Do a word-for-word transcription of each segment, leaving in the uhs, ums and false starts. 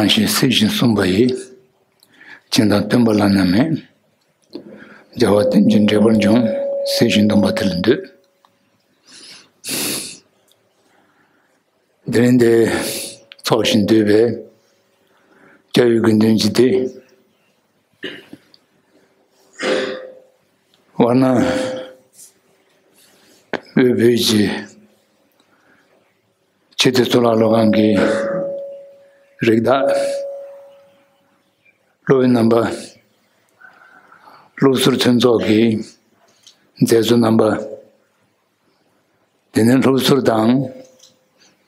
ནང་བཞིན་གཟིགས་ཤིང་གསུངས་པ་ཡིས། སྦྱིན་དང་སྟོན་པ་བླ་ན་མེད། རྒྱལ་བ་བསྟན་ཅིང་འབྲེལ་པར་འབྱུང་། གཟིགས་ཤིང་སྡོམ་པ་དེ་ལ་འདུད། དེ་རིང་འདིར་འཚོགས་ཤིང་འདུས་པའི་སྐྱབས་ཡུལ་དགེ་འདུན་གྱི་སྡེ། ཝཱ་ར་ཎ་དབུས་བོད་ཀྱི་ཆེས་མཐོའི་གཙུག་ལག་སློབ་ཁང་གི་རིགས་བདག་སློབ་དཔོན་རྣམ་པ། སློབ་ཟུར་མཐུན་ཚོགས་ཀྱི་མཛད་གཙོ་རྣམ་པ། དེ་ནས་སློབ་ཟུར་དང་།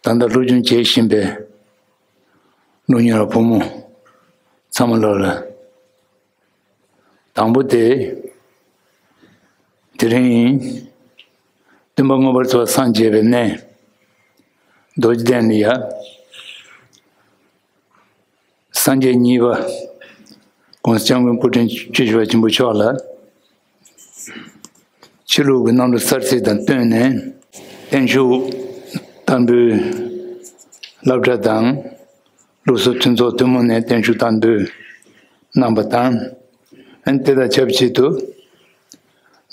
ད་ལྟ་སློབ་སྦྱོང་བྱེད་བཞིན་པའི་སློབ་གཉེར་བ་ཕོ་མོ་ཚང་མ་ལོག་ལ། དང་པོ་དེ། དེ་རིང་སྟོན་པ་མངོན་པར་མཐོ་བ་སངས་རྒྱས་པའི་གནས་རྡོ་རྗེ་གདན་ལ་ཡ། སངས་རྒྱས་གཉིས་པ་༸གོང་ས་༸སྐྱབས་མགོན་སྐུ་ཕྲེང་བཅུ་བཞི་པ་ཆེན་པོ་མཆོག་ལ། ཕྱི་ལུགས་ཀྱི་གནམ་གྲུ་གསར་ཚེས་དང་བསྟུན་ནས་བརྟན་བཞུགས་བསྟར་འབུལ་སློབ་གྲྭ་དང་སློབ་ཟུར་མཐུན་ཚོགས་ཐུན་མོང་ནས་བརྟན་བཞུགས་བསྟར་འབུལ་གནང་པ་དང་། ཨན་དེ་དང་ཆབས་ཅིག་ཏུ་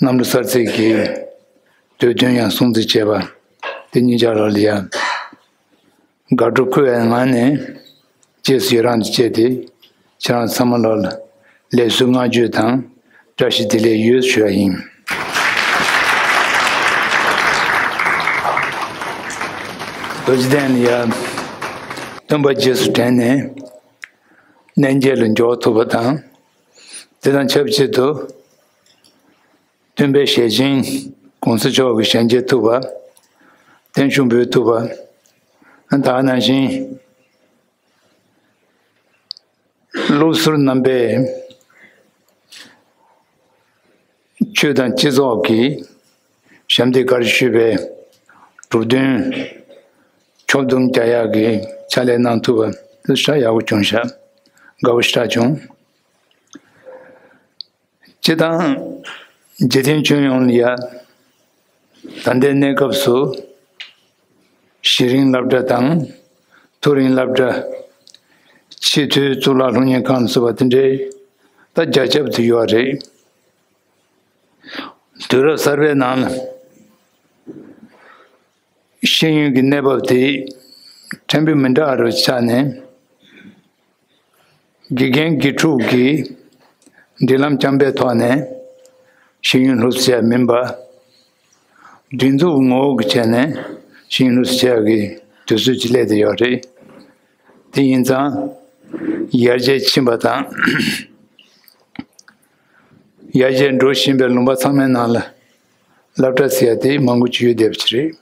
གནམ་གྲུ་གསར་ཚེས་ཀྱི་དུས་སྟོན་ཡང་སྲུང་བརྩི་བྱས་པ་དེ་གཉིས་ཆར་ལ་ཡང་། དགའ་སྤྲོ་འཁོལ་བའི་ངང་ནས་རྗེས་སུ་ཡི་རང་དུ་བཅས་ཏེ། ཁྱེད་རང་ཚང་མ་ལ་ལེགས་གསོལ་བསྔགས་བརྗོད་དང་བཀྲ་ཤིས་བདེ་ལེགས་ཡོད་ཞུ་བ་ཡིན། རྡོ་རྗེ་གདན་ལ་ཡ་སྟོན་པ་རྗེས་སུ་དྲན་ནས་གནས་མཇལ་ལ་འབྱོར་ཐུབ་པ་དང་། དེ་དང་ཆབས་ཅིག་ཏུ། སྟོན་པའི་ཞལ་ཆེམས་༸གོང་ས་མཆོག་གི་ཞལ་མཇལ་ཐུབ་པ། བརྟན་བཞུགས་འབུལ་ཐུབ་པ། ད་ག་ནང་བཞིན་སློབ་ཟུར་རྣམ་པས་ཆོས་དང་སྤྱི་ཚོགས་ཀྱི་ཞབས་འདེགས་ག་རེ་ཞུས་པའི་གྲུབ་དོན་ཕྱོགས་བསྡོམས་རྒྱག་ཡག་གི་ཕྱག་ལས་གནང་ཐུབ་པ་དེ་ཞེ་དྲག་ཡག་པོ་བྱུང་ཤག་དགའ་པོ་ཞེ་དྲག་བྱུང་། སྤྱི་དང་འཇིག་རྟེན་ཁྱོན་ཡོངས་ལ་ཡ། ད་ལྟའི་གནས་སྐབས་སུ་གཞི་རིམ་སློབ་གྲྭ་དང་མཐོ་རིམ་སློབ་གྲྭ། ཆེས་མཐོའི་གཙུག་ལག་སློབ་གཉེར་ཁང་ལ་སོགས་པ་དེ་འདྲའི་ད་རྒྱ་ཁྱབ་ཏུ་ཡོད་རེད། དུས་རབས་གསར་པའི་ནང་ལ་ཤེས་ཡོན་གྱི་གནས་བབ་དེ་ཕྲན་བུ་མི་འདྲ་བ་རུ་ཆགས་ནས། དགེ་རྒན་དགེ་ཕྲུག་གི་འབྲེལ་ལམ་རྐྱང་པའི་ཐོག་ནས་ཤེས་ཡོན་སློབ་གསོ་བྱས་མིན་པ། སྒྲིག་འཛུགས་ངོ་བོ་གི་ཆ་ནས་ཤེས་ཡོན་སློབ་གསོ་བྱས་ཀྱི་དུས་ཚོད་ཅིག་སླེབས་བསྡད་ཡོད་རེད། དེ་ཡིན་ཙང་ཡར་རྒྱས་ཕྱིན་པ་དང་། ཡར་རྒྱས་འགྲོ་བཞིན་པའི་ལུང་པ་ཚང་མའི་ནང་ལ་སློབ་གྲྭ་ཟེར་ཡ་དེ་མང་པོ་ཅིག་ཡོད་བསྡད་པ་ཅིག་རེད།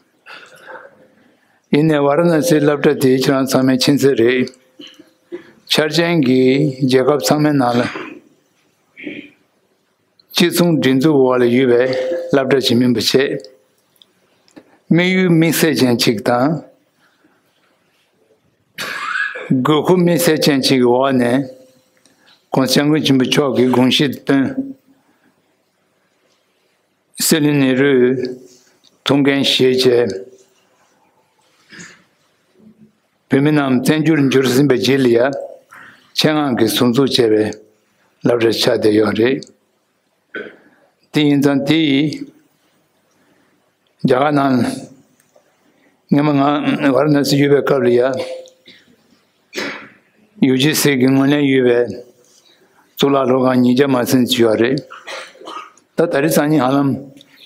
ཡིན་ནའི་ཝཱ་ར་ཎ་སིའི་སློབ་གྲྭ་དེ་ཁྱེད་རང་ཚང་མས་མཁྱེན་གསལ་རེད། འཆར་ཅན་གྱི་རྒྱལ་ཁབ་ཚང་མའི་ནང་ལ་གཅིག་མཚུངས་སྒྲིག་འཛུགས་འོག་ལ་ཡོད་པའི་སློབ་གྲྭ་ཞིག་མིན་པ་བྱས། དམིགས་ཡུལ་དམིགས་བསལ་ཅན་ཅིག་དང་། དགོས་མཁོ་དམིགས་བསལ་ཅན་ཅིག་གི་འོག་ནས་༸གོང་ས་༸སྐྱབས་མགོན་ཆེན་པོ་མཆོག་གིས་དགོངས་གཞི་བཏོན། སྲིད་བློན་ནེ་རུས་ཐུགས་འགན་བཞེས་བྱས། བོད་མི་རྣམས་བཙན་བྱོལ་འབྱོར་ཟིན་པའི་རྗེས་ལ་ཡ། ཆེད་མངགས་ཀྱིས་ཟུར་འཛུགས་བྱས་པའི་སློབ་གྲྭ་ཆགས་བསྡད་ཡོད་རེད། དེ་ཡིན་ཙང་དེ་ཡིས་རྒྱ་གར་ནང་སྔོན་མ་ང་ཝཱ་ར་ཎ་སི་ཡོད་པའི་སྐབས་ལ་ཡ། ཡུ་ཇི་སི་གི་ངོས་ལེན་ཡོད་པའི་གཙུག་ལག་སློབ་ཁང་ཉིས་བརྒྱ་མ་ཟིན་ཙམ་ཡོད་རེད། ད་ད་རེས་སང་ཉིན་ཧ་ལམ་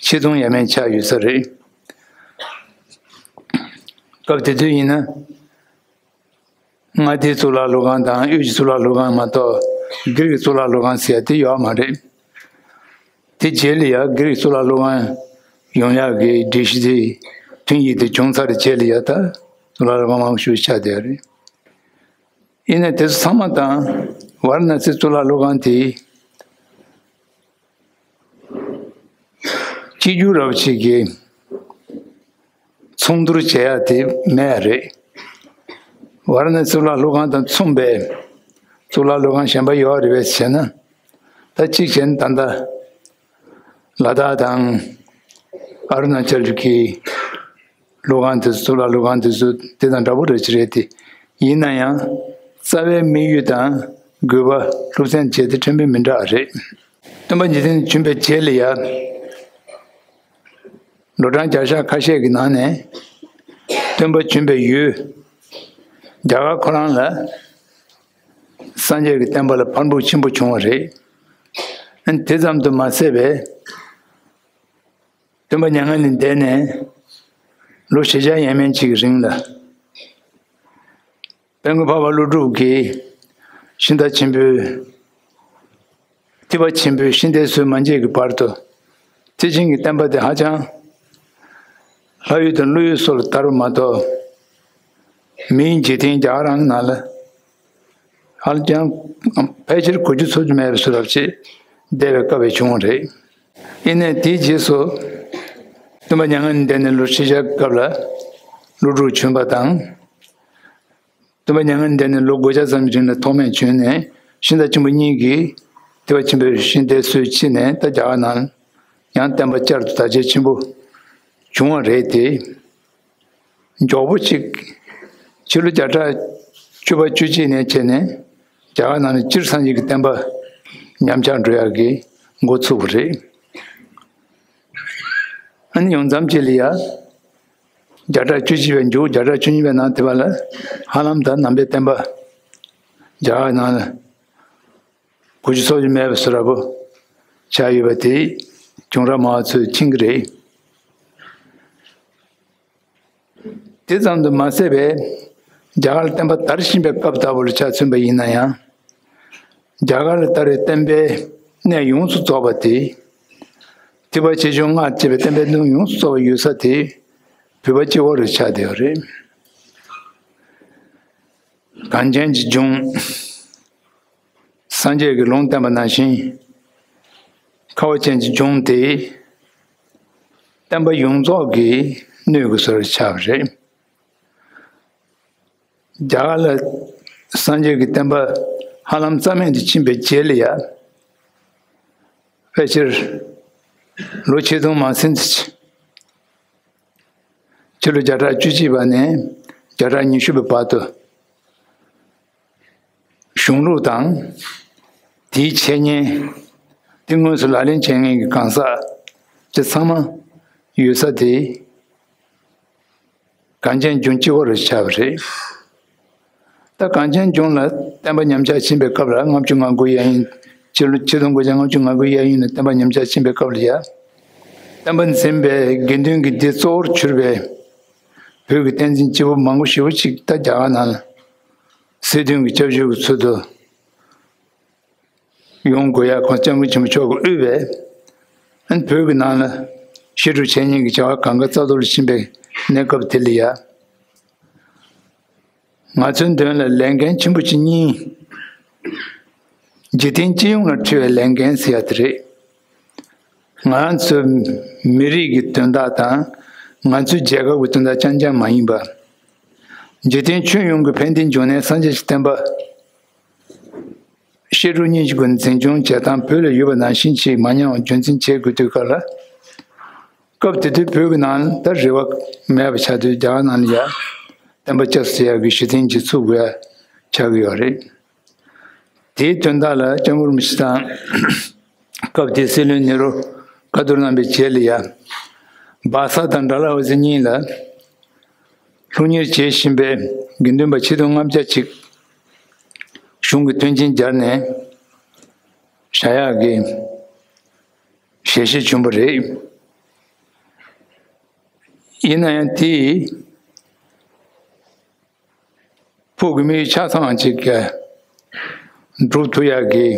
ཆིག་སྟོང་ཡས་མས་ཆགས་ཡོད་ས་རེད། སྐབས་དེ་དུས་ཡིན་ན། མངའ་སྡེའི་གཙུག་ལག་སློབ་ཁང་དང་དབུས་ཀྱི་གཙུག་ལག་སློབ་ཁང་མ་གཏོགས་སྒེར་གྱི་གཙུག་ལག་སློབ་ཁང་ཟེར་ཡ་དེ་ཡོད་མ་རེད། དེ་རྗེས་ལ་ཡ་སྒེར་གྱི་གཙུག་ལག་སློབ་ཁང་ཡོང་ཡག་གི་སྒྲིག་གཞི་དེ་ཐོན་ཡིག་དེ་བྱུང་ཚར་རྗེས་ལ་ཡ་ད་གཙུག་ལག་སློབ་ཁང་མང་པོ་ཞིག་ཆགས་བསྡད་ཡོད་རེད། ཡིན་ནའི་དེ་ཚོ་ཚང་མ་དང་ཝཱ་ར་ཎ་སི་གཙུག་ལག་སློབ་ཁང་དེ་གཅིག་གྱུར་རབ་ཅིག་གི་མཚུངས་བསྡུར་བྱེད་ཡ་དེ་མེད་རེད། ཝཱ་ར་ཎ་སི་གཙུག་ལག་སློབ་ཁང་དང་མཚུངས་པའི་གཙུག་ལག་སློབ་ཁང་གཞན་པ་ཡོད་རེད་པས་ཟེར་ན། ད་གཅིག་བྱས་ན་ད་ལྟ་ལ་དྭགས་དང་ཨ་རུ་ན་ཅལ་གྱི་སློབ་ཁང་དེ་ཚོ་གཙུག་ལག་སློབ་ཁང་དེ་ཚོ་དེ་དང་འདྲ་པོ་རེད་ཅི་རེད་དེ། ཡིན་ན་ཡང་ རྩ་བའི་དམིགས་ཡུལ་དང་དགོས་པ་སློབ་ཚན་བྱས་ཏེ་ཕྲན་བུ་མི་འདྲ་བ་རེད། སྟོན་པ་འཇིག་རྟེན་དུ་བྱོན་པའི་རྗེས་ལ་ཡང་ལོ་གྲངས་བརྒྱ་ཕྲག་ཁ་ཤས་ཀྱི་ནང་ནས་སྟོན་པ་བྱོན་པའི་ཡུལ་རྒྱ་གར་ཁོ་རང་ལ་སངས་རྒྱས་ཀྱི་བསྟན་པ་ལ་འཕར་འབུར་ཆེན་པོ་བྱུང་བ་རེད། དེ་ཙམ་དུ་མ་ཟད་པའི་སྟོན་པ་མྱ་ངན་ལས་འདས་ནས་ལོ་བཞི་བརྒྱ་ཡས་མས་ཅིག་གི་རིང་ལ། དཔལ་མགོན་འཕགས་པ་ཀླུ་སྒྲུབ་ཀྱིས་ཤིང་རྟ་ཆེན་པོའི་ཐེག་པ་ཆེན་པོའི་ཤིང་རྟའི་སྲོལ་མ་འབྱེད་ཀྱི་བར་དུ་ཐེག་ཆེན་གྱི་བསྟན་པ་དེ་ཧ་ཅང་ལྷ་ཡུལ་དང་ཀླུ་ཡུལ་སོགས་ལ་དར་བ་མ་གཏོགས། མིའི་འཇིག་རྟེན་རྒྱ་གར་རང་གི་ནང་ལ་ཧ་ཅང་ཕལ་ཆེར་གོ་རྒྱུ་ཚོར་རྒྱུ་མེད་པའི་བཟོ་འདྲ་ཅིག་བསྡད་པའི་སྐབས་ཤིག་བྱུང་བ་རེད། ཡིན་ནའི་དེའི་རྗེས་སུ་སྟོན་པ་མྱ་ངན་ལས་འདས་ནས་ལོ་ཁྲི་བརྒྱ་སྐབས་ལ་ཀླུ་སྒྲུབ་བྱོན་པ་དང་། སྟོན་པ་མྱ་ངན་འདས་ནས་ལོ་བགོ་བྱ་ཙམ་གྱི་རིང་ལ་ཐོགས་མེད་བྱོན་ནས་ཤིང་རྟ་ཆེན་པོ་གཉིས་ཀྱིས་ཐེག་པ་ཆེན་པོའི་ཤིང་རྟའི་སྲོལ་ཕྱེ་ནས་ད་རྒྱ་གར་ནང་ཡང་བསྟན་པ་བསྐྱར་དུ་དར་རྒྱས་ཆེན་པོ་བྱུང་བ་རེད་དེ། མགྱོགས་པོ་གཅིག་ཕྱི་ལོ་བརྒྱ་ཕྲག་བཅུ་པ་བཅུ་གཅིག་ནས་བྱས་ནས་རྒྱ་གར་ནང་ནས་སྤྱིར་སངས་རྒྱས་ཀྱི་བསྟན་པ་ཉམས་ཆག་འགྲོ་ཡག་གི་འགོ་ཚུགས་པ་རེད། ཨ་ནི་ཡོང་མཚམས་གཅིག་ལ་ཡ། བརྒྱ་ཕྲག་བཅུ་གཅིག་པའི་མཇུག་བརྒྱ་ཕྲག་བཅུ་གཉིས་པའི་ནང་དེ་བ་ལ་ཧ་ལམ་ད་ནང་པའི་བསྟན་པ་རྒྱ་གར་ནང་ལ་གོ་རྒྱུ་ཚོར་རྒྱུ་མེད་པའི་བཟོ་འདྲ་པོ་ཆགས་ཡོད་པ་དེ་གྱོང་རག་མང་བ་ཚོས་མཁྱེན་གྱི་རེད། དེ་ཙམ་དུ་མ་ཟད་པའི་རྒྱ་གར་ལ་བསྟན་པ་དར་བཞིན་པའི་སྐབས་ལྟ་བུ་ལ་ཆ་མཚོན་པ་ཡིན་ན་ཡང་། རྒྱ་གར་ལ་དར་བའི་བསྟན་པའི་གནས་ཡོངས་སུ་རྫོགས་པ་དེ། ཐེག་པ་ཆེ་ཆུང་ལྔ་བཅས་པའི་བསྟན་པའི་གནས་ཡོངས་སུ་རྫོགས་པ་ཡོད་ས་དེ་བོད་པ་སྤྱི་བོ་རུ་ཆགས་བསྡད་ཡོད་རེད། གངས་ཅན་གྱི་ལྗོངས། སངས་རྒྱས་ཀྱིས་ལུང་བསྟན་པ་ནང་བཞིན། ཁ་བ་ཅན་གྱི་ལྗོངས་དེ་བསྟན་པ་ཡོངས་རྫོགས་ཀྱི་སྣོད་ཀྱི་སྲོལ་ཆགས་པ་རེད། རྒྱ་གར་ལ་སངས་རྒྱས་ཀྱི་བསྟན་པ་ཧ་ལམ་རྩ་མེད་དུ་ཕྱིན་པའི་རྗེས་ལ་ཡ། ཕལ་ཆེར་ལོ་ཆིག་སྟོང་མ་ཟིན་ཙམ། ཕྱི་ལོ་བརྒྱ་ཕྲག་བཅུ་གཅིག་པ་ནས་བརྒྱ་ཕྲག་ཉི་ཤུ་པའི་བར་དུ། གཞུང་ལུགས་དང་། དེའི་འཆད་ཉན། དེ་དངོས་སུ་ལག་ལེན་བྱེད་མཁན་གྱི་གང་ཟག་དེ་ཚང་མ་ཡོད་ས་དེ། གངས་ཅན་ལྗོངས་སྤྱི་བོ་རུ་ཆགས་པ་རེད། ད་གངས་ཅན་ལྗོངས་ལ་བསྟན་པ་ཉམས་ཆག་ཕྱིན་པའི་སྐབས་ལ་ལྔ་བཅུ་ང་དགུ་གཡས་གཡོན། ཕྱི་ལོ་ཆིག་སྟོང་དགུ་བརྒྱ་ལྔ་བཅུ་ང་དགུ་གཡས་གཡོན་ལ་བསྟན་པ་ཉམས་ཆག་ཕྱིན་པའི་སྐབས་ལ་ཡ། བསྟན་པ་འཛིན་པའི་དགེ་འདུན་གྱི་སྡེ་གཙོ་བོར་གྱུར་པའི་བོད་ཀྱི་བསྟན་འཛིན་སྐྱེས་བུ་མང་པོ་ཞེ་པོ་ཅིག་ད་རྒྱ་གར་ནང་ལ་སྲིད་དོན་གྱི་སྐྱབས་བཅོལ་གྱི་ཚུལ་དུ་ཡོང་དགོས་ཡ། ཁོང་སྐྱབས་མགོན་ཆེན་པོ་མཆོག་གིས་དབུས་པའི་ཨན་བོད་ཀྱི་ནང་ལ་བཤད་སྒྲུབ་འཆད་ཉན་གྱི་བྱ་བ་གང་ག་རྩ་གཏོར་ལ་ཕྱིན་པའི་གནས་སྐབས་དེ་ལ་ཡ། ང་ཚོའི་མདུན་ལ་ལས་འགན་ཆེན་པོ་ཅིག་གཉིས། འཇིག་རྟེན་སྤྱི་ཡོངས་ལ་འཁྲི་བའི་ལས་འགན་ཟེར་ཡ་དེ་རེད། ང་ཚོའི་མི་རིགས་ཀྱི་དོན་དག་དང་། ང་ཚོའི་རྒྱལ་ཁབ་ཀྱི་དོན་དག་རྐྱང་རྐྱང་མ་ཡིན་པ། འཇིག་རྟེན་ཁྱོན་ཡོངས་ཀྱི་ཕན་བདེའི་འབྱུང་གནས་སངས་རྒྱས་ཀྱི་བསྟན་པ། བཤད་སྒྲུབ་གཉིས་ཀྱི་སྒོ་ནས་འཛིན་སྐྱོང་བྱེད་སྟངས་བོད་ལ་ཡོད་པ་ནང་བཞིན་ཅིག་མ་ཉམས་པར་རྒྱུན་འཛིན་བྱེད་དགོས་དུས་སྐབས་ལ། སྐབས་དེ་དུས་བོད་ཀྱི་ནང་ད་རེ་བ་མེད་པ་ཆགས་དུས་རྒྱ་གར་ནང་ལ་ཡ་བསྟན་པ་སྐྱབས་སུ་ཡ་གི་གཞི་རྟེན་ཅིག་བཙུགས་དགོས་ཡ་ཆགས་ཀྱི་ཡོད་རེད། དེའི་དོན་དག་ལ་སྐྱབས་མགོན་རིན་པོ་ཆེ་དང་། སྐབས་དེའི་སྲིད་བློན་ནེ་རུ་བཀའ་བསྡུར་གནང་བའི་རྗེས་ལ་ཡ། སྦག་ས་དང་ཌལ་ཧོ་སི་གཉིས་ལ་སློབ་གཉེར་བྱེད་བཞིན་པའི་དགེ་འདུན་པ་ཆིག་སྟོང་ལྔ་བརྒྱ་ཅིག་གཞུང་གི་མཐུན་རྐྱེན་སྦྱར་ནས་བཞག་ཡག་གི་ཞལ་བཞེས་བྱུང་བ་རེད། ཡིན་ན་ཡང་དེ་ཕུགས་ཀྱི་དམིགས་ཡུལ་ཆ་ཚང་ཅིག་ག་འགྲུབ་ཐུབ་ཡག་གི་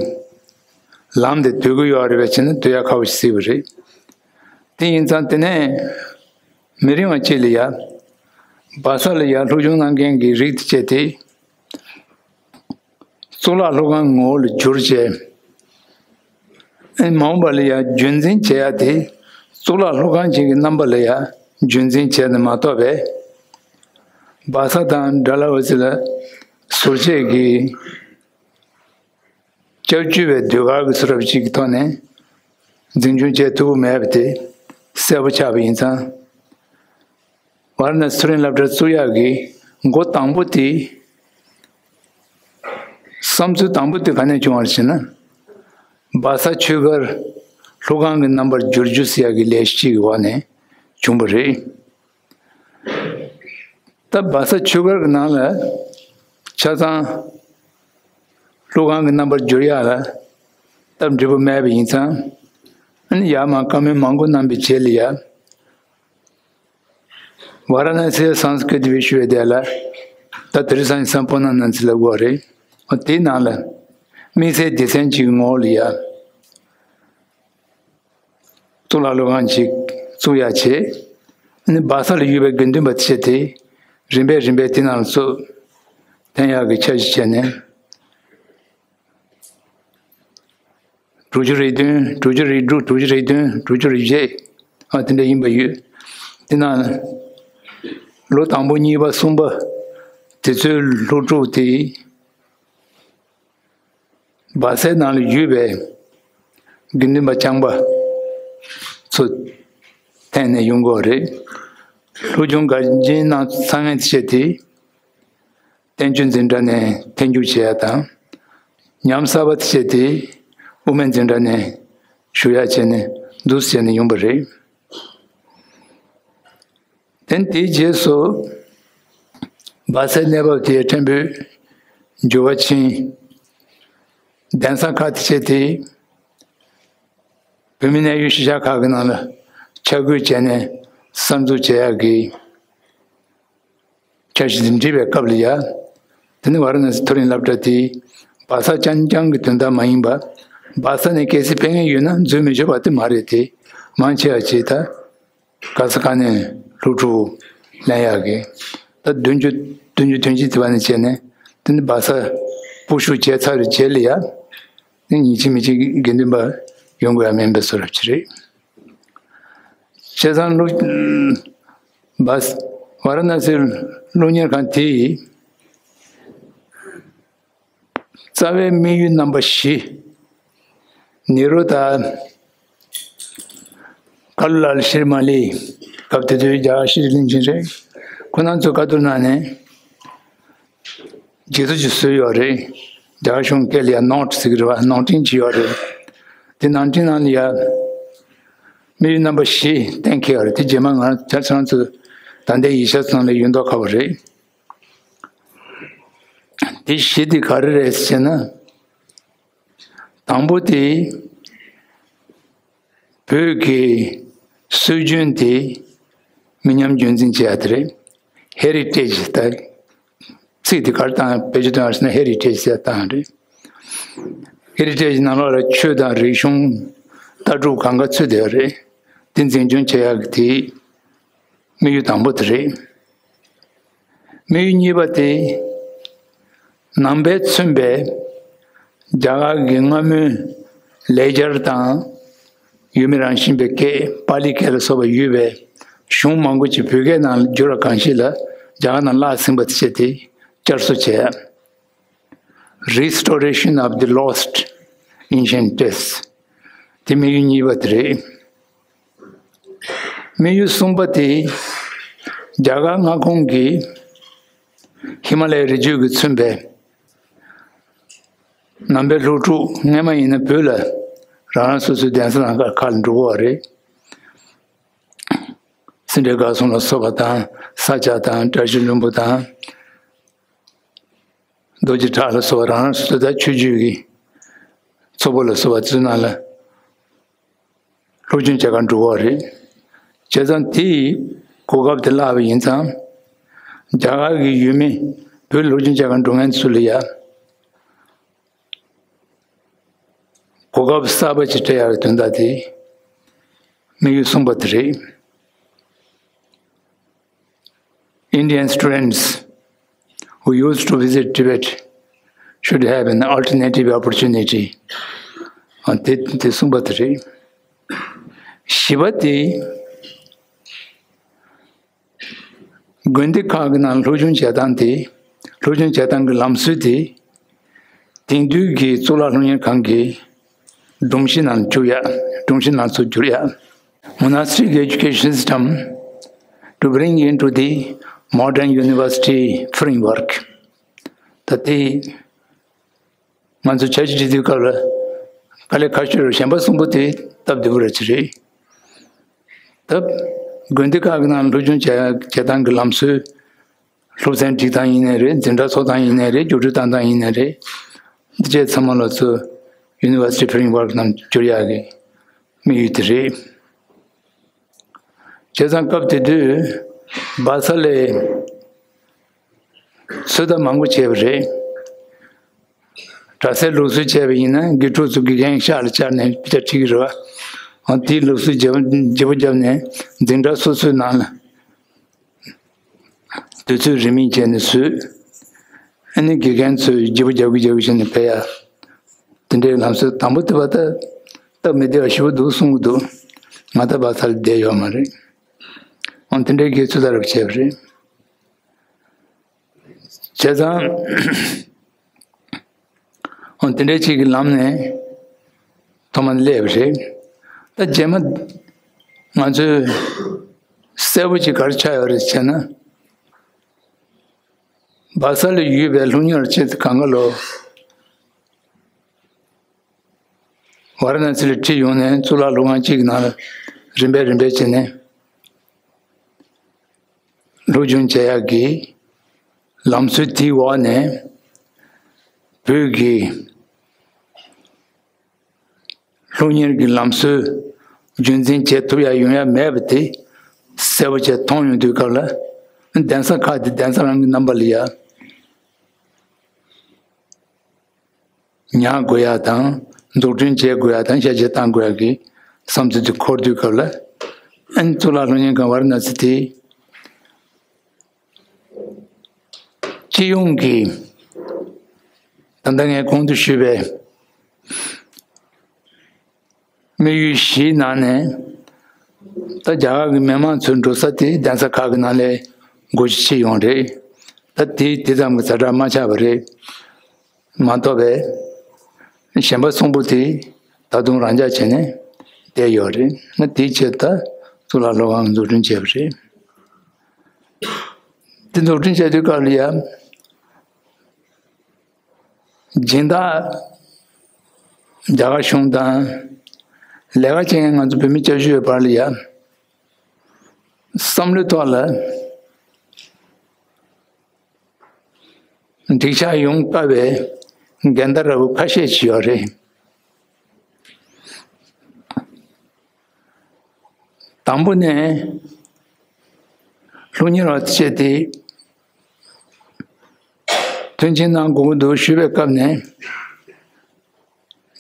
ལམ་དེ་སྡོད་ཀྱི་ཡོད་རེད་པས་བྱས་ན་སྡོད་ཡག་ཁག་པོ་ཞིག་སྲིད་པ་རེད། དེ་ཡིན་ཙང་དེ་ནས་མི་རིང་བ་ཅིག་ལ་ཡ། སྦག་ས་ལ་ཡ་སློབ་སྦྱོང་གནང་མཁན་གྱི་རིགས་དེ་བྱས་ཏེ། གཙུག་ལག་སློབ་ཁང་ངོ་བོ་ལ་བསྒྱུར་བྱས། ཨེ་མ་འོངས་པ་ལ་ཡང་རྒྱུན་འཛིན་བྱེད་ཡ་དེ་གཙུག་ལག་སློབ་ཁང་ཅིག་གི་རྣམ་པ་ལ་ཡང་རྒྱུན་འཛིན་བྱས་ནས་མ་གཏོགས་པས། སྦག་ས་དང་ཌལ་ཧོ་སི་ལ་ཟུར་བཅད་ཀྱི་སྐྱབས་བཅོལ་བའི་ཟློས་གར་གྱི་བཟོ་འདྲ་ཅིག་གི་ཐོག་ནས་འཛིན་སྐྱོང་བྱེད་ཐུབ་ཀྱི་མེད་པ་དེ་གསལ་པོ་ཆགས་པ་ཡིན་ཙང་། ཝཱ་ར་ཎ་སི་མཐོ་རིམ་སློབ་གྲྭ་བཙུགས་ཡག་གི་འགོ་དང་པོ་དེ། བསམ་ཚུལ་དང་པོ་དེ་ག་ནས་བྱུང་བ་རེད་ཟེར་ན། སྦ་ས་ཆོས་སྒར་ལྷོ་ཁང་གི་རྣམ་པར་བསྒྱུར་རྒྱུ་ཟེར་ཡག་གི་ལས་གཞི་གཅིག་གི་འོག་ནས་བྱུང་བ་རེད། ད་སྦ་ས་ཆོས་སྒར་གྱི་ནང་ལ་ཆ་ཚང་ལྷོ་ཁང་གི་རྣམ་པར་བསྒྱུར་ཡག་ལ་སྟབས་འགྲིག་པོ་མེད་པ་ཡིན་ཙང་། ཨ་ནི་ཡར་མར་བཀའ་མོལ་མང་པོ་གནང་པའི་རྗེས་ལ་ཡ། ཝཱ་ར་ཎ་སིའི་སཾ་སྐྲྀ་ཏ་བི་ཤུ་ཝི་དྱ་ལ། ད་དེ་རིང་སང་ཉིན་སམ་པོ་ཎ་ནཱ་ཛི་ལབ་དགོས་རེད། འོ་དེའི་ནང་ལ་དམིགས་བསལ་སྡེ་ཚན་གཅིག་གི་ངོ་བོ་ལ་ཡ། གཙུག་ལག་སློབ་ཁང་ཅིག་བཙུགས་ཡག་བྱས། ཨ་ནི་སྦ་ས་ལ་ཡོད་པའི་དགེ་འདུན་པ་ཆེ་དེ་རིམ་པས་རིམ་པས་དེ་ནང་ལ་ཚུར་འཐེན་ཡག་གི་འཆར་གཞི་བྱས་ནས། དྲུག་ཅུ་རེ་བདུན། དྲུག་ཅུ་རེ་དྲུག་དྲུག་ཅུ་རེ་བདུན། དྲུག་ཅུ་རེ་བརྒྱད། ཨ་དེ་འདྲ་ཡིན་པ་ཡོད། དེ་ནང་ལོ་དང་པོ་གཉིས་པ་གསུམ་པ་དེ་ཚོའི་སློབ་ཕྲུག་དེ་སྦ་སའི་ནང་ལ་ཡོད་པའི་དགེ་འདུན་པ་རྐྱང་པ་ཚོ་འཐེན་ནས་ཡོང་གི་ཡོད་རེད། སློབ་སྦྱོང་འགན་འཛིན་གནང་ཚར་མཁན་བྱས་ཏེ། བསྟན་ཆོས་འཛིན་གྲྭ་ནས་འཐེན་འཇུག་བྱེད་ཡ་དང་། ཉམས་གསར་པ་དེ་བྱས་ཏེ་དབུ་མའི་འཛིན་གྲྭ་ནས་ཞུགས་ཡ་བྱས་ནས་འདུག་བྱས་ནས་ཡོང་པ་རེད། དེ་དེའི་རྗེས་སུ་སྦ་སའི་གནས་བབ་དེ་ཕྲན་བུ་འགྱུར་བ་ཕྱིན། གདན་ས་ཁག་དེ་བྱས་ཏེ་བོད་མི་གནད་ཡོད་གཞིས་ཆགས་ཁག་གི་ནང་ལ་ཆ་བགོས་བྱས་ནས་གསར་འཛུགས་བྱེད་ཡ་གི་འཆར་གཞི་འདི་འབྲི་བའི་སྐབས་ལ་ཡ། དེ་ནི་ཝཱ་ར་ཎ་སི་མཐོ་རིམ་སློབ་གྲྭ་དེ་སྦ་ས་རྐྱང་རྐྱང་གི་དོན་དག་མ་ཡིན་པ། སྦ་ས་ནས་གལ་སྲིད་ཕེབས་མཁན་ཡོད་ན་འཛུལ་མི་ཆོག་པ་དེ་མ་རེད་དེ། མང་ཆེ་བ་ཅིག་ད་ག་ས་ག་ནས་སློབ་ཕྲུག་ལེན་ཡག་གི། ད་བདུན་ཅུ་བདུན་ཅུ་དོན་གཅིག་དེ་བ་ནས་བྱས་ནས་དེ་ནི་སྦ་ས་སྤོ་བཤུད་བྱས་ཚར་བའི་རྗེས་ལ་ཡ། དེ་ཉིན་གཅིག་མི་གཅིག་དགེ་འདུན་པ་ཡོང་དགོས་ཡ་མིན་པའི་བཟོ་འདྲ་ཅིག་རེད། བྱས་ཙང་སློབ། སྦ་ས་ཝཱ་ར་ཎ་སིའི་སློབ་གཉེར་ཁང་དེ་ཡི་རྩ་བའི་དམིགས་ཡུལ་རྣམ་པ་བཞི། ནེ་རུ་དང་ཀ་ལུ་ལཱལ་ཤི་རི་མ་ལི། སྐབས་དེ་དུས་རྒྱ་གར་ཤེས་རིག་བློན་ཆེན་རེད། ཁོ་རང་ཚོས་བཀའ་བསྡུར་གནང་ནས་མཇལ་དུ་ཅིག་བཟོས་ཡོད་རེད། རྒྱ་གར་གཞུང་སྐད་ལ་ཡ་ནོཊ་ཟེར་གི་རེད་བ། ནང་འཕྲིན་ཅིག་ཡོད་རེད། དེ་ནང་འཕྲིན་ནང་ལ་ཡ་དམིགས་ཡུལ་རྣམ་པ་བཞི་གཏན་འཁེལ་ཡོད་རེད། དེ་རྗེས་མ་ང་རང་ཚོ་ད་ལྟའི་ཡིག་ཆ་ཚང་ལ་ཡོད་མདོག་ཁ་པོ་རེད། དེ་བཞི་དེ་ག་རེ་རེད་ཟེར་ན། དང་པོ་དེ་བོད་ཀྱི་སྲོལ་རྒྱུན་དེ་མི་ཉམས་རྒྱུན་འཛིན་བྱེད་ཡ་དེ་རེད། ཧེ་རི་ཊེཇ་ད་ཚིག་དེ་ག་རེ་བཏང་བེད་སྤྱོད་བཏང་ཡ་ཟེར་ན་ཧེ་རི་ཊེཇ་ཟེར་བཏང་ཡ་རེད། ཧེ་རི་ཊེཇ་ནང་ལོགས་ལ་ཆོས་དང་རིག་གཞུང་ལྟ་གྲུབ་གང་ག་ཚུད་བསྡད་ཡོད་རེད། དེ་འཛིན་སྐྱོང་བྱེད་ཡག་གི་དེ་དམིགས་ཡུལ་དང་པོ་དེ་རེད། དམིགས་ཡུལ་གཉིས་པ་དེ་ནང་པས་མཚོན་པའི་རྒྱ་གར་གྱི་སྔ་མོའི་ལེགས་སྦྱར་དང་ཡུལ་མི་རང་བཞིན་པའི་སྐད་པཱ་ལི་སྐད་ལ་སོགས་པ་ཡོད་པའི་གཞུང་མང་པོ་ཅིག་བོད་སྐད་ནང་བསྒྱུར་བ་གང་ཞིག་ལ་རྒྱ་གར་ནང་བརླག་ཟིན་པ་དེ་བྱས་ཏེ་བསྐྱར་གསོ་བྱས། Restoration of the Lost Ancient Texts དེ་དམིགས་ཡུལ་གཉིས་པ་དེ་རེད། དམིགས་ཡུལ་གསུམ་པ་དེ་རྒྱ་གར་མངའ་ཁོངས་ཀྱི་ཧི་མ་ལ་ཡའི་རི་རྒྱུད་ཀྱིས་མཚོན་པའི་ནང་པའི་སློབ་ཕྲུག་སྔས་མ་ཡིན་ན་བོད་ལ་རང་རང་སོ་སོའི་གདན་ས་ནང་ཁག་ཁག་ལ་འགྲོ་གི་ཡོད་རེད། སེ་འབྲས་དགའ་གསུམ་ལ་སོགས་པ་དང་ས་སྐྱ་དང་བཀྲ་ཤིས་ལྷུན་པོ་དང་། རྡོ་རྗེ་བྲག་ལ་སོགས་པ་རང་རང་སོ་སོ་དང་ཆོས་བརྒྱུད་ཀྱི་ཚོགས་པ་ལ་སོགས་པ་ཚོའི་ནང་ལ་སློབ་སྦྱོང་བྱེད་གར་འགྲོ་གི་རེད། བྱས་ཙང་དེ་ཡི་གོ་སྐབས་དེ་བརླག་པ་ཡིན་ཙང་། རྒྱ་གར་གྱི་ཡུལ་མི་བོད་སློབ་སྦྱོང་བྱེད་གར་འགྲོ་མཁན་ཚོ་ལ་ཡ་གོ་སྐབས་གསར་པ་ཞིག་སྤྲད་ཡག་གི་དོན་དག་དེ་དམིགས་ཡུལ་གསུམ་པ་དེ་རེད། Indian students who used to visit Tibet should have an alternative opportunity. ཨ་དེ་དེ་གསུམ་པ་དེ་རེད། བཞི་པ་དེ་དགོན་སྡེ་ཁག་གི་ནང་སློབ་སྦྱོང་བྱེད་སྟངས་དེ་སློབ་སྦྱོང་བྱེད་སྟངས་ཀྱི་ལམ་སྲོལ་དེ་དེང་དུས་ཀྱི་གཙུག་ལག་སློབ་གཉེར་ཁང་གི་སྒྲོམ་གཞི་ནང་བཅུག་ཡ། སྒྲོམ་གཞི་ནང་ཚུར་བསྒྱུར་ཡ། Monastic education system to bring into the modern university framework. ད་དེ་ ང་ཚོ་འཆར་གཞི་བྲིས་དུས་སྐབས་ལ་དཀའ་ལས་ཁག་ཤོས་རུ་གཞན་པ་གསུམ་པོ་དེ་སྟབས་བདེ་པོ་ར་ཅིག་རེད། ད་དགོན་སྡེ་ཁག་གི་ནང་སློབ་སྦྱོང་བྱ་བྱེད་སྟངས་ཀྱི་ལམ་སྲོལ། སློབ་ཚན་སྒྲིག་སྟངས་ཡིན་ནའི་རེད། འཛིན་གྲྭ་འཚོགས་སྟངས་ཡིན་ནའི་རེད། རྒྱུགས་སྤྲོད་བཏང་སྟངས་ཡིན་ནའི་རེད། འདི་བཅས་ཚང་མ་ལ་ཚོ་University Framework ནང་བསྒྱུར་ཡག་གི་དམིགས་ཡུལ་དེ་རེད། བྱས་ཙང་སྐབས་དེ་དུས་སྦ་ས་ལས་ཚོད་ལྟ་མང་པོ་བྱས་པ་རེད། གྲྭ་སའི་ལུགས་སྲོལ་བྱས་པ་ཡིན་ན་དགེ་ཕྲུག་ཚོ་དགེ་རྒན་ཤག་ལ་བཅར་ནས་དཔེ་ཆ་ཁྲིད་ཀྱི་རེད་བ། འོ་དེའི་ལུགས་སྲོལ་བརྗེ་པོ་བརྗེ་པོ་བརྒྱབ་ནས་འཛིན་གྲྭ་སོ་སོའི་ནང་ལ་དུས་ཚོད་རིང་མིན་བྱས་ནས་བཟོས། ཨ་ནི་དགེ་རྒན་ཚོས་བརྗེ་པོ་རྒྱག་གི་རྒྱག་གི་བྱས་ནས་ཕེབས་ཡ། དེ་འདྲའི་ལམ་སྲོལ་དང་པོ་དེ་བ་ད་སྟབས་མི་བདེ་བ་ཞེ་པོ་འདུག་གསུང་གི་འདུག་ང་ད་སྦ་ས་ལ་བསྡད་ཡོད་མ་རེད། འོ་དེ་འདྲའི་གི་ཚོད་ལྟ་རབ་བྱས་པ་རེད། བྱས་ཙང་། འོ་དེ་འདྲའི་ཅིག་གི་ལམ་ནས་ཐོག་མར་སླེབས་པ་རེད། ད་རྗེས་མ་ང་ཚོས་གསལ་པོ་ཅིག་ག་རེ་ཆགས་ཡོད་རེད་ཟེར་ན། སྦ་ས་ལ་ཡོད་པའི་སློབ་གཉེར་བ་ཆེད་དུ་གང་ག་ལོ་ཝཱ་ར་ཎ་སི་ལ་ཁྲིད་ཡོང་ནས་གཙུག་ལག་སློབ་ཁང་གཅིག་གི་ནང་ལ་རིམ་པས་རིམ་པས་བྱས་ནས། སློབ་སྦྱོང་བྱེད་ཡག་གི་ལམ་སྲོལ་དེའི་འོག་ནས་བོད་ཀྱི་སློབ་གཉེར་གྱི་ལམ་སྲོལ་རྒྱུན་འཛིན་བྱེད་ཐུབ་ཡག་ཡོང་ཡག་མེད་པ་དེ་གསལ་པོ་བྱས་མཐོང་ཡོང་དུས་སྐབས་ལ། གདན་ས་ཁག་དེ་གདན་ས་རང་གི་རྣམ་པ་ལ་ཡ། ཉར་དགོས་ཡག་དང་འཛུགས་སྐྲུན་བྱེད་དགོས་ཡག་དང་ཤ་ཆེ་གཏང་དགོས་ཡག་གི་བསམ་ཚུལ་དེ་འཁོར་དུས་སྐབས་ལ། ཨན་གཙུག་ལག་སློབ་གཉེར་ཁང་ཝཱ་ར་ཎ་སི་དེ་སྤྱི་ཡོངས་ཀྱི་ད་ལྟ་ངས་གོང་དུ་ཞུས་པའི་དམིགས་ཡུལ་བཞིའི་ནང་ནས་ད་རྒྱ་གར་གྱི་མི་མང་ཚོའི་འགྲོ་ས་དེ་གདན་ས་ཁག་གི་ནང་ལས་འགོ་ཞིག་ཕྱེ་ཡོང་རེད། ད་དེ་དེ་ཙམ་གྱི་ཛ་དྲག་མ་ཆགས་པ་རེད། མ་གཏོགས་པའི་གཞན་པ་གསུམ་པོ་དེ་ད་དུང་རང་འཇགས་བྱས་ནས་བསྡད་ཡོད་རེད། ན་དེའི་ཆེད་དུ་གཙུག་ལག་སློབ་ཁང་འཛུགས་སྐྲུན་བྱས་པ་རེད། དེ་འཛུགས་སྐྲུན་བྱས་དུས་སྐབས་ལ་ཡང་སྦྱིན་བདག་རྒྱ་གར་གཞུང་དང་ལས་ཀ་བྱེད་མཁན་ང་ཚོ་བོད་མི་སྐྱབས་བཅོལ་བའི་བར་ལ་ཡང་བསམ་བློའི་ཐོག་ལ། འགྲིག་ཆགས་ཡོང་དཀའ་བའི་འགལ་ཟླ་འདྲ་བོ་ཁ་ཤས་ཤིག་ཡོད་རེད། དང་པོ་ནས་སློབ་གཉེར་བ་བྱས་ཏེ་མཐུན་རྐྱེན་གནང་དགོས་ཀྱི་འདུག་ཞུས་པའི་སྐབས་ནས་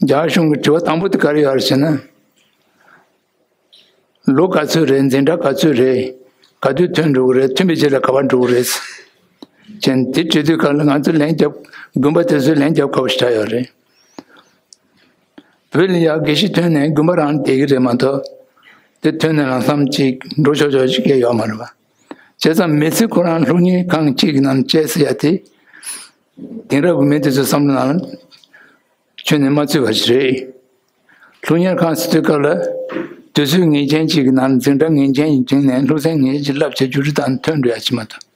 རྒྱ་གཞུང་གི་དྲི་བ་དང་པོ་དེ་ག་རེ་ཡོད་རེད་ཟེར་ན། ལོ་ག་ཚོད་རེད། འཛིན་གྲྭ་ག་ཚོད་རེད། ག་དུས་ཐོན་འགྲོ་གི་རེད། ཐོན་པའི་རྗེས་ལ་ག་པར་འགྲོ་གི་རེད། ཅན་དེ་དྲི་དུས་སྐབས་ལ་ང་ཚོ་ལན་རྒྱབ། དགོན་པ་དེ་ཚོས་ལན་རྒྱབ་དཀའ་བ་ཞིག་ཆགས་ཡོད་རེད། བོད་ལ་ཡར་དགེ་བཤེས་ཐོན་ནས་དགོན་པ་རང་བསྡད་ཀྱི་རེད་མ་གཏོགས། དེ་ཐོན་ནས་ལམ་སང་ཅིག་འགྲོ་ཆོག་ཆོག་ཅིག་གས་ཡོད་མ་རེད་པ། བྱས་ཙང་མི་ཚེ་ཁོ་རང་སློབ་གཉེར་ཁང་གཅིག་གི་ནང་བཅད་ཟེར་ཡ་དེ། དེང་རབས་ཀྱི་མི་དེ་ཚོའི་བསམ་བློ་ནང་ལ། ཁྱོན་ནས་མ་ཚུད་པ་ཞིག་རེད། སློབ་གཉེར་ཁང་ཟེར་དུས་སྐབས་ལ། དུས་ཚོད་ངེས་ཅན་ཅིག་གི་ནང་འཛིན་གྲྭ་ངེས་ཅན་ཞིག་བསྒྲིགས་ནས་སློབ་ཚན་ངེས་ཅན་ཅིག་བསླབ་བྱས་རྒྱུགས་སྤྲོད་དང་ཐོན་འགྲོ་ཡ་ཅིག་མ་གཏོགས།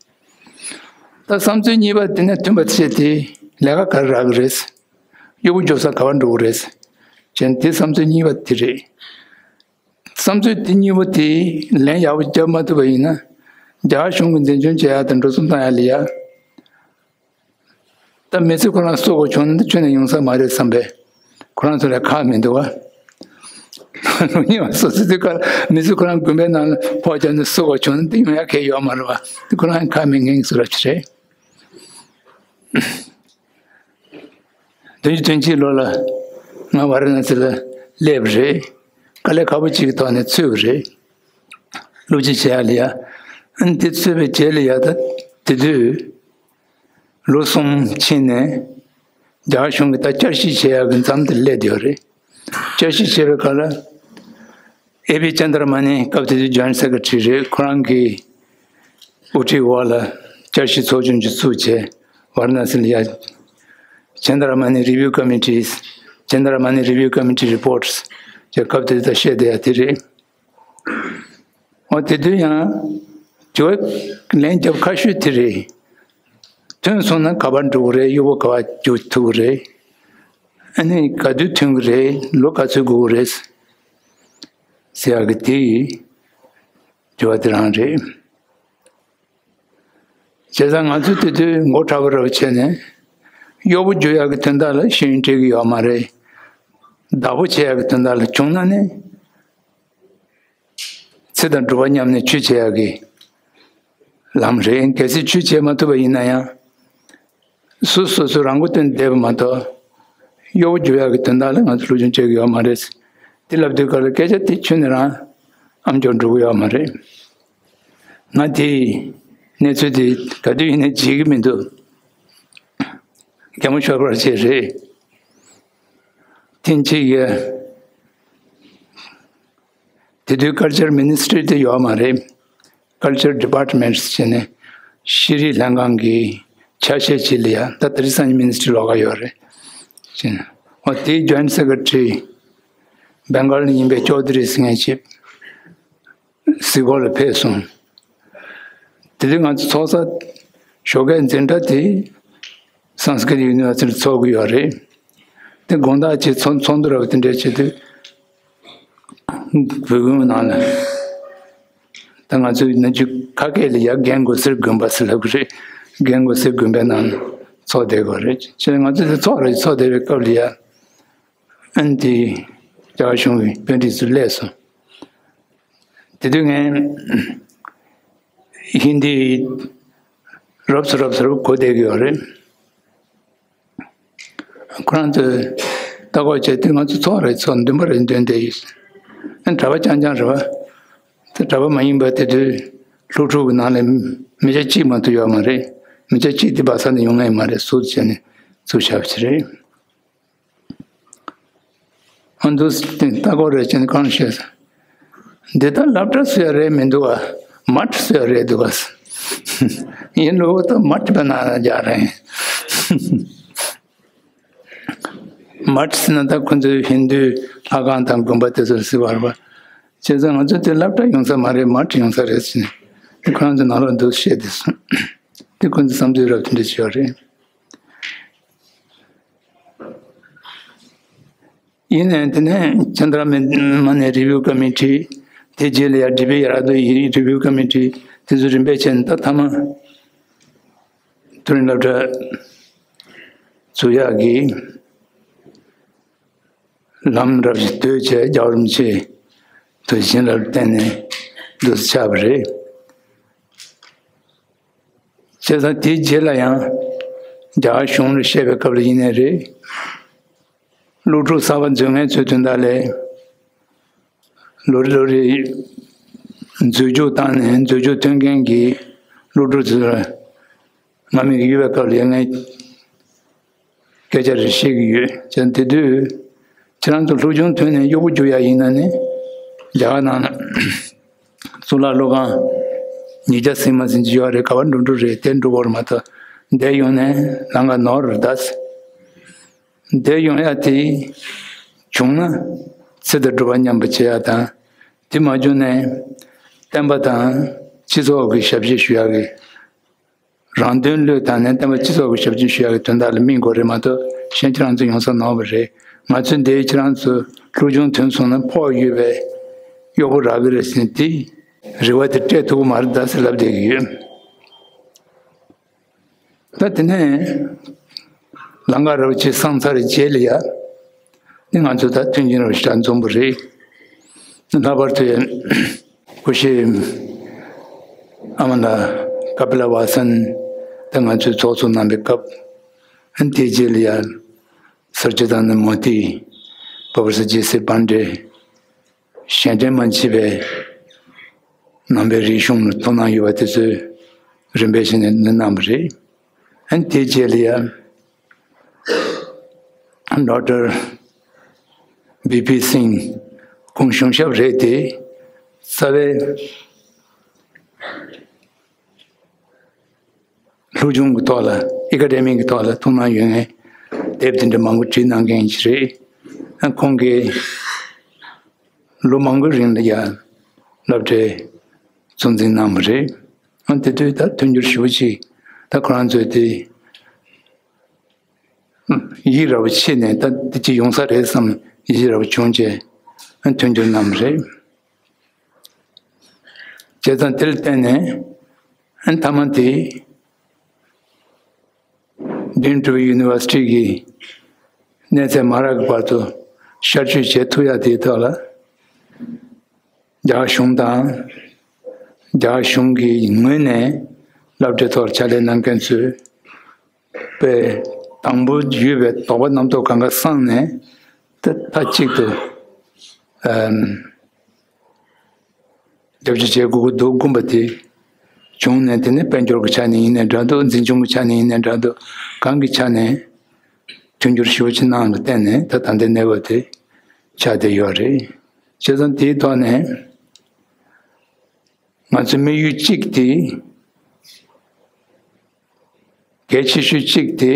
ད་བསམ་ཚུལ་གཉིས་པ་དེ་ནས་མཐུན་པ་བྱས་ཏེ་ལས་ཀ་ག་རེ་རག་གི་རེད། གཡོག་པོ་འཇོག་ས་ག་པར་འགྲོ་གི་རེད། ཅན་དེ་བསམ་ཚུལ་གཉིས་པ་དེ་རེད། བསམ་ཚུལ་དེ་གཉིས་པོ་དེ་ལན་ཡག་པོ་རྒྱབ་མ་ཐུབ་པ་ཡིན་ན། རྒྱ་གར་གཞུང་གིས་འཛིན་སྐྱོང་བྱེད་ཡ་དང་འགྲོ་སོང་བཏང་ཡ་ལ་ཡ། ད་མི་ཚེ་ཁོ་རང་གསོ་དགོས་བྱུང་ན་ཁྱོན་ནས་ཡོང་ས་མ་རེད་བསམ་པས། ཁོ་རང་ཚོ་ལ་ཁག་མི་འདུག་བ། སློབ་གཉེར་བ་སོ་སོ་དེ་གར་མི་ཚེ་ཁོ་རང་དགོན་པའི་ནང་ལ་ཕོག་བྱས་ནས་གསོ་དགོས་བྱུང་ན་དེ་ཡོང་ཡ་གལ་ཡོད་མ་རེད་བ། དེ་ཁོ་རང་ཁག་མི་ངན་གྱི་བཟོ་འདྲ་ཅིག་རེད། བདུན་ཅུ་དོན་གཅིག་ལོ་ལ་ང་ཝཱ་ར་ཎ་སི་ལ་སླེབས་པ་རེད། དཀའ་ལས་ཁག་པོ་ཅིག་གི་ཐོག་ནས་ཚུད་པ་རེད། སློབ་སྤྱི་བྱེད་ཡ་ལ་ཡ། ཨ་ནི་དེ་ཚུད་པའི་རྗེས་ལ་ཡ་ད་དེ་དུས། ལོ་གསུམ་ཕྱིན་ནས་རྒྱ་གར་གཞུང་གིས་ད་བསྐྱར་ཞིབ་བྱེད་ཡག་གི་མཚམས་དེར་སླེབས་བསྡད་ཡོད་རེད། བསྐྱར་ཞིབ་བྱས་པའི་སྐབས་ལ་ཨེ་བི་ཅན་དྲ་མ་ནི་སྐབས་དེ་དུས་ཇོ་ཡེནཊ་སེ་ཀེ་ཊི་རི་རེད། ཁོ་རང་གི་དབུ་ཁྲིད་འོག་ལ་བསྐྱར་ཞིབ་ཚོགས་ཆུང་ཅིག་བཙུགས་བྱས་ཝཱ་ར་ཎ་སི་ལ་ཡ་ཅན་དྲ་མ་ནི་རི་བིའུ་ཀོ་མི་ཊི་ཇན་དྲ་མ་ནི་རི་བིའུ་ཀོ་མི་ཊི་རི་པོར་ཊི་ཅེས་སྐབས་དེ་དུས་ད་བཤད་བསྡད་ཡ་དེ་རེད། འོ་དེ་དུས་ཡང་དྲི་བ་ལན་རྒྱབ་ཁག་ཤོས་དེ་རེད། ཐོན་སོང་ན་ག་པར་འགྲོ་གི་རེད། གཡོག་པོ་ག་པར་རྒྱུགས་ཐུབ་ཀྱི་རེད། ཨ་ནི་ག་དུས་ཐོན་གི་རེད། ལོ་ག་ཚོད་འགོར་གི་རེད་ཟེར་ཡག་གི་དེ་ཡི་དྲི་བ་དེ་རང་རེད། བྱས་ཙང་ང་ཚོས་དེ་དུས་མགོ་ཁྲ་བོ་ར་བོ་བྱས་ནས་གཡོག་པོ་རྒྱུག་ཡག་གི་དོན་དག་ལ་ཤེས་ཡོན་སྤྲད་གི་ཡོད་མ་རེད། བདག་པོ་བྱེད་ཡག་གི་དོན་དག་ལ་བྱུང་ན་ནི། ཚེ་དང་སྒྲུབ་པ་མཉམ་ནས་ཆོས་བྱེད་ཡག་གི་ལམ་རེད། གལ་སྲིད་ཆོས་བྱེད་མ་ཐུབ་པ་ཡིན་ན་ཡང་། སོ་སོ་སོ་རང་མགོ་བཏོན་བསྡད་པ་མ་གཏོགས། གཡོག་པོ་རྒྱུག་ཡག་གི་དོན་དག་ལ་ང་ཚོ་སློབ་སྦྱོང་བྱེད་ཀྱི་ཡོད་མ་རེད། དེ་ལབ་དུས་སྐབས་ལ་སྐད་ཆ་དེ་ཁྱོན་ནས་རང་ཨམ་ཅོག་འགྲོ་གི་ཡོད་མ་རེད། ང་དེའི་གནས་ཚུལ་དེ་ག་དུས་ཡིན་ནའི་བརྗེད་ཀྱི་མི་འདུག། རྒན་མོ་ཤོར་བར་བྱས་རེད། ཐེངས་གཅིག་ཡ། དེ་དུས་Culture Ministry དེ་ཡོད་མ་རེད། Culture Department ཟེར་ནས་ཤེས་རིག་ལྷན་ཁང་གི་ཆ་ཤས་ཅིག་ལ་ཡ། ད་དེ་རིང་སང་ཉིན་Ministry ལོགས་ཀ་ཡོད་རེད། ཅེས་ནས་འོ་དེའི་Joint Secretary Bengal ནས་ཡིན་པའི་ཅོ་དི་རི་ཟེར་མཁན་ཅིག་གཟིགས་སྐོར་ལ་ཕེབས་སོང་། དེ་དུས་ང་ཚོ་ཚོགས་ས་ཞོགས་ཀའི་འཛིན་གྲྭ་དེ་Sanskrit University ཚོགས་ཀྱི་ཡོད་རེད། དེ་དགོང་དག་ཅིག་ཚོགས་ཚོགས་འདུ་ར་བ་དེ་འདྲ་བྱེད་དུས། བོད་ཁང་ནང་ལ། ད་ང་ཚོའི་ནམ་རྒྱུན་ཁ་སྐད་ལ་ཡ་རྒན་གོ་སར་དགོན་པ་ཟེར་ལབ་ཀྱི་རེད། རྒན་གོ་སར་དགོན་པའི་ནང་ཚོགས་བསྡད་དགོས་རེད། བྱས་ནས་ང་ཚོ་དེ་ཚོགས་རེད། ཚོགས་བསྡད་པའི་སྐབས་ལ་ཡ། ཨན་དེ་རྒྱ་གར་གཞུང་གི་དཔོན་རིགས་ཚོ་སླེབས་སོང་། དེ་དུས་ངས་ཧིན་དི་རོབ་ཙམ་རོབ་ཙམ་གོ་བསྡད་ཀྱི་ཡོད་རེད། ཁོ་རང་ཚོས་ལྟ་སྐོར་བྱས་དུས་ང་ཚོ་ཚོགས་རེད། ཚོགས་འདུན་པ་རེད། འདོན་བསྡད་ཡོད། ཨ་གྲྭ་པ་རྐྱང་རྐྱང་རེད་པ། དེ་གྲྭ་པ་མ་ཡིན་པ་དེ་དུས་སློབ་ཕྲུག་གི་ནང་ལ་མི་སྐྱ་གཅིག་མ་གཏོགས་ཡོད་མ་རེད། མི་སྐྱ་གཅིག་དེ་སྦག་ས་ནས་ཡོང་ངེས་མ་རེད། ཟུར་བྱས་ནས་ཚུར་བཞག་པ་ཞིག་རེད། ཨ་འདུག་སེ་ལྟ་སྐོར་རེ་བྱས་ནས་གང་བཤད་ས། འདི་ལྟར་སློབ་གྲྭ་ཟེར་ཡ་རེད་མི་འདུག་ག། མཐར་ཟེར་ཡ་རེད་འདུག་ག། ཡིན་ལོ་ད་མཐར་པའི་ནང་ལ་རྒྱག་རེད། མཐར་ཟེར་ན་ད་ཁོ་ཚོའི་ཧིན་དུའི་ལྷ་ཁང་དང་དགོན་པ་དེ་ཚོར་ཟེར་བ་རེད་པ། བྱས་ཙང་ང་ཚོ་དེ་སློབ་གྲྭ་ཡོང་ས་མ་རེད། མཐར་ཡོང་ས་རེད་ཟེར་ནས་དེ་ཁོ་རང་ཚོ་ནང་ལོགས་འདུག་བཤད་དེ་སོང་། དེ་ཁོ་ཚོའི་བསམ་ཚུལ་རབ་དེ་འདྲ་ཞིག་ཡོད་རེད། ཡིན་ནའི་དེ་ནས་ཅན་དྲ་མ་ནི་རི་བིའུ་ཀ་མི་ཊི། དེ་རྗེས་ལ་ཡ་ཌི་པི་ཡར་རྡོ་ཡི་རི་བིའུ་ཀ་མི་ཊི་དེ་ཚོ་རིམ་པས་བྱས་ནས་ད་མཐའ་མ་མཐོ་རིམ་སློབ་གྲྭ་བཙུགས་ཡག་གི་ལམ་རབ་ཅིག་བཏོད་བྱས། རྒྱལ་བ་རིན་པོ་ཆེ་ཐུགས་བཞེད་རབ་བརྟེན་ནས་འདུག་སེ་ཆགས་པ་རེད། བྱས་ཙང་དེའི་རྗེས་ལ་ཡང་རྒྱ་གར་གཞུང་ལ་བཤད་པའི་སྐབས་ལ་ཡིན་ནའི་རེད། སློབ་ཕྲུག་གསར་པ་འཛུལ་མཁན་ཚོའི་དོན་དག་ལ་ལོ་རེ་ལོ་རེ་འཛུལ་ཞུགས་བཏང་ནས་འཛུལ་ཞུགས་ཐོན་མཁན་གྱི་སློབ་ཕྲུག་ཚོ་ལ་སྔ་མོ་གི་ཡོད་པའི་སྐབས་ལ་ཡང་ངས་སྐད་ཆ་རེ་བཤད་ཀྱི་ཡོད། བྱས་ཙང་དེ་དུས་ཁྱེད་རང་ཚོ་སློབ་སྦྱོང་ཐོན་ནས་གཡོག་པོ་རྒྱུག་ཡག་ཡིན་ན་ནི་རྒྱ་གར་ནང་ལ་གཙུག་ལག་སློབ་ཁང་ཉིས་བརྒྱ་ཟིན་མ་ཟིན་ཅིག་ཡོད་རེད། ག་པར་འགྲོ་འགྲོ་རེད། དེ་འགྲོ་དགོས་རེད་མ་གཏོགས་འདིར་ཡོང་ནས་ལམ་ཁ་ནོར་རེད་ད། འདིར་ཡོང་ཡག་དེ་བྱུང་ན་ཚེ་དང་སྒྲུབ་པ་མཉམ་པོ་བྱེད་ཡག་དང་། དེ་མ་བྱུང་ནའི་བསྟན་པ་དང་སྤྱི་ཚོགས་ཀྱི་ཞབས་ཕྱི་ཞུ་ཡག་གི་རང་དོན་བློས་བཏང་ནས་བསྟན་པ་སྤྱི་ཚོགས་ཀྱི་ཞབས་ཕྱི་ཞུ་ཡག་གི་དོན་དག་ལ་དམིགས་དགོས་རེད་མ་གཏོགས་གཞན་ཁྱེད་རང་ཚོ་ཡོང་ས་ནོར་བ་རེད། ང་ཚོས་འདིར་ཁྱེད་རང་ཚོ་སློབ་སྦྱོང་ཐོན་སོང་ན་ཕོགས་ཡོད་པའི་གཡོག་པོ་རག་གི་རེད་ཟེར་ནས་དེ་རེ་བ་དེ་སྤྲད་ཐུབ་ཀྱི་མ་རེད་ད་ཟེར་ལབ་བསྡད་ཀྱི་ཡོད། ད་དེ་ནས་ལམ་ཁ་རབ་ཅིག་སངས་ཚར་རྗེས་ལ་ཡ། ནི་ང་ཚོ་ད་མཐུན་རྐྱེན་རབ་ཞིག་འཛོམས་པ་རེད། ལྷག་པར་དུ་སྐུ་ཞབས་ཨ་མ་ལགས་ཀ་པི་ལ་ཝ་སན་ད་ང་ཚོའི་ཚོགས་གཙོ་གནང་པའི་སྐབས། ཨ་ནི་དེའི་རྗེས་ལ་ཡ་སར་ཇི་དྷ་ན་མོ་དི། པོ་པོ་སར་ཇི་སི་པན་ཌེ། གཞན་དོན་མ་མཆིས་པའི་ནང་པའི་རིག་གཞུང་ལ་ཐུགས་སྣང་ཡོད་པ་དེ་ཚོས་རིམ་པས་བྱས་ནས་གནང་བ་རེད། ཨ་ནི་དེའི་རྗེས་ལ་ཡང་ཌོག་ཊར་བི་པི་སིང་ཁོང་གཞུང་ཞབས་རེད་དེ། རྩ་བའི་སློབ་སྦྱོང་གི་ཐོག་ལ་ཨེ་ཀ་ཌེ་མིག་གི་ཐོག་ལ་ཐུགས་སྣང་ཡོད་མཁན་དེབ་དེ་འདྲ་མང་པོ་བྲིས་གནང་མཁན་ཞིག་རེད། ཁོང་གིས་ལོ་མང་པོའི་རིང་ལ་ཡང་སློབ་གྲྭའི་གཙོ་འཛིན་གནང་བ་རེད། ཨ་དེ་དུས་ད་མཐུན་འགྱུར་ཞེ་པོ་ཅིག་ད་ཁོ་རང་ཚོས་དེ། ཡིད་རབ་ཆེས་ནས་ད་འདི་ཅིག་ཡོང་ས་རེད་བསམ། ཡིད་རབ་བྱུང་བྱས་མཐུན་འགྱུར་གནང་བ་རེད། བྱས་ཙང་དེ་ལ་བརྟེན་ནས་མཐའ་མ་དེ་ཌིན་ཀྲུ་ཡུ་ནི་ཝར་སི་ཊི་གི་གནས་ཚད་མ་རག་གི་བར་དུ་ཤར་བསྐྱོད་བྱེད་ཐུབ་ཡ་དེའི་ཐོག་ལ། རྒྱ་གཞུང་དང་། རྒྱ་གཞུང་གི་ངོས་ནས་སློབ་གྲྭའི་ཐོག་ཕྱག་ལས་གནང་མཁན་ཚོས་པའི་དང་པོ་ཡོད་པའི་དོགས་པ་རྣམ་རྟོག་གང་ག་སངས་ནས། ད་ད་གཅིག་ཏུ་ཨམ་རྒྱབ་སྐྱོར་བྱེད་དགོས་ཀྱི་འདུག་དགོངས་པ་དེ་བྱུང་ནས། དེ་ནས་དཔལ་འབྱོར་གྱི་ཆ་ནས་ཡིན་ནའི་འདྲ་འདུག་འཛིན་སྐྱོང་གི་ཆ་ནས་ཡིན་ནའི་འདྲ་འདུག་གང་གི་ཆ་ནས་མཐུན་འགྱུར་ཞེ་པོ་ཅིག་གནང་གི་བརྟེན་ནས་ད་ད་ལྟའི་གནས་བབ་དེ་ཆགས་བསྡད་ཡོད་རེད། བྱས་ཙང་དེའི་ཐོག་ནས་ང་ཚོའི་དམིགས་ཡུལ་གཅིག་དེ། གལ་ཆེ་ཤོས་གཅིག་དེ།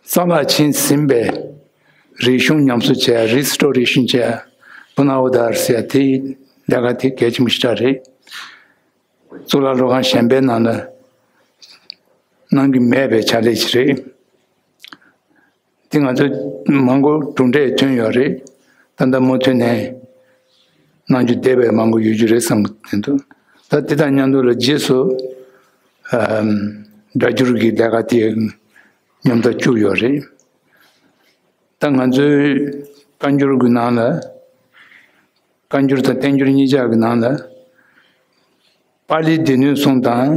རྩ་བརླག་ཕྱིན་ཟིན་པའི་རིག་གཞུང་ཉམས་གསོ་བྱས། རི་སི་ཊོ་རེ་ཤན་བྱས། པུ་ན་ཨུ་དར་ཟེར་ཡ་དེའི་ལས་ཀ་དེ་གལ་ཆེན་པོ་ཞེ་དྲག་རེད། གཙུག་ལག་སློབ་ཁང་གཞན་པའི་ནང་ལ་གནང་གི་མེད་པའི་ཕྱག་ལས་ཤིག་རེད། དེ་ང་ཚོ་མང་པོ་གྲུབ་འབྲས་ཐོན་ཡོད་རེད། ད་ལྟ་མུ་མཐུད་ནས་གནང་རྒྱུ་བསྡད་པའི་མང་པོ་ཡོད་རྒྱུ་རེད་བསམ་གྱི་འདུག་ད་དེ་དང་མཉམ་དུ་ལ་རྗེས་སུ་ཨམ་སྒྲ་སྒྱུར་གྱི་ལས་ཀ་དེ་མཉམ་ཐག་བཅུག་ཡོད་རེད། ད་ང་ཚོའི་བཀའ་འགྱུར་གྱི་ནང་ལ། བཀའ་འགྱུར་དང་བསྟན་འགྱུར་གཉིས་ཆ་གི་ནང་ལ། པཱ་ལིའི་སྡེ་སྣོད་གསུམ་དང་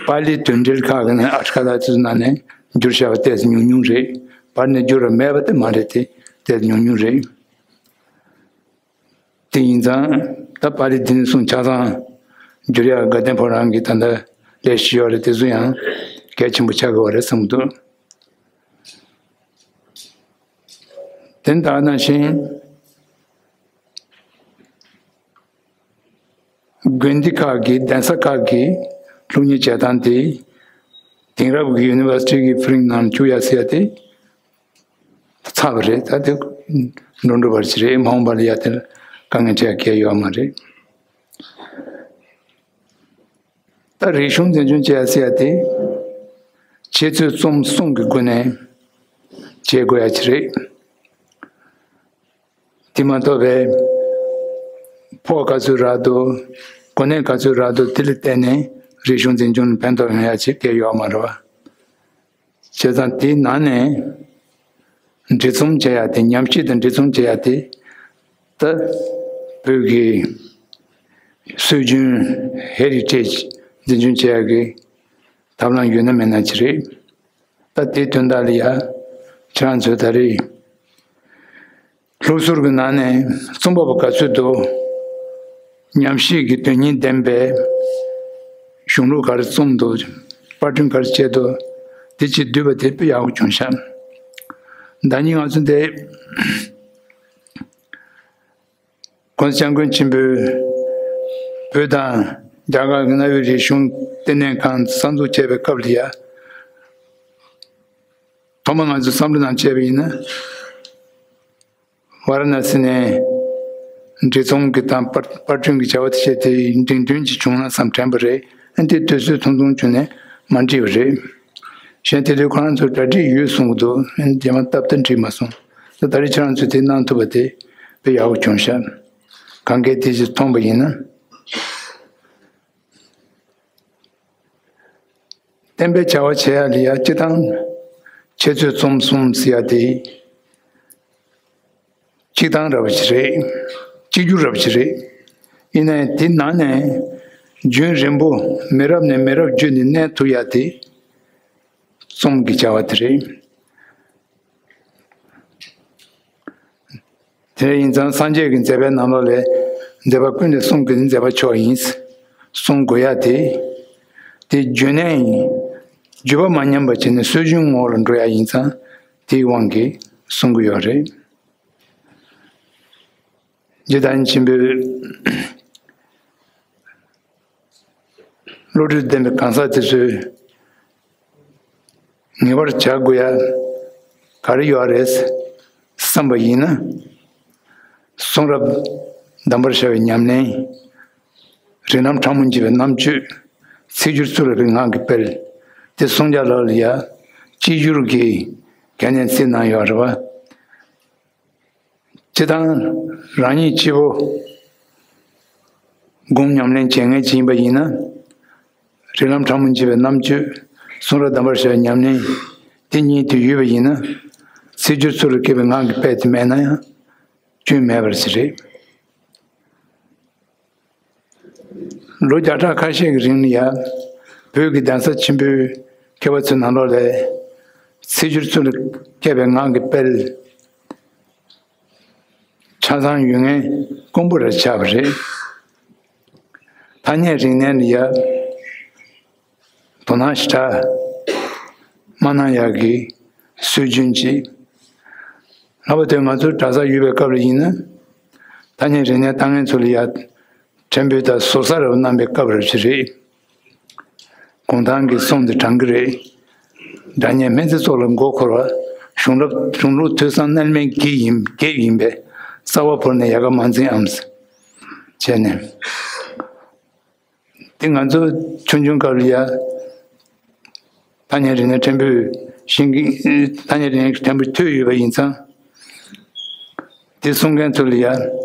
པཱ་ལིའི་དོན་འགྲེལ་ཁག་གི་ནང་། ཨ་ཊ་ཀ་ཐ་ཚོའི་ནང་ནས་བསྒྱུར་བཞག་པ་ཏོག་ཙམ་ཉུང་ཉུང་རེད། པར་ནས་བསྒྱུར་བ་མེད་པ་དེ་མ་རེད་དེ། ཏོག་ཙམ་ཉུང་ཉུང་རེད། དེ་ཡིན་ཙང་ད་པཱ་ལིའི་སྡེ་སྣོད་གསུམ་ཆ་ཚང་བསྒྱུར་ཡག་དགའ་ལྡན་ཕོ་བྲང་གི་ད་ལྟ་ལས་བྱེད་ཡོད་རེད། དེ་ཚོ་ཡང་གལ་ཆེན་པོ་ཆགས་ཀྱི་ཡོད་རེད་བསམ་གྱི་འདུག་དེ་ལྟ་ནང་བཞིན། དགོན་སྡེ་ཁག་གི་གདན་ས་ཁག་གི་སློབ་གཉེར་བྱེད་སྟངས་དེ་དེང་རབས་ཀྱི་ཡུ་ནི་ཝར་སི་ཊི་གི་ཕུ་རིང་ནང་བཅུག་ཡ་ཟེར་ཡ་དེ་ཚར་བ་རེད། ད་དེ་འགྲོ་འགྲོ་བར་ཞིག་རེད། མ་འོངས་པ་ལ་ཡ་དེ་ལ་དཀའ་ངལ་འཕྲད་ཡ་གལ་ཡོད་མ་རེད། ད་རིག་གཞུང་འཛིན་སྐྱོང་བྱེད་ཡ་ཟེར་ཡ་དེ་འཆད་རྩོད་རྩོམ་གསུམ་གྱི་སྒོ་ནས་བྱེད་དགོས་ཡ་ཅིག་རེད། དེ་མ་གཏོགས་པའི་ཕོགས་ག་ཚོད་རག་འདུག་གོ་གནས་ག་ཚོད་རག་འདུག་དེ་ལ་བལྟས་ནས་རིག་གཞུང་འཛིན་སྐྱོང་ལ་ཕན་ཐོགས་ཡོང་ཡ་ཅིག་གལ་ཡོད་མ་རེད་བ། བྱས་ཙང་དེའི་ནང་ནས་འབྲི་རྩོམ་བྱེད་ཡ་དེ། ཉམས་ཞིབ་དང་འབྲི་རྩོམ་བྱེད་ཡ་དེ། ད་བོད་ཀྱི་སྲོལ་རྒྱུན་ཧེ་རི་ཊེཇ་འཛིན་སྐྱོང་བྱེད་ཡ་གི་ཐབས་ལམ་ཡོད་ན་མེད་ན་ཅིག་རེད། ད་དེའི་དོན་དག་ལ་ཡ་ཁྱེད་རང་ཚོས་ད་རེས་ལྷུག་སུར་གྱི་ནང་ནས་རྩོམ་པ་པོ་ག་ཚོད་འདུག་ཉམས་ཞིབ་ཀྱི་དོན་སྙིང་ལྡན་པའི་གཞུང་ལུགས་ག་རེ་རྩོམ་འདུག་པར་སྐྲུན་ག་རེ་བྱས་འདུག་དེ་ཅིག་བསྡུས་པ་དེ་དཔེ་ཡག་པོ་བྱུང་ཤག་ཟླ་ཉིན་ང་ཚོ་འདི་༸གོང་ས་༸སྐྱབས་མགོན་ཆེན་པོས་བོད་དང་རྒྱ་གར་གྱི་གནའ་བོའི་རིག་གཞུང་ལྟེ་གནས་ཁང་གསར་འཛུགས་བྱས་པའི་སྐབས་ལ་ཡ། ཐོག་མར་ང་ཚོས་བསམ་བློ་ནང་བྱས་པ་ཡིན་ན། ཝཱ་ར་ཎ་སི་ནས་འབྲི་རྩོམ་གྱི་དང་པར་པར་སྐྲུན་གྱི་བྱ་བ་དེ་བྱས་ཏེ་འབྲིང་བསྟུན་ཅིག་བྱུང་ན་བསམ་དྲན་པ་རེད། ཨ་ནི་དེ་དུས་ཚོད་ཐུང་ཐུང་བྱུང་ནས་མ་འགྲིག་པ་རེད། གཞན་དེ་དུས་ཁོ་རང་ཚོ་གྲ་སྒྲིག་ཡོད་གསུང་གི་འདུག་ཨ་ནི་རྗེས་མ་སྟབས་བདེ་འགྲིག་མ་སོང་། ད་ད་རེས་ཁྱེད་རང་ཚོས་དེ་གནང་ཐུབ་པ་དེ་དཔེ་ཡག་པོ་བྱུང་ཤག་གང་གས་དེ་ཅིག་མཐོང་པ་ཡིན་ན། བསྟན་པའི་བྱ་བ་བྱེད་ཡ་ལ་ཡ་སྤྱིར་བཏང་འཆད་རྩོད་རྩོམ་གསུམ་ཟེར་ཡ་དེ་གཅིག་དང་ར་བ་ཞིག་རེད། གཅིག་གྱུར་ར་བ་ཞིག་རེད། ཡིན་ནའི་དེ་ནང་ནས་རྒྱུན་རིང་པོ་མི་རབས་ནས་མི་རབས་བརྒྱུད་ནས་གནས་ཐུབ་ཡ་དེ་རྩོམ་གྱི་བྱ་བ་དེ་རེད། དེ་ཡིན་ཙང་སངས་རྒྱས་ཀྱི་མཛད་པའི་ནང་ལོགས་ལས་མཛད་པ་ཀུན་ལས་གསུང་གི་མཛད་པ་མཆོག་ཡིན་གསུང་དགོས་ཡ་དེ། དེ་བརྗོད་ནས་ཡིན། བརྗོད་པ་མ་ཉམས་པ་བྱས་ནས་སྲོལ་རྒྱུན་ངོ་བོ་ལ་འགྲོ་ཡ་ཡིན་ཙང་དེའི་དབང་གིས་གསུང་གི་ཡོད་རེད། རྗེ་བདག་ཉིད་ཆེན་པོས། བློ་གྲོས་ལྡན་པའི་གང་ཟག་དེ་ཚོས་ངེས་པར་བྱ་དགོས་ཡ་ག་རེ་ཡོད་རེད་བསམ་པ་ཡིན་ན། གསུང་རབ་གདམས་པར་ཤར་བའི་ཉམས་ལེན། རིགས་ལམ་ཕྲ་མོ་འབྱེད་པའི་རྣམ་དཔྱོད། ཚིག་སྦྱོར་གཙུག་ལག་གི་ངག་གི་དཔལ་དེ་གསུང་རྒྱ་ལག་ལ་ཡ་གཅིག་སྦྱོར་གྱི་གལ་གནད་བརྩིས་གནང་ཡོད་རེད་བ། སྤྱི་བཏང་རང་ཉིད་སྤྱི་བོ་སྒོམ་ཉམས་ལེན་བྱེད་མཁན་ཅིག་ཡིན་པ་ཡིན་ན། རིགས་ལམ་ཕྲ་མོ་འབྱེད་པའི་རྣམ་དཔྱོད། གསུང་རབ་གདམས་པར་བྱ་བའི་ཉམས་ལེན་དེ་གཉིས་དེ་ཡོད་པ་ཡིན་ན། ཚིག་སྦྱོར་གཙུག་ལག་ཁེལ་བའི་ངག་གི་དཔལ་དེ་མེད་ན་ཡང་སྐྱོན་མེད་པར་ཟེར་རེད། ལོ་བརྒྱ་ཕྲག་ཁ་ཤས་ཀྱི་རིང་ལ་ཡ་བོད་ཀྱི་གདན་ས་ཆེན་པོའི་མཁས་པ་ཚོའི་ནང་ལོགས་ལས་ཚིག་སྦྱོར་གཙུག་ལག་ཁེལ་བའི་ངག་གི་དཔལ་ཆ་ཚང་ཡོད་མཁན་དཀོན་པོ་རེད་ཆགས་པ་རེད། ཐ་སྙད་རིག་གནས་ལ་ཡ་དོ་སྣང་ཞེ་དྲག་མ་གནང་ཡག་གི་སྲོལ་རྒྱུན་གྱིས། ལྷག་པར་དུ་ང་ཚོ་གྲྭ་ས་ཡོད་པའི་སྐབས་ལ་ཡིན་ན། ཐ་སྙད་རིག་གནས་ལྟ་མཁན་ཚོ་ལ་ཡ་ཕྲན་བུ་དང་ཟུར་ཟ་རེ་བ་གནང་པའི་སྐབས་རེ་ཞིག་རེད། གུང་ཐང་གི་གསུང་འདི་དྲང་གི་རེད། སྒྲ་སྙན་སྨན་རྩིས་སོགས་ལ་མགོ་འཁོར་བ། གཞུང་རབ་གཞུང་ལུགས་ཐོས་བསམ་རྣལ་མའི་དགེ་ཡིན་དགེ་ཡིན་པས་རྩ་བ་བོར་ནས་ཡལ་ག་མ་འཛིངས་ཨམ། བྱས་ནས། དེ་ང་ཚོ་ཆུང་ཆུང་སྐབས་ལ་ཡ་ཐ་སྙད་རིག་གནས་ཕྲན་བུ་ཤེས་ཀྱི། ཐ་སྙད་རིག་གནས་ཕྲན་བུ་ཐོས་ཡོད་པ་ཡིན་ཙང་། དེ་གསུང་མཁན་ཚོ་ལ་ཡ།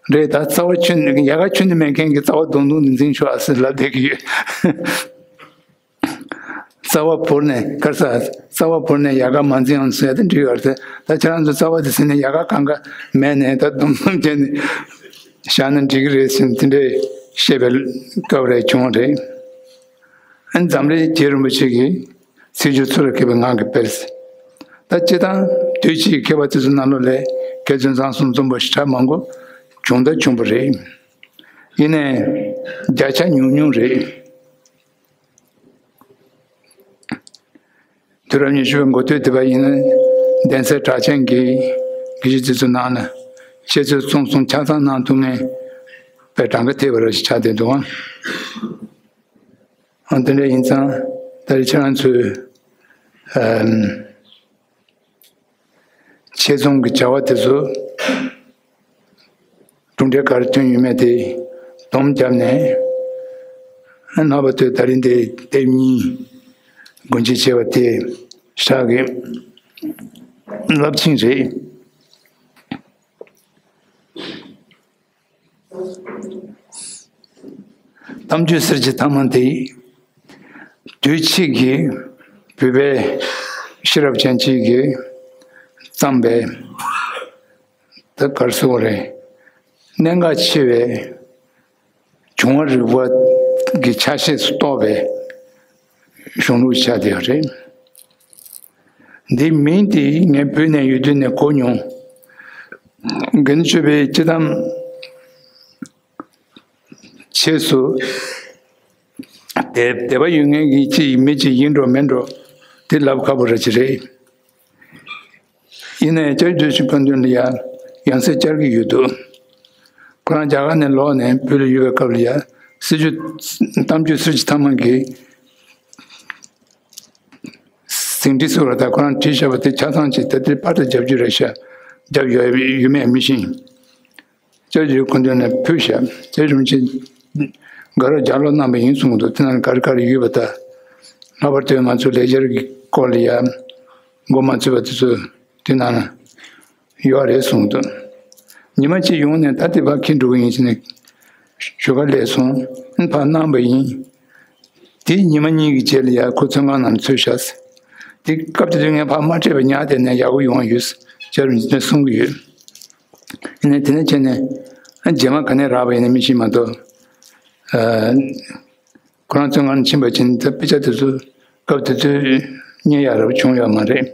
རེད་ད། རྩ་བ་ཁྱོན་ནས་ཡལ་ག་ཁྱོན་ནས་མེད་མཁན་གྱི་རྩ་བ་རྡུང་རྡུང་དེ་འཛིང་ཤོག་ཨ་ཟེར་ལབ་བསྡད་ཀྱི་ཡོད། རྩ་བ་བོར་ནས་དཀར་ས་རྩ་བ་བོར་ནས་ཡལ་ག་མ་འཛིངས་ཨང་ཟེར་ཡ་དེ་འགྲིག་ཡོད་རེད། ད་ཁྱེད་རང་ཚོ་རྩ་བ་དེ་ཟིན་ནས་ཡལ་ག་གང་ག་མེད་ནས་ད་རྡུང་རྡུང་བྱས་ནས་བཞག་ན་འགྲིག་གི་རེད་ཟེར་དེ་འདྲས་བཤད་པའི་སྐབས་རེ་བྱུང་བ་རེད། ཨ་ནི་འཛམ་རིག་རྗེ་རིན་པོ་ཆེ་གིས་ཚིག་སྦྱོར་གཙུག་ལག་ཁེལ་བའི་ངག་གི་དཔལ། ད་སྤྱིར་བཏང་དུས་ཕྱིས་མཁས་པ་དེ་ཚོ་ནང་ལོགས་ལས་མཁས་བཙུན་བཟང་གསུམ་འཛོམས་པོ་ཞེ་དྲག་མང་པོ་བྱུང་ད་བྱུང་བ་རེད། ཡིན་ནའི་བརྒྱ་ཆ་ཉུང་ཉུང་རེད། དུས་རབས་ཉི་ཤུ་པའི་འགོ་སྟོད་དེ་བ་ཡིན་ན་གདན་སའི་གྲགས་ཅན་གྱི་དགེ་བཤེས་དེ་ཚོའི་ནང་ན་བཤད་ཚོད་རྩོམ་གསུམ་ཆ་ཚང་གནང་ཐུབ་མཁན་པའི་གྲངས་ཀ་ཐེབས་པ་རེ་ཞིག་ཆགས་བསྡད་འདུག་ཨང་། ཨ་དེ་འདྲ་ཡིན་ཙང་ད་རེས་ཁྱེད་རང་ཚོས་ཨམ། ཆེད་རྩོམ་གྱི་བྱ་བ་དེ་ཚོ་གྲུབ་འབྲས་ག་རེ་ཐོན་ཡོད་མེད་དེ་སྡོམ་བརྒྱབ་ནས། ལྷག་པར་དུ་ད་རིང་འདི་དེབ་གཉིས་སྒོ་འབྱེད་བྱས་པ་དེ་ཞེ་དྲག་གི་རླབས་ཆེན་རེད། གཏམ་རྒྱུད་གསེར་གྱི་ཐ་མ་དེ་དུས་ཕྱིས་ཀྱི་བོད་པའི་ཤེས་རབ་ཅན་གཅིག་གིས་བརྩམས་པའི། ད་ག་རེ་ཟེར་དགོས་རེད། གནད་འགག་ཆེ་བའི་བྱུང་བ་རིག་པ་གི་ཆ་ཤས་སུ་གཏོགས་པའི་གཞུང་ལུགས་ཆགས་བསྡད་ཡོད་རེད། འདིའི་མིང་དེ་ངས་བོད་ནས་ཡོད་དུས་ནས་གོ་མྱོང་། དགེ་འདུན་ཆོས་འཕེལ་སྤྱི་བཏང་ཆེད་དུ་དད་དད་པ་ཡོད་མཁན་གྱི་ཅིག་མི་ཅིག་ཡིན་འགྲོ་མིན་འགྲོ་དེ་ལབ་ཁག་པོ་རེད་ཅི་རེད། ཡིན་ནའི་སྐྱབས་རྗེ་བདེ་ཆེན་སྐུ་མདུན་ལ་ཡང་ཡང་སེ་བཅར་གྱི་ཡོད་འདུག་ཁོ་རང་རྒྱ་གར་ནས་ལོག་ནས་བོད་ལ་ཡོད་པའི་སྐབས་ལ་ཡང་གསེར་གྱི་གཏམ་རྒྱུད་གསེར་གྱི་ཐ་མ་གི་ཟིན་བྲིས་ཟེར་བ་དང་ཁོ་རང་བྲིས་བཞག་པ་དེ་ཆ་ཚང་ཅིག་ད་ལྟའི་པར་དུ་རྒྱབ་རྒྱུ་རེད་ཤག་རྒྱབ་ཡོད་ཡོད་མེད་མི་ཤེས། སྐྱབས་རྗེ་སྐུ་མདུན་ནས་ཕུལ་བཞག་དེ་རིན་པོ་ཆེ་དགའ་རབ་ལྗགས་ཀློག་གནང་བ་ཡིན་གསུངས་འདུག་དེ་ནང་ག་རེ་ག་རེ་ཡོད་པ་དང་། ལྷག་པར་དུ་ང་ཚོ་ལེགས་སྦྱར་གྱི་སྐོར་ལ་ཡང་མགོ་མ་ཚོས་པ་དེ་ཚོ་དེ་ནང་ན་ཡོད་རེད་གསུངས་འདུག་ཉི་མ་གཅིག་ཡོང་ནས་ད་དེ་ཕར་འཁྱེར་འགྲོ་གི་ཡིན་ཟེར་ནས་ཞུ་ག་སླེབས་སོང་། ཕར་གནང་བ་ཡིན། དེ་ཉི་མ་གཉིས་ཀྱི་རྗེས་ལ་ཡང་ཁོ་ཚོང་ཁང་ནང་ཚུད་བཞག་དེ་སྐབས་དེ་དུས་ངས་ཕར་མ་སྤྲད་པ་ཉག་དེ་ནས་ཡག་པོ་ཡོང་ཡོད་ཅེས་རིན་ཆེན་གསུང་གི་ཡོད། ཡིན་ནའི་དེ་ནས་བྱས་ནས་ཨ་རྗེས་མ་ག་ནས་རག་པ་ཡིན་ན་མི་ཤེས་མ་གཏོགས། ཨ་ཁོ་རང་ཚོང་ཁང་ནང་ཕྱིན་པ་ཕྱིན་ད་དཔེ་ཆ་དེ་ཚོ་སྐབས་དེ་དུས་རྙེད་ཡག་རབ་བྱུང་ཡོད་མ་རེད།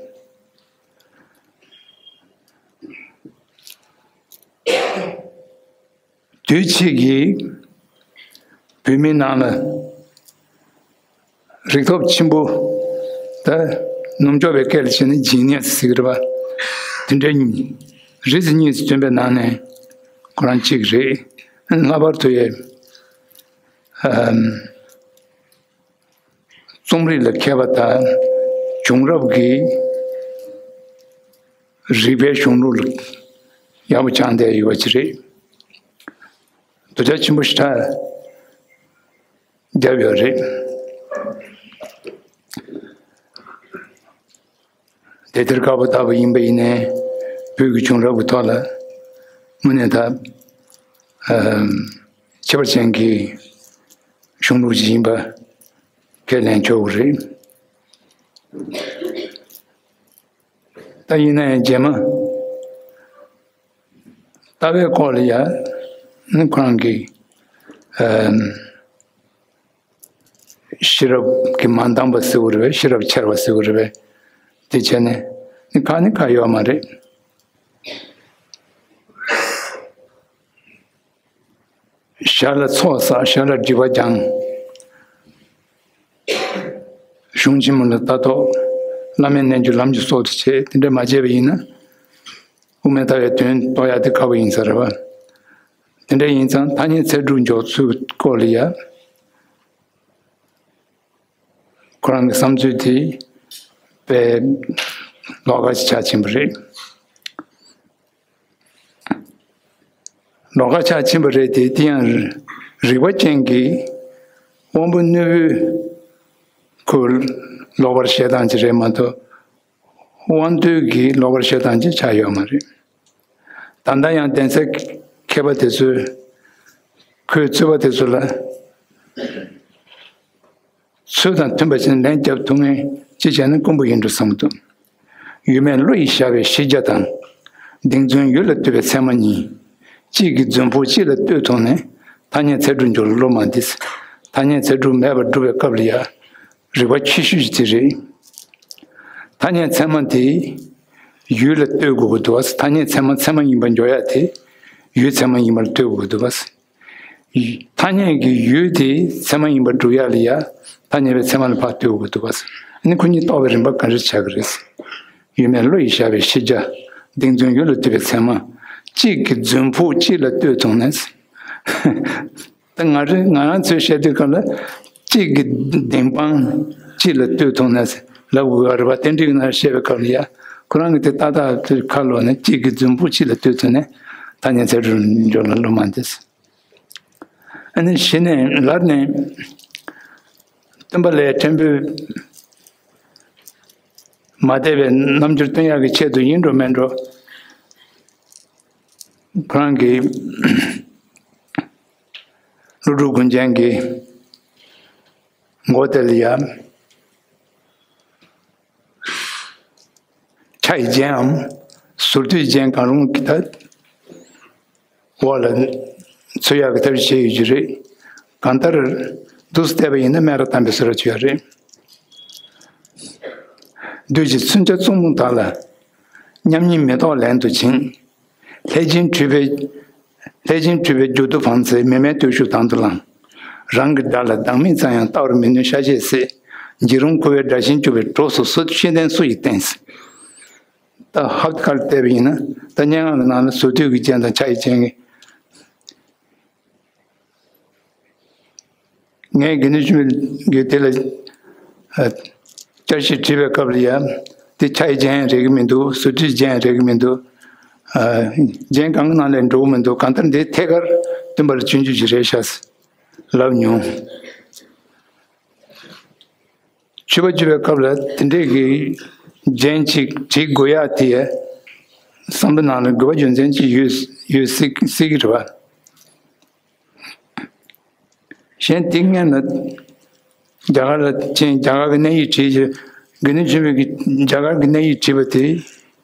དུས་ཕྱིས་ཀྱི་བོད་མིའི་ནང་ལ་རིག་སྟོབས་ཆེན་པོ། ད་ནུབ་ཕྱོགས་པའི་སྐད་ལ་བྱས་ན་ཇི་ནི་ཡ་སི་ཟེར་གི་རེད་པ། དེ་འདྲའི་རིགས་གཉིས་སུ་བསྟན་པའི་ནང་ནས་ཁོ་རང་གཅིག་རེད། ལྷག་པར་དུ་ཡ་ཨམ། རྩོམ་རིག་ལ་མཁས་པ་དང་བྱུང་རབས་ཀྱི་རིག་པའི་གཞུང་ལུགས་ལ་ཡག་པོ་སྦྱངས་བསྡད་ཡོད་པ་ཅིག་རེད། དོ་རྒྱ་ཆེན་པོ་ཞེ་དྲག་བརྒྱབ་ཡོད་རེད། དེ་ལྟར་དཀའ་བ་ལྟ་བུ་ཡིན་པ་ཡིན་ནའི་བོད་ཀྱི་བྱུང་རབས་ཀྱི་ཐོག་ལ་དངོས་གནས་ད་ཨ་ཁྱད་པར་ཅན་གྱི་གཞུང་ལུགས་ཤིག་ཡིན་པ་ཁས་ལེན་ཆོག་གི་རེད། ད་ཡིན་ན་ཡང་རྗེས་མ་ལྟ་བའི་སྐོར་ལ་ཡང་ནི་ཁོ་རང་གི་ཨ་ཤེས་རབ་ཀྱི་མ་འདང་པ་ཟེར་བ་རེད་པས། ཤེས་རབ་འཆལ་བ་ཟེར་བ་རེད་པས། དེ་བྱས་ནས་ནི་ཁག་ནི་ཁག་ཡོད་མ་རེད། ཞར་ལ་ཚོགས་བསགས། ཞར་ལ་སྒྲིབ་པ་སྦྱང་། གཞུང་ཆེན་མོ་ལ་ལྟ་རྟོག། བླ་མའི་རྣལ་འབྱོར་ལམ་གྱི་སྲོག་ཏུ་བྱེད། དེ་འདྲ་མ་བྱས་པ་ཡིན་ན་དབུ་མའི་ལྟ་བའི་དོན་རྟོགས་ཡ་དེ་དཀའ་བོ་ཡིན་ས་རེད་པ། དེ་འདྲ་ཡིན་ཙང་ཐ་སྙད་ཚད་གྲུབ་འཇོག་ཚུལ་སྐོར་ལ་ཡ། ཁོ་རང་གི་བསམ་ཚུལ་དེ་དཔེ་ལོགས་ཀ་ཞིག་ཆགས་ཕྱིན་པ་རེད། ལོགས་ཀ་ཆགས་ཕྱིན་པ་རེད་དེ། དེ་ཡང་རིག་པ་ཅན་གྱི་དབང་པོ་རྣོན་པོས་ཁོ་ལོག་པར་བཤད་སྟངས་ཅིག་རེད་མ་གཏོགས། དབང་རྟོལ་གྱིས་ལོག་པར་བཤད་སྟངས་ཅིག་ཆགས་ཡོད་མ་རེད། ད་ལྟ་ཡང་གདན་སའི་མཁས་པ་དེ་ཚོས་ཁོའི་རྩོད་པ་དེ་ཚོ་ལ། ཚུལ་དང་མཐུན་པ་ཞིག་ལན་བརྒྱབ་ཐུབ་མཁན་ཅིག་བྱས་ན་དཀོན་པོ་ཡིན་འགྲོ་བསམ་འདུག་ཡུལ་མེད་བློ་ཡིས་བཞག་པའི་ཤེས་བྱ་དང་། གདེང་རྫུན་ཡུལ་ལ་ལྟོས་པའི་ཚད་མ་གཉིས། གཅིག་གི་རྫུན་ཕུག་གཅིག་ལ་ལྟོས་ཐུབ་ནས་ཐ་སྙད་ཚད་གྲུབ་འཇོག་ལ་བློ་མ་འདེད། ཐ་སྙད་ཚད་གྲུབ་མེད་པར་སྒྲུབ་པའི་སྐབས་ལ་ཡ། རིག་པ་ཆེ་ཤོས་ཤིག་དེ་རེད། ཐ་སྙད་ཚད་མ་དེ་ཡུལ་ལ་ལྟོས་དགོས་ཀྱི་འདུག་བ། ཐ་སྙད་ཚད་མ་ཚད་མ་ཡིན་པར་འཇོག་ཡ་དེ་ཡུལ་ཚད་མ་ཡིན་པར་ལྟོས་དགོས་ཀྱི་འདུག་བ། ཐ་སྙད་ཀྱི་ཡུལ་དེ་ཚད་མ་ཡིན་པར་སྒྲུབ་ཡ་ལ་ཡ། ཐ་སྙད་པའི་ཚད་མ་ལ་ཕར་ལྟོས་དགོས་འདུག་བ། ཨ་ནི་ཁོ་གཉིས་རྟོགས་པའི་རིམ་པ་ག་འདྲ་ཆགས་ཀྱི་རེད། ཡུལ་མེད་བློ་ཡིས་བཞག་པའི་ཤེས་བྱ། གདེང་རྫུན་ཡུལ་ལ་ལྟོས་པའི་ཚད་མ། གཅིག་གི་རྫུན་ཕུག་གཅིག་ལ་ལྟོས་ཐུབ་ནས། ད་ང་རེ་ང་རང་ཚོས་བཤད་དུས་སྐབས་ལ་གཅིག་གི་བདེན་དཔང་གཅིག་ལ་ལྟོས་ཐུབ་ནས་ལབ་དགོས་པ་རེད་པ། དེ་འདྲའི་ནང་བཤད་པའི་སྐབས་ལ་ཡ། ཁོ་རང་གི་དེ་ཏག་ཏག་དེ་ཁ་ལོག་ནས་གཅིག་གི་རྫུན་ཕུག་གཅིག་ལ་ལྟོས་ཐུབ་ནས་ཐ་སྙད་ཚད་གྲུབ་འཇོག་ལ་བློ་མ་འདེད། ཨ་ནི་གཞི་ནས་ལར་ནས་སྟོན་པ་ལས་ཕྲན་བུ་མ་དད་པའི་རྣམ་འགྱུར་སྟོན་ཡག་གི་ཆེད་དུ་ཡིན་འགྲོ་མིན་འགྲོ། ཁོ་རང་གི་ཀླུ་སྒྲུབ་དགོན་ཆེན་གྱི་མགོ་དེ་ལ་ཡ། ཕྱྭ་ཡི་རྒྱན་འམ་ཟུར་དུས་རྒྱན་གང་རུང་གི་ཐད་འོག་ལ་ཚུད་ཡག་གི་ཐབས་ཤེས་ཡོད་ཀྱི་རེད། གང་ལྟར་འདུག་སེ་བལྟས་པ་ཡིན་ན་སྨན་རག་དམ་པའི་བཟོ་འདྲ་ཅིག་ཡོད་རེད། བདུད་ཀྱི་མཚོན་ཆ་གཙང་མོ་དག་ལ། མཉམ་ཉིད་མེ་ཏོག་ལན་དུ་བྱིན། ལྷས་བྱིན་འཁྲུལ་པའི། ལྷས་བྱིན་འཁྲུལ་པའི་རྒྱུ་དུ་བང་མཛེས། མི་མེད་བརྟུལ་ཞུགས་དང་དུ་བླངས། རང་གི་དགྲ་ལ་སྡང་མིག་ཙམ་ཡང་ལྟ་བར་མི་ནུས་ཤ་ཤེད་བསྲེགས། འཇིགས་རུང་ཁུ་བའི་དགྲ་བཞིན་གྱུར་པའི་གྲོགས་སུ་སུ་ཤེས་ལྡན་སུ་ཡིས་བསྟེན། ད་ཧབ་ཁར་བལྟས་པ་ཡིན་ན་ད་སྙན་ངག་གི་ནང་ལ་ཟུར་དུས་ཀྱི་རྒྱན་དང་ཕྱྭ་ཡི་རྒྱན་གྱི། ངས་དགེ་འདུན་ཆོས་འཕེལ་གྱི་དེ་ལ་ཨ་བསྐྱར་ཞིབ་བྲིས་པའི་སྐབས་ལ་ཡང་དེ་ཕྱྭ་ཡི་རྒྱན་རེད་ཀྱི་མི་འདུག་ཟུར་དུས་རྒྱན་རེད་ཀྱི་མི་འདུག་ཨ་རྒྱན་གང་གི་ནང་ལས་འགྲོ་གི་མི་འདུག་གང་ལྟར་འདི་ཐད་ཀར་སྟོན་པ་ལ་སྤྱོད་འཇུག་ཅིག་རེད་ཤག་ལབ་མྱོང་། མཆོད་པ་བརྗོད་པའི་སྐབས་ལ་དེ་འདྲས་ཀྱི་རྒྱན་ཅིག་བྲིས་དགོས་ཡག་དེ་བསམ་བློ་ནང་ལ་དགོས་པ་རྒྱུ་མཚན་ཅིག་ཡོད་ཡོད་སྲིད་སྲིད་ཀྱི་རེད་བ། གཞན་དེ་སྔོན་ལ་རྒྱ་གར་ལ་ཕྱིན། རྒྱ་གར་གྱི་གནས་ཡིག་བྲིས་ཀྱི་དགེ་འདུན་ཆོས་འཕེལ་གྱིས་རྒྱ་གར་གྱི་གནས་ཡིག་བྲིས་པ་དེ་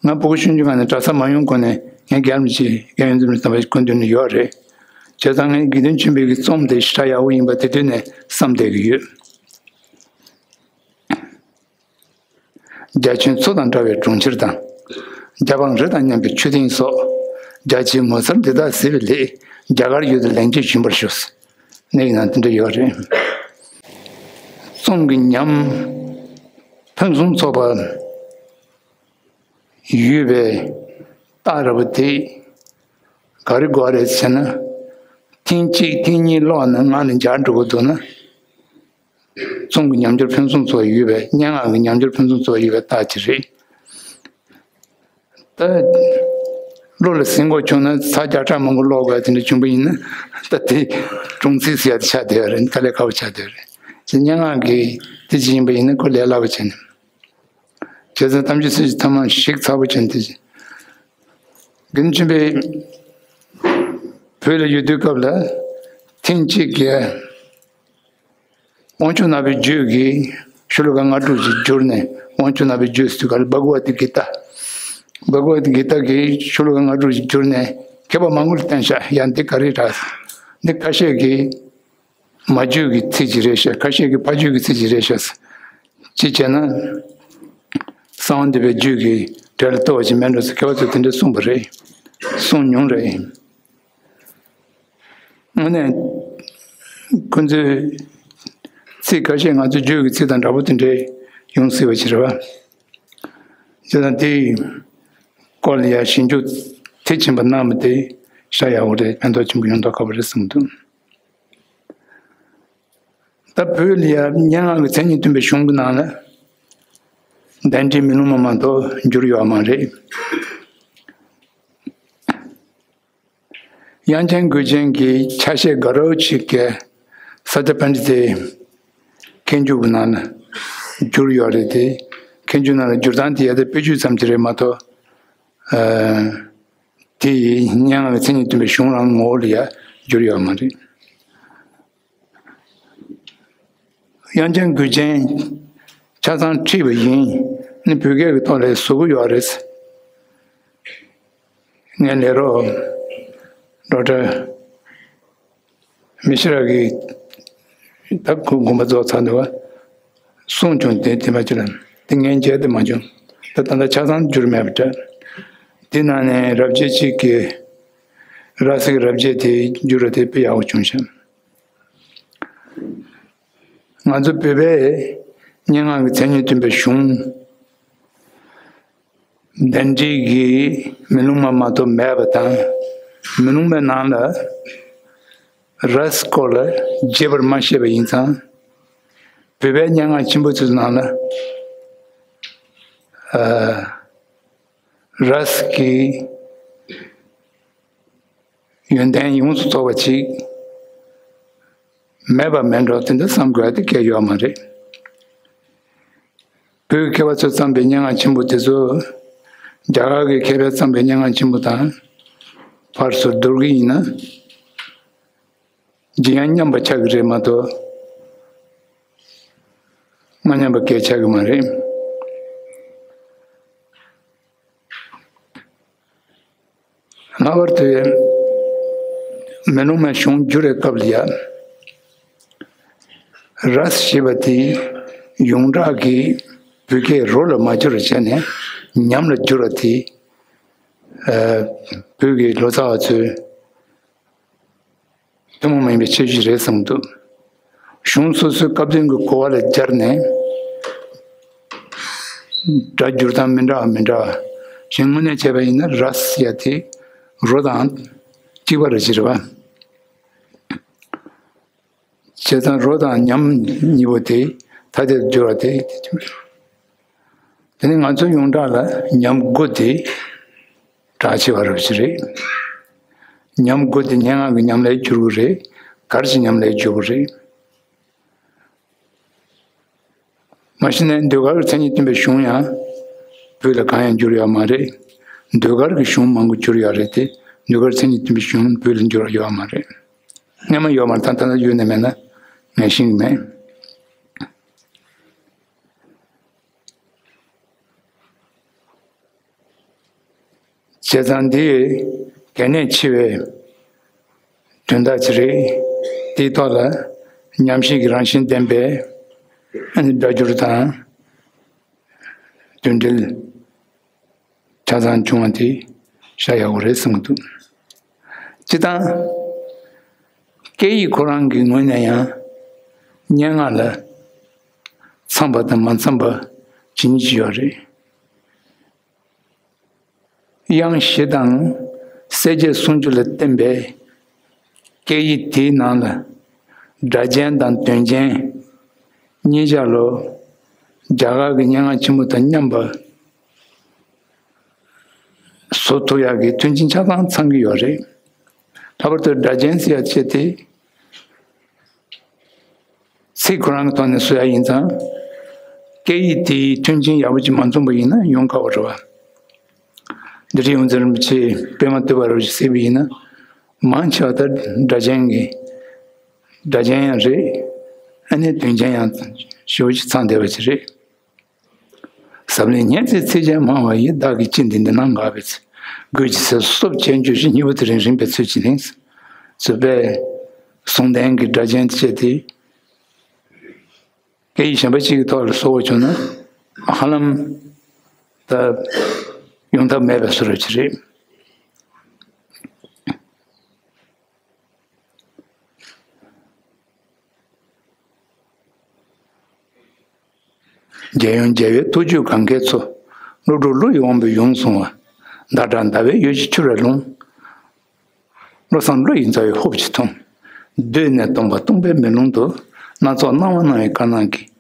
ང་ཕྲུ་གུ་ཆུང་ཆུང་སྒང་ནས་གྲྭ་ས་མ་ཡོང་གོང་ནས་ངའི་རྒན་ལགས་ཀྱིས་རྒན་ཡོངས་འཛིན་པ་དམ་པ་སྐུ་མདུན་ནས་ཡོད་རེད། བྱས་ཙང་ངས་དགེ་འདུན་ཆོས་འཕེལ་གྱི་རྩོམ་དེ་ཞེ་དྲག་ཡག་པོ་ཡིན་པ་དེ་དུས་ནས་བསམ་བསྡད་ཀྱི་ཡོད། རྒྱ་ཆེན་མཚོ་དང་འདྲ་བའི་གྲོང་ཁྱེར་དང་། རྒྱ་སྤང་རི་དང་མཉམ་པའི་མཆོད་རྟེན་སོགས། རྒྱ་ཆེའི་ངོ་མཚར་འདི་དག་གཟིགས་པའི་སླད། རྒྱ་གར་ཡུལ་དུ་ལན་གཅིག་བྱོན་པར་ཞུ། གནས་ཡིག་ནང་དེ་འདྲ་ཡོད་རེད། རྩོམ་གྱི་ཉམས་ཕུན་སུམ་ཚོགས་པ་ཡོད་པའི་རྟགས་ར་བ་དེ་ག་རེ་དགོས་རེད་ཟེར་ན། ཐེངས་གཅིག་ཐེངས་གཉིས་ཀློག་ནས་ངག་ནས་འབྱར་འགྲོ་གི་འདུག་ན། རྩོམ་གྱི་ཉམས་འགྱུར་ཕུན་སུམ་ཚོགས་ཡོད་པའི། སྙན་ངག་གི་ཉམས་འགྱུར་ཕུན་སུམ་ཚོགས་ཡོད་པའི་རྟགས་ཅིག་རེད། ད་བློ་ལ་ཟིན་དགོས་བྱུང་ན་ཚར་བརྒྱ་ཕྲག་མང་པོ་ཀློག་དགོས་དེ་འདྲ་བྱུང་པ་ཡིན་ན། ད་དེ་གྲོང་ཚིག་ཟེར་ཡ་དེ་ཆགས་བསྡད་ཡོད་རེད། དཀའ་ལས་ཁག་པོ་ཆགས་བསྡད་ཡོད་རེད། དེ་སྙན་ངག་གི་དེ་ཅིག་ཡིན་པ་ཡིན་ན་ཁོ་ལས་སླ་པོ་བྱས་ནས། བྱས་ཙང་གཏམ་རྒྱུད་ཚིག་ཐ་མ་ཞིག་ཚ་པོ་བྱས་ནས་དེ་ཅིག་རྒན་ཆེན་པོས་བོད་ལ་ཡོད་དུས་སྐབས་ལ་ཐེངས་གཅིག་གི་དབང་ཕྱུག་ནག་པོའི་རྒྱུད་ཀྱི་ཤོ་ལོ་ཀ་ལྔ་དྲུག་ཅིག་བསྒྱུར་ནས། དབང་ཕྱུག་ནག་པོའི་རྒྱུད་ཟེར་དུས་སྐབས་ལ་བྷ་ག་ཝ་ཏི་གི་ཏཱ། བྷ་ག་ཝ་ཏི་གི་ཏཱ་གི་ཤོ་ལོ་ཀ་ལྔ་དྲུག་ཅིག་བསྒྱུར་ནས་མཁས་པ་མང་པོ་ལ་བསྟན་ཤག་ཡང་འདི་ག་རེ་རེད། འདི་ཁ་ཤས་ཀྱིས་མ་བརྗོད་ཀྱི་ཚིག་ཅིག་རེད་ཤག་ཁ་ཤས་ཀྱིས་ཕར་བརྗོད་ཀྱི་ཚིག་ཅིག་རེད་ཤག་ཅིག་བྱས་ན། གསང་བ་འདུས་པའི་རྒྱུད་ཀྱི་གྲལ་ལ་གཏོགས་པ་ཅིག་མིན་འགྲོ་ཟེར་མཁས་པ་ཚོས་དེ་འདྲ་གསུངས་པ་རེད། གསུངས་མྱོང་རེད། དངོས་གནས་ཁོ་ཚོས་ཚིག་ཁ་ཤས་ང་ཚོའི་རྒྱུད་ཀྱི་ཚིག་དང་འདྲ་པོ་དེ་འདྲས་ཡོང་སྲིད་པ་ཅིག་རེད་པ། བྱས་ཙང་དེའི་སྐོར་ལ་ཡ་ཞིབ་འཇུག་མཐིལ་ཕྱིན་པ་གནང་བ་དེ་ཤ་ཡག་པོ་རེད། ཕན་ཐོགས་ཆེན་པོ་ཡོང་མདོག་ཁ་པོ་རེད་གསུངས་འདུག་ད་བོད་ལ་ཡ་སྙན་ངག་གི་མཚན་ཉིད་སྟོན་པའི་གཞུང་གི་ནང་ལ་གདན་འདྲེན་མེ་ལོང་མ་མ་གཏོགས་བསྒྱུར་ཡོད་མ་རེད། དབྱངས་ཅན་མགུལ་ཆེན་གྱི་ཆ་ཤས་དགའ་རབ་ཅིག་གི་ས་ཏ་པཎྜི་ཏའི་མཁས་འཇུག་གི་ནང་ལ་བསྒྱུར་ཡོད་རེད་དེ། མཁས་འཇུག་ནང་ལ་བསྒྱུར་སྟངས་དེ་ཡ་ད་དཔེ་བརྗོད་ཙམ་ཅིག་རེད་མ་གཏོགས། ཨ། དེ་ཡི་སྙན་ངག་གི་མཚན་ཉིད་སྟོན་པའི་གཞུང་རང་ངོ་བོ་ལ་ཡ་བསྒྱུར་ཡོད་མ་རེད། དབྱངས་ཅན་མགུལ་ཆེན་ཆ་ཚང་ཁྲིད་པ་ཡིན་ནི་བོད་སྐད་ཀྱི་ཐོག་ལ་བཟོ་གི་ཡོད་རེད། ངའི་ལས་རོགས་ཌོག་ཊར་མི་ཤི་ར་གིས་ད་ཁོ་དགོངས་པ་རྫོགས་ཚར་འདུག་བ། གསུངས་བྱུང་དེ་དེ་མ་ཅི་ལ་དེ་ངས་མཇལ་དེ་མ་བྱུང་། ད་ད་ལྟ་ཆ་ཚང་བསྒྱུར་མེད་པ་འདྲ། དེ་ནང་ནས་རབ་བྱེད་གཅིག་གིས་ར་སི་ཀྱི་རབ་བྱེད་དེ་བསྒྱུར་བ་དེ་དཔེ་ཡག་པོ་བྱུང་ཤག་ང་ཚོ་བོད་པའི་སྙན་ངག་གི་མཚན་ཉིད་སྟོན་པའི་གཞུང་གདན་འདྲེན་གྱི་མེ་ལོང་མ་མ་གཏོགས་མེད་པ་དང་། མེ་ལོང་མའི་ནང་ལ་ར་སི་སྐོར་ལ་རྒྱས་པར་མ་བཤད་པ་ཡིན་ཙང་། བོད་པའི་སྙན་ངག་ཆེན་པོ་ཚོའི་ནང་ལ་ཨ། ར་སི་ཀྱི་ཡོན་ཏན་ཡོངས་སུ་རྫོགས་པ་ཅིག་མེད་པ་མེད་འགྲོ་དེ་འདྲ་བསམ་དགོས་ཡ་དེ་གལ་ཡོད་མ་རེད། བོད་ཀྱི་མཁས་པ་ཚོས་བརྩམས་པའི་སྙན་ངག་ཆེན་པོ་དེ་ཚོ་རྒྱ་གར་གྱི་མཁས་པས་བརྩམས་པའི་སྙན་ངག་ཆེན་པོ་དང་ཕར་ཚུར་བསྡུར་གྱི་ཡིན་ན། ཇི་ཡང་མཉམ་པ་ཆགས་ཀྱི་རེད་མ་གཏོགས། མ་མཉམ་པ་གས་ཆགས་ཀྱི་མ་རེད། ལྷག་པར་དུ་མེ་ལོང་མའི་གཞུང་བསྒྱུར་བའི་སྐབས་ལ་ཡ། ར་སི་ཞེས་པ་དེ་ཡོངས་གྲགས་ཀྱི་བོད་སྐད་རོ་ལ་མ་བསྒྱུར་བ་བྱས་ནས་ཉམས་ལ་བསྒྱུར་བ་དེ། ཨ། བོད་ཀྱི་ལོ་ཙཱ་བ་ཚོས་ཐུན་མོང་མ་ཡིན་པའི་ཁྱད་ཆོས་རེད་བསམ་གྱི་འདུག་གཞུང་སོ་སོའི་སྐབས་དོན་གྱི་གོ་བ་ལ་སྦྱར་ནས་སྒྲ་བསྒྱུར་སྟངས་མི་འདྲ་བ་མི་འདྲ་བ་ཞིག་དངོས་གནས་བྱས་པ་ཡིན་ན། ར་སི་ཡ་དེ་རོ་དང་གཅིག་པ་རེད་ཅེས་རེད་པ། བྱས་ཙང་རོ་དང་ཉམས་གཉིས་པོ་དེ་ཐ་དད་དུ་སྦྱོར་བ་དེ། དེ་ནི་ང་ཚོ་ཡོངས་གྲགས་ལ་ཉམས་དགུ་དེ་གྲགས་ཆེ་བ་རབ་ཞིག་རེད། ཉམས་དགུ་དེ་སྙན་ངག་གི་ཉམས་ལེན་བསྒྱུར་དགོས་རེད། གར་གྱི་ཉམས་ལེན་བསྒྱུར་དགོས་རེད། མ་གཞི་ནས་ཟློས་གར་གྱི་མཚན་ཉིད་སྟོན་པའི་གཞུང་ཡང་བོད་ལ་གང་ཡང་བསྒྱུར་ཡོད་མ་རེད། ཟློས་གར་གྱི་གཞུང་མང་པོ་བསྒྱུར་ཡོད་རེད་དེ། ཟློས་གར་མཚན་ཉིད་སྟོན་པའི་གཞུང་བོད་ལ་བསྒྱུར་ཡོད་མ་རེད། སྔོན་མ་ཡོད་མ་རེད། ད་ད་ལྟ་ཡོད་ནི་མེད་ན་ངས་ཤེས་ཀྱི་མེད། བྱས་ཙང་འདི་གལ་གནད་ཆེ་བའི་དོན་དག་ཅིག་རེད། དེའི་ཐོག་ལ་ཉམས་ཞིབ་ཀྱི་རང་བཞིན་ལྡན་པའི་ཨ་ནི་སྒྲ་སྒྱུར་དང་དོན་འགྲེལ་ཆ་ཚང་བྱུང་བ་དེ་ཤ་ཡག་པོ་རེད་བསམ་གྱི་འདུག་སྤྱིར་བཏང་སྐད་ཡིག་ཁོ་རང་གི་ངོས་ནས་ཡང་སྙན་ངག་ལ་འཚམ་པ་དང་མ་འཚམ་པ་ཇི་སྙེད་ཅིག་ཡོད་རེད། དབྱངས་བཞི་དང་གསལ་བྱེད་སུམ་ཅུ་ལ་བརྟེན་པའི་སྐད་ཡིག་དེའི་ནང་ལ་སྒྲ་ཅན་དང་དོན་ཅན་གཉིས་ཆར་ལོ་རྒྱ་གར་གྱི་སྙན་ངག་ཆེན་མོ་དང་མཉམ་པ་བཟོ་ཐུབ་ཡག་གི་མཐུན་རྐྱེན་ཆ་ཚང་ཚང་གི་ཡོད་རེད། ལྷག་པར་དུ་སྒྲ་ཅན་ཟེར་ཡག་ཆེད་དེ། ཚིག་ཁོ་རང་གི་ཐོག་ནས་བཟོ་ཡ་ཡིན་ཙང་། སྐད་ཡིག་དེའི་མཐུན་རྐྱེན་ཡག་པོ་ཅིག་མ་འཛོམས་པ་ཡིན་ན་ཡོང་དཀའ་བ་རེད་བ། འདི་འདྲའི་ཡོངས་འཛིན་རིན་པོ་ཆེས་པད་མ་བསྟོད་པ་རུ་ཞིག་གཟིགས་པ་ཡིན་ན། མང་ཆེ་བ་ད་སྒྲ་གཅན་གྱི། སྒྲ་གཅན་ཡང་རེད། ཨ་ནི་དོན་གཅན་ཡང་ཞེ་པོ་ཅིག་ཚང་བསྡད་པ་ཅིག་རེད། ཟབ་ལེན་སྙན་ཚིག་ཚིགས་བཅད་མང་བ་ཡི། བདག་གིས་ཅི་འདི་འདི་སྣང་འགགས་པའི་ཚེ། དགོས་ཀྱི་ཚེ་སོ་སོར་བཅད་འགྱུར་ཞིང་། སྙིང་པོ་དེ་རིང་རིམ་པས་ཚུལ་གྱིས་ལེན། ཚུལ་པས། ཟུང་ལྡན་གྱི་སྒྲ་གཅན་བཅད་དེ། སྐད་ཡིག་གཞན་པ་གཅིག་གི་ཐོག་ལ་བཟོ་བ་བྱུང་ན་ཧ་ལམ་ད་ཡོང་ཐབས་མེད་པའི་བཟོ་འདྲ་ཅིག་རེད། རྒྱལ་ཡུམ་རྒྱལ་བའི་ཐུགས་རྒྱུད་གང་གའི་མཚོ། ཀླུ་སྒྲུབ་ཀླུ་ཡི་དབང་པོས་ཡུམ་བཟུང་བ། ཟླ་གྲགས་ཟླ་བའི་འོད་ཀྱིས་འཁྱུད་པའི་ལུང་། བློ་བཟང་ཀླུ་ཡི་རྩ་བའི་ཧུབ་ཀྱིས་འཐུང་། གདོད་ནས་སྟོང་པ་སྟོང་པའི་མེ་ལོང་དུ། སྣ་ཚོགས་སྣང་བ་སྣང་བའི་དཀར་ནག་གི།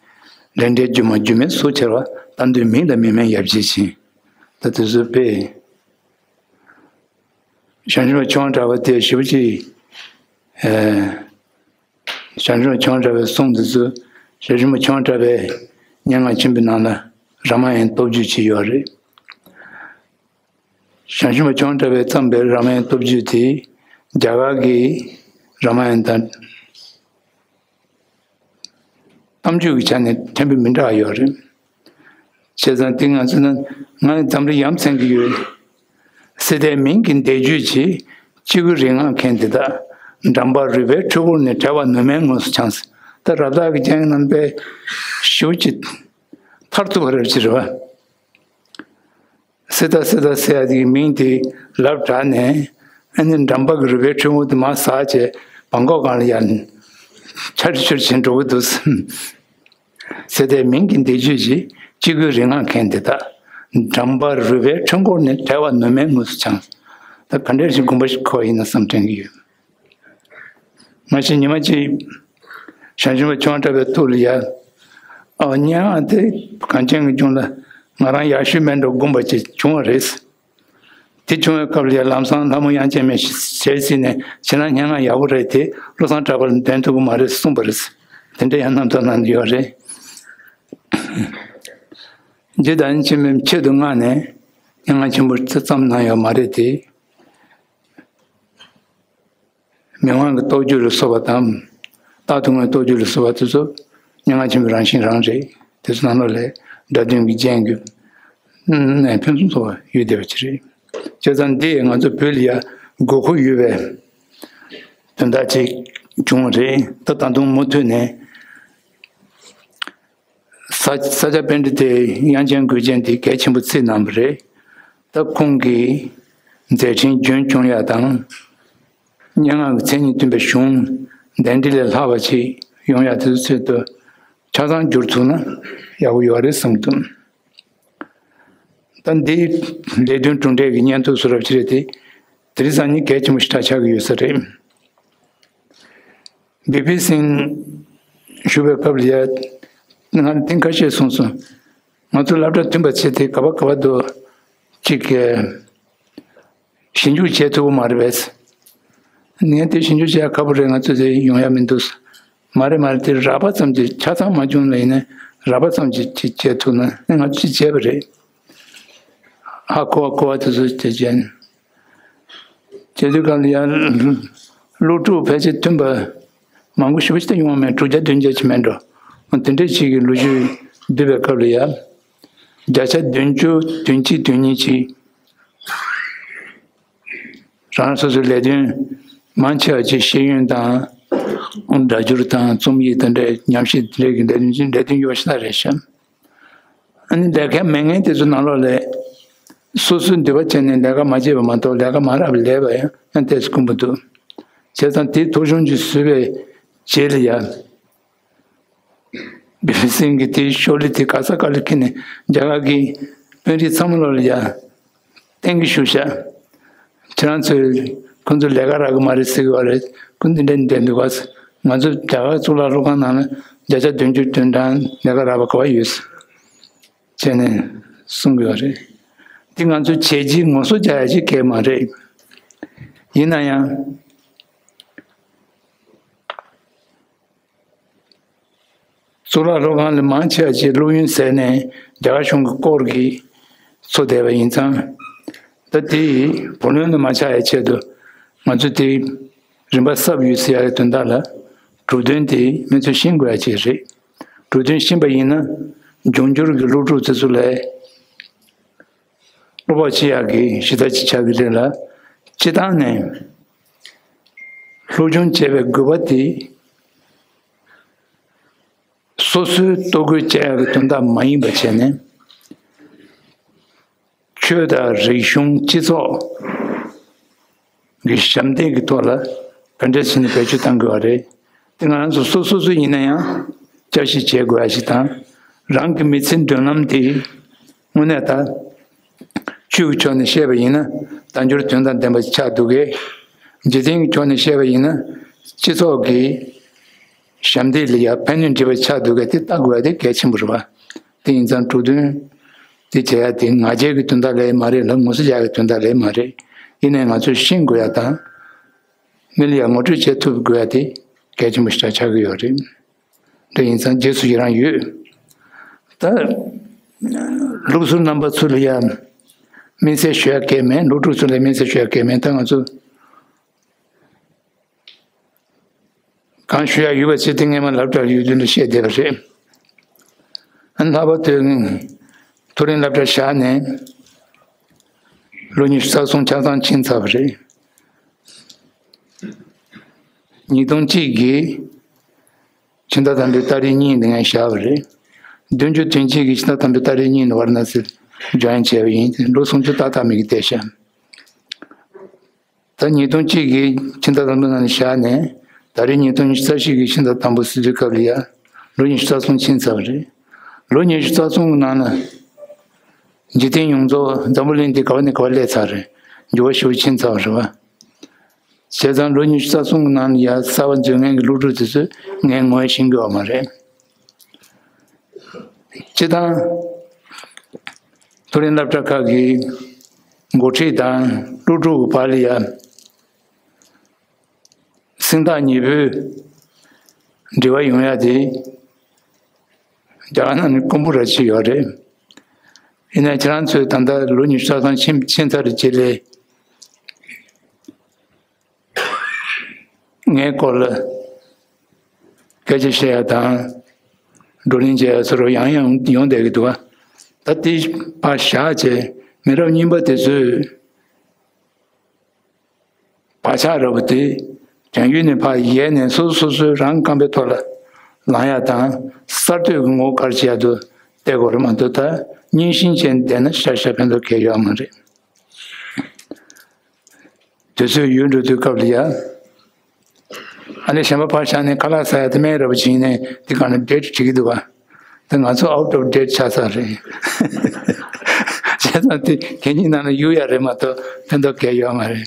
འདྲེན་འདྲེན་སྒྱུ་མ་སྒྱུ་མའི་གཟུགས་ཁྱེར་བ། ལྟ་འདོད་མིང་དང་མིང་མེད་ཡབ་རྗེ་བཞིན། ད་དེ་ཚོ་དཔེ། བྱང་ཆུབ་ཆོས་དབང་གྲགས་པ་དེ་ཞེ་པོ་ཅིག་ཨེ། བྱང་ཆུབ་ཆོས་དབང་གྲགས་པའི་གསུང་འདི་ཚོ་བྱང་ཆུབ་ཆོས་དབང་གྲགས་པའི་སྙན་ངག་ཆེན་པོའི་ནང་ལ་རཱ་མ་ཡན་སྟོབས་བརྒྱུད་ཅིག་ཡོད་རེད། བྱང་ཆུབ་ཆོས་དབང་གྲགས་པས་བརྩམས་པའི་རཱ་མ་ཡན་སྟོབས་བརྒྱུད་དེ་རྒྱ་གར་གྱི་རཱ་མ་ཡན་དང་། གཏམ་རྒྱུད་ཀྱི་ཆ་ནས་ཕྲན་བུ་མི་འདྲ་བ་ཡོད་རེད། བྱས་ཙང་དེ་ང་ཚོ་ནི་ང་འཛམ་གླིང་ཡ་མཚན་གྱི་ཡོད། སྲིད་མཐའི་མིང་གི་འདས་རྒྱུད་ཀྱི་སྐྱེ་དགུའི་རིག་སྔགས་མཁན་དེ་དག་འགྲམ་པ་རུས་པའི་འཁྲུལ་འཁོར་ནས་བྲལ་བ་ནུ་མའི་ངོས་སུ་འཆང་ཟེར། ད་རབ་བཏགས་ཀྱི་རྒྱན་རྣམ་པའི་ཞུ་ཅི་མཐར་ཐུག་པ་རབ་ཅི་རེད་བ། སི་ཏཱ་སི་ཏཱ་ཟེར་ཡ་དེའི་མིང་དེ་ལབ་དྲགས་ནས། ཨ་ནི་འགྲམ་པ་གི་རུས་པའི་འཁྲུལ་འཁོར་དེ་མར་ཟག་བྱས་བང་གོག་སྒང་ལ་ཡར་ཆར་ཆུར་བྱས་འགྲོ་གི་འདུག་སྲིད་མཐའི་མིང་གི་འདས་རྒྱུད་ཀྱི་སྐྱེ་དགུའི་རིག་སྔགས་མཁན་དེ་དག་འགྲམ་པ་རུས་པའི་འཁྲུལ་འཁོར་ནས་བྲལ་བ་ནུ་མའི་ངོས་སུ་འཆང་། ད་ག་འདྲ་ཞིག་དགོངས་པ་ཞིག་འཁོར་ཡིན་ན་བསམ་དྲན་གྱི་ཡོད། མ་གཞི་ཉི་མ་གཅིག་བྱང་ཆུབ་ཆོས་དབང་གྲགས་པའི་ཐུགས་ལ་ཡ། ཨ། སྙན་ངག་དེ་གངས་ཅན་གྱི་ལྗོངས་ལ་ང་རང་ཡག་ཤོས་མེད་འགྲོ་དགོངས་པ་ཅིག་བྱུང་བ་རེད། དེ་བྱུང་བའི་སྐབས་ལ་ཡ་ལམ་སང་ལྷ་མོ་དབྱངས་ཅན་མས་ཞལ་གཟིགས་ནས་ཁྱེད་རང་སྙན་ངག་ཡག་པོ་རེད་དེ་བློ་བཟང་གྲགས་པ་ལ་འདོན་ཐུབ་ཀྱི་མ་རེད་གསུངས་པ་རེད། དེ་འདྲ་ཡང་རྣམ་ཐར་ནང་ཡོད་རེད། རྗེ་བདག་ཉིད་ཆེན་མོའི་ཆེད་དུ་མངགས་ནས་སྙན་ངག་ཆེན་པོ་བརྩམས་གནང་ཡོད་མ་རེད་དེ། མི་དབང་གི་རྟོགས་བརྗོད་ལ་སོགས་པ་དང་། རྟག་ཏུ་ངའི་རྟོགས་བརྗོད་ལ་སོགས་པ་དེ་ཚོ་སྙན་ངག་ཆེན་པོའི་རང་བཞིན་རང་རེད། དེ་ཚོ་ནང་ལོགས་ལས་སྒྲ་དོན་གྱི་རྒྱན་གྱི་ནས་ཕུན་སུམ་ཚོགས་པ་ཡོད་བསྡད་པ་ཅིག་རེད། བྱས་ཙང་འདི་ང་ཚོ་བོད་ལ་ཡ་དགོས་མཁོ་ཡོད་པའི་དོན་དག་ཅིག་བྱུང་བ་རེད། ད་ད་དུང་མུ་མཐུད་ནས་ས་ས་སྐྱ་པཎྜི་ཏའི་དབྱངས་ཅན་མགུལ་ཅན་དེ་གལ་ཆེན་པོ་བརྩིས་གནང་བ་རེད། ད་ཁོང་གི་མཛད་འཕྲིན་རྒྱུན་སྐྱོང་ཡ་དང་། སྙན་ངག་གི་མཚན་ཉིད་སྟོན་པའི་གཞུང་གདན་འདྲེན་ལས་ལྷག་པ་ཅིག་ཡོང་ཡ་དེ་ཚོའི་ཆེད་དུ་ཆ་ཚང་བསྒྱུར་ཐུབ་ན་ཡག་པོ་ཡོད་རེད་བསམ་གྱི་འདུག་ད་འདི་ལས་དོན་གྲུབ་འབྲས་ཀྱི་སྙན་ཐོ་བཟོ་རབས་ཅིག་རེད་དེ། དེ་རིང་སང་ཉིན་གལ་ཆེན་པོ་ཞིག་ཆགས་ཆགས་ཀྱི་ཡོད་ས་རེད། བི་པི་སིང་ཞུ་བའི་སྐབས་ལ་ཡ། ང་ལ་ཐེངས་ཁ་ཤས་གསུངས་སོང་། ང་ཚོ་སློབ་གྲྭ་མཐུན་པ་བྱས་ཏེ་ག་པར་ག་པར་དུ་ཅིག་གི་ཞིབ་འཇུག་བྱེད་ཐུབ་ཀྱི་མ་རེད་པས། ངས་དེ་ཞིབ་འཇུག་བྱེད་ཡ་ཁག་པོ་རེད། ང་ཚོ་དེ་ཡོང་ཡ་མི་འདུག་མ་རེད་མ་རེད། དེ་རགས་པ་ཙམ་གྱིས་ཆ་ཚང་མ་བྱུང་ལ་ཡིན་ན་རགས་པ་ཙམ་གྱིས་ཅིག་བྱེད་ཐུབ་ན་ང་ཚོ་ཅིག་བྱས་པ་རེད། ཧ་གོ་བ་གོ་བ་དེ་ཚོ་དེ་བྱས་ནས། བྱེད་དུས་སྐབས་ལ་ཡང་སློབ་ཕྲུག་ཕལ་ཆེར་མཐུན་པ་མང་པོ་ཞེ་པོ་ཅིག་ཡོང་བ་མེད། དྲུག་བརྒྱ་བདུན་བརྒྱ་ཅིག་མེད་འགྲོ། དེ་འདྲ་ཅིག་གི་ལོ་རྒྱུས་བསྡུས་པའི་སྐབས་ལ་ཡང་བརྒྱ་ཆ་བདུན་ཅུ་དོན་གཅིག་དོན་གཉིས་ཅིག་རང་སོ་སོའི་ལས་དོན་མང་ཆེ་བ་ཅིག་ཤེས་ཡོན་དང་། སྒྲ་སྒྱུར་དང་རྩོམ་ཡིག་དེ་འདྲའི་ཉམས་ཞིབ་དེ་འདྲའི་གི་ལས་དོན་ཅིག་ལས་དོན་ཡོད་ཤ་སྟག་རེད་ཤག་ཨ་ནི་ལས་ཀ་མེད་མཁན་དེ་ཚོ་ནང་ལོགས་ལས་སོ་སོའི་འདོད་པ་བྱས་ནས་ལས་ཀ་མ་བྱས་པ་མ་གཏོགས་ལས་ཀ་མ་རག་པའི་ལས་པ་ཡང་ཡང་ཏོག་ཙམ་དཀོན་པོ་འདུག་བྱས་ཙང་དེའི་ཐོ་གཞུང་ཅིག་བཟོས་པའི་རྗེས་ལ་ཡང་བི་པི་སིང་གིས་དེའི་ཤོག་ལྷེ་དེ་ག་ས་ག་ལ་འཁྱེར་ནས་རྒྱ་གར་གྱི་དཔོན་རིགས་ཚང་མ་ལོགས་ལ་ཡང་གཏན་གྱི་ཞུ་བཞག་ཁྱེད་རང་ཚོས་ཁོང་ཚོ་ལས་ཀ་རག་གི་མ་རེད་ཟེར་གི་བ་རེད། ཁོང་འདི་འདྲ་འདྲ་འདུག་ག་ང་ཚོ་རྒྱ་གར་གཙུག་ལག་སློབ་ཁང་ནང་ལ་བརྒྱ་ཆ་བདུན་ཅུ་དོན་གྲངས་ལས་ཀ་རག་པ་ག་བ་ཡོད་ཟེར་བྱས་ནས་གསུང་གི་ཡོད་རེད། འདི་ང་ཚོ་བྱས་རྗེས་ངོ་སོ་རྒྱག་ཡ་ཅིག་གལ་མ་རེད། ཡིན་ན་ཡང་། གཙུག་ལག་སློབ་ཁང་ལ་མང་ཆེ་བ་ཅིག་སློབ་ཡོན་ཟད་ནས་རྒྱ་གར་གཞུང་གི་སྐོར་གྱིས་འཚོ་བསྡད་པ་ཡིན་ཙང་། ད་དེ་བུ་ལོན་ལ་མ་ཆགས་ཡ་ཆེད་དུ་ང་ཚོ་དེ་རིམ་པ་གསབ་ཡོད་ཟེར་ཡ་གི་དོན་དག་ལ་གྲུབ་དོན་དེ་མི་ཚོས་ཤེས་དགོས་ཡ་ཅིག་རེད། གྲུབ་དོན་ཤེས་པ་ཡིན་ན་འབྱུང་འགྱུར་གྱི་སློབ་ཕྲུག་དེ་ཚོ་ལ། སློབ་པ་ཆེ་ཡག་གི་གཞི་རྩ་ཅིག་ཆགས་ཀྱི་རེད་ལ། སྤྱི་བཏང་ནས་སློབ་སྦྱོང་བྱེད་པའི་དགོས་པ་དེ་སོ་སོའི་ལྟོ་གོས་བཅག་ཡག་གི་དོན་དག་མ་ཡིན་པ་བྱས་ནས། ཆོས་དང་རིག་གཞུང་སྤྱི་ཚོགས་གི་ཞབས་འདེགས་ཀྱི་ཐོག་ལ་ག་འདྲས་བྱས་ནས་བེད་སྤྱོད་གཏང་དགོས་པ་རེད། དེ་ང་རང་ཚོ་སོ་སོ་སོ་ཡིན་ན་ཡང་བསྐྱར་ཞིབ་བྱེད་དགོས་ཡ་ཞིག་དང་། རང་གི་མི་ཚེའི་མདུན་ལམ་དེ་དངོས་གནས་ད་ཆོས་ཀྱི་ཕྱོགས་ནས་བཤད་པ་ཡིན་ན་དལ་འབྱོར་དོན་དང་ལྡན་པ་ཆགས་འདུག་གས། འཇིག་རྟེན་གྱི་ཕྱོགས་ནས་བཤད་པ་ཡིན་ན་སྤྱི་ཚོགས་ཀྱི་ཞབས་འདེགས་ལ་ཡང་ཕན་ནུས་འགྲིབ་པ་ཆགས་འདུག་གས། དེ་ལྟ་དགོས་ཡ་དེ་གལ་ཆེན་པོ་རེད་པ། དེ་ཡིན་ཙང་གྲུབ་དོན་དེ་བྱེད་ཡ་དེ་ང་རྒྱལ་གྱི་དོན་དག་ལས་མ་རེད་ལ། ངོ་ཚ་རྒྱག་གི་དོན་དག་ལས་མ་རེད། ཡིན་ནའི་ང་ཚོས་ཤེས་དགོས་ཡ་དང་། མི་ལ་ཡང་ངོ་སྤྲོད་བྱེད་ཐུབ་དགོས་ཡ་དེ་གལ་ཆེན་པོ་ཞིག་ཆགས་ཀྱི་ཡོད་རེད། དེ་ཡིན་ཙང་རྗེས་སུ་ཡི་རང་ཡོད། ད་སློབ་ཟུར་རྣམ་པ་ཚོ་ལ་ཡང་དམིགས་བསལ་ཞུ་ཡ་གལ་མེད། སློབ་ཕྲུག་ཚོ་ལ་དམིགས་བསལ་ཞུ་ཡ་གལ་མེད། ད་ང་ཚོ་གང་ཞུ་ཡ་ཡོད་པ་ཚོ་དེ་སྔས་མ་སློབ་གྲྭར་ཡོད་དུས་ལ་བཤད་བསྡད་པ་རེད། ཨ་ནི་ལྷག་པར་དུ་མཐོ་རིམ་སློབ་གྲྭར་བཞག་ནས་ལོ་ཉི་ཤུ་རྩ་གསུམ་ཆ་ཚང་ཕྱིན་ཚར་བ་རེད། ཉིས་སྟོང་གཅིག་གི་ཕྱི་ཟླ་དང་པོའི་ཏ་རིག་གཉིས་ནས་ངས་བཞག་པ་རེད། བདུན་ཅུ་དོན་གཅིག་གི་ཕྱི་ཟླ་དང་པོའི་ཏ་རིག་གཉིས་ནས་ཝཱ་ར་ཎ་སིར་ཇོ་ཡིན་བྱས་པ་ཡིན། ལོ་སུམ་ཅུ་ཏག་ཏག་མི་གི་བསྡད་ཤག་ད་ཉིས་སྟོང་གཅིག་གི་ཕྱི་ཟླ་དང་པོ་ནང་ནས་བཞག་ནས་ད་རེས་ཉིས་སྟོང་ཉི་ཤུ་རྩ་བཞི་གི་ཕྱི་ཟླ་དང་པོ་ཟེར་དུས་སྐབས་ལ་ཡ་ལོ་ཉི་ཤུ་རྩ་གསུམ་ཕྱིན་ཚར་བ་རེད། ལོ་ཉི་ཤུ་རྩ་གསུམ་གི་ནང་ལ་འཇིག་རྟེན་ཡོངས་རྫོགས་འཛམ་བུ་གླིང་འདི་ག་བ་ནས་ག་བ་སླེབས་ཚར་རེད། འགྱུར་བ་ཞེ་པོ་ཕྱིན་ཚར་བ་རེད་བ། བྱས་ཙང་ལོ་ཉི་ཤུ་རྩ་གསུམ་གི་ནང་ལ་ཡ་གསར་པ་འཛུལ་མཁན་གྱི་སློབ་ཕྲུག་དེ་ཚོས་ངས་ངོ་ཤེས་ཀྱི་ཡོད་མ་རེད། སྤྱིར་བཏང་མཐོ་རིམ་སློབ་གྲྭ་ཁག་གི་འགོ་ཁྲིད་དང་སློབ་ཕྲུག་གི་བར་ལ་ཡ་སེམས་ཐག་ཉེ་པོའི་འབྲེལ་བ་ཡོང་ཡ་དེ་རྒྱ་གར་ནང་ནས་དཀོན་པོ་ར་ཅིག་ཡོད་རེད། ཡིན་ནའི་ཁྱེད་རང་ཚོས་ད་ལྟ་ལོ་ཉི་ཤུ་རྩ་གསུམ་ཕྱིན་ཕྱིན་ཚར་རྗེས་ལ། ངའི་སྐོར་ལ་སྐད་ཆ་བཤད་ཡ་དང་བགྲོ་གླེང་བྱེད་ཡ་ཚོ་རུ་ཡང་ཡང་ཡོང་བསྡད་ཀྱི་འདུག་བ། ད་དེ་ཕར་བཞག་བྱས་མི་རབས་རྙིང་པ་དེ་ཚོས་བག་ཆགས་འདྲ་པོ་དེ་དོན་ཡོད་ནས་ཕར་ཡལ་ནས་སོ་སོ་སོ་སོའི་རང་རྐང་པའི་ཐོག་ལ་ལངས་ཡ་དང་གསར་གཏོད་ཀྱི་ངོ་བོ་ག་རེ་བྱེད་ཡ་འདུག་བལྟ་དགོས་རེད་མ་གཏོགས། ད་རྙིང་ཞེན་ཅན་བསྡད་ན་ཤར་ཤར་ཕན་ཐོགས་གང་ཡང་ཡོད་མ་རེད། དུས་ཚོད་ཡོལ་འགྲོ་དུས་སྐབས་ལ་ཡ། ཨ་ནི་གཞན་པ་ཕར་བཞག་ནས་ཁ་ལག་ཟ་ཡ་དེ་སྨན་ར་པོ་ཅིག་ཡིན་ནའི་དེ་གང་ལ་ཌེ་ཊི་བྲིས་ཀྱི་འདུག་བ། དེ་ང་ཚོ་ཨའུ་ཊི་ཨོཕ་ཌེ་ཊི་ཆགས་ཚར་རེད། བྱས་ཙང་དེ་གད་སྙིགས་ནང་ལ་གཡུག་ཡ་རེད་མ་གཏོགས་ཕན་ཐོགས་གང་ཡང་ཡོད་མ་རེད།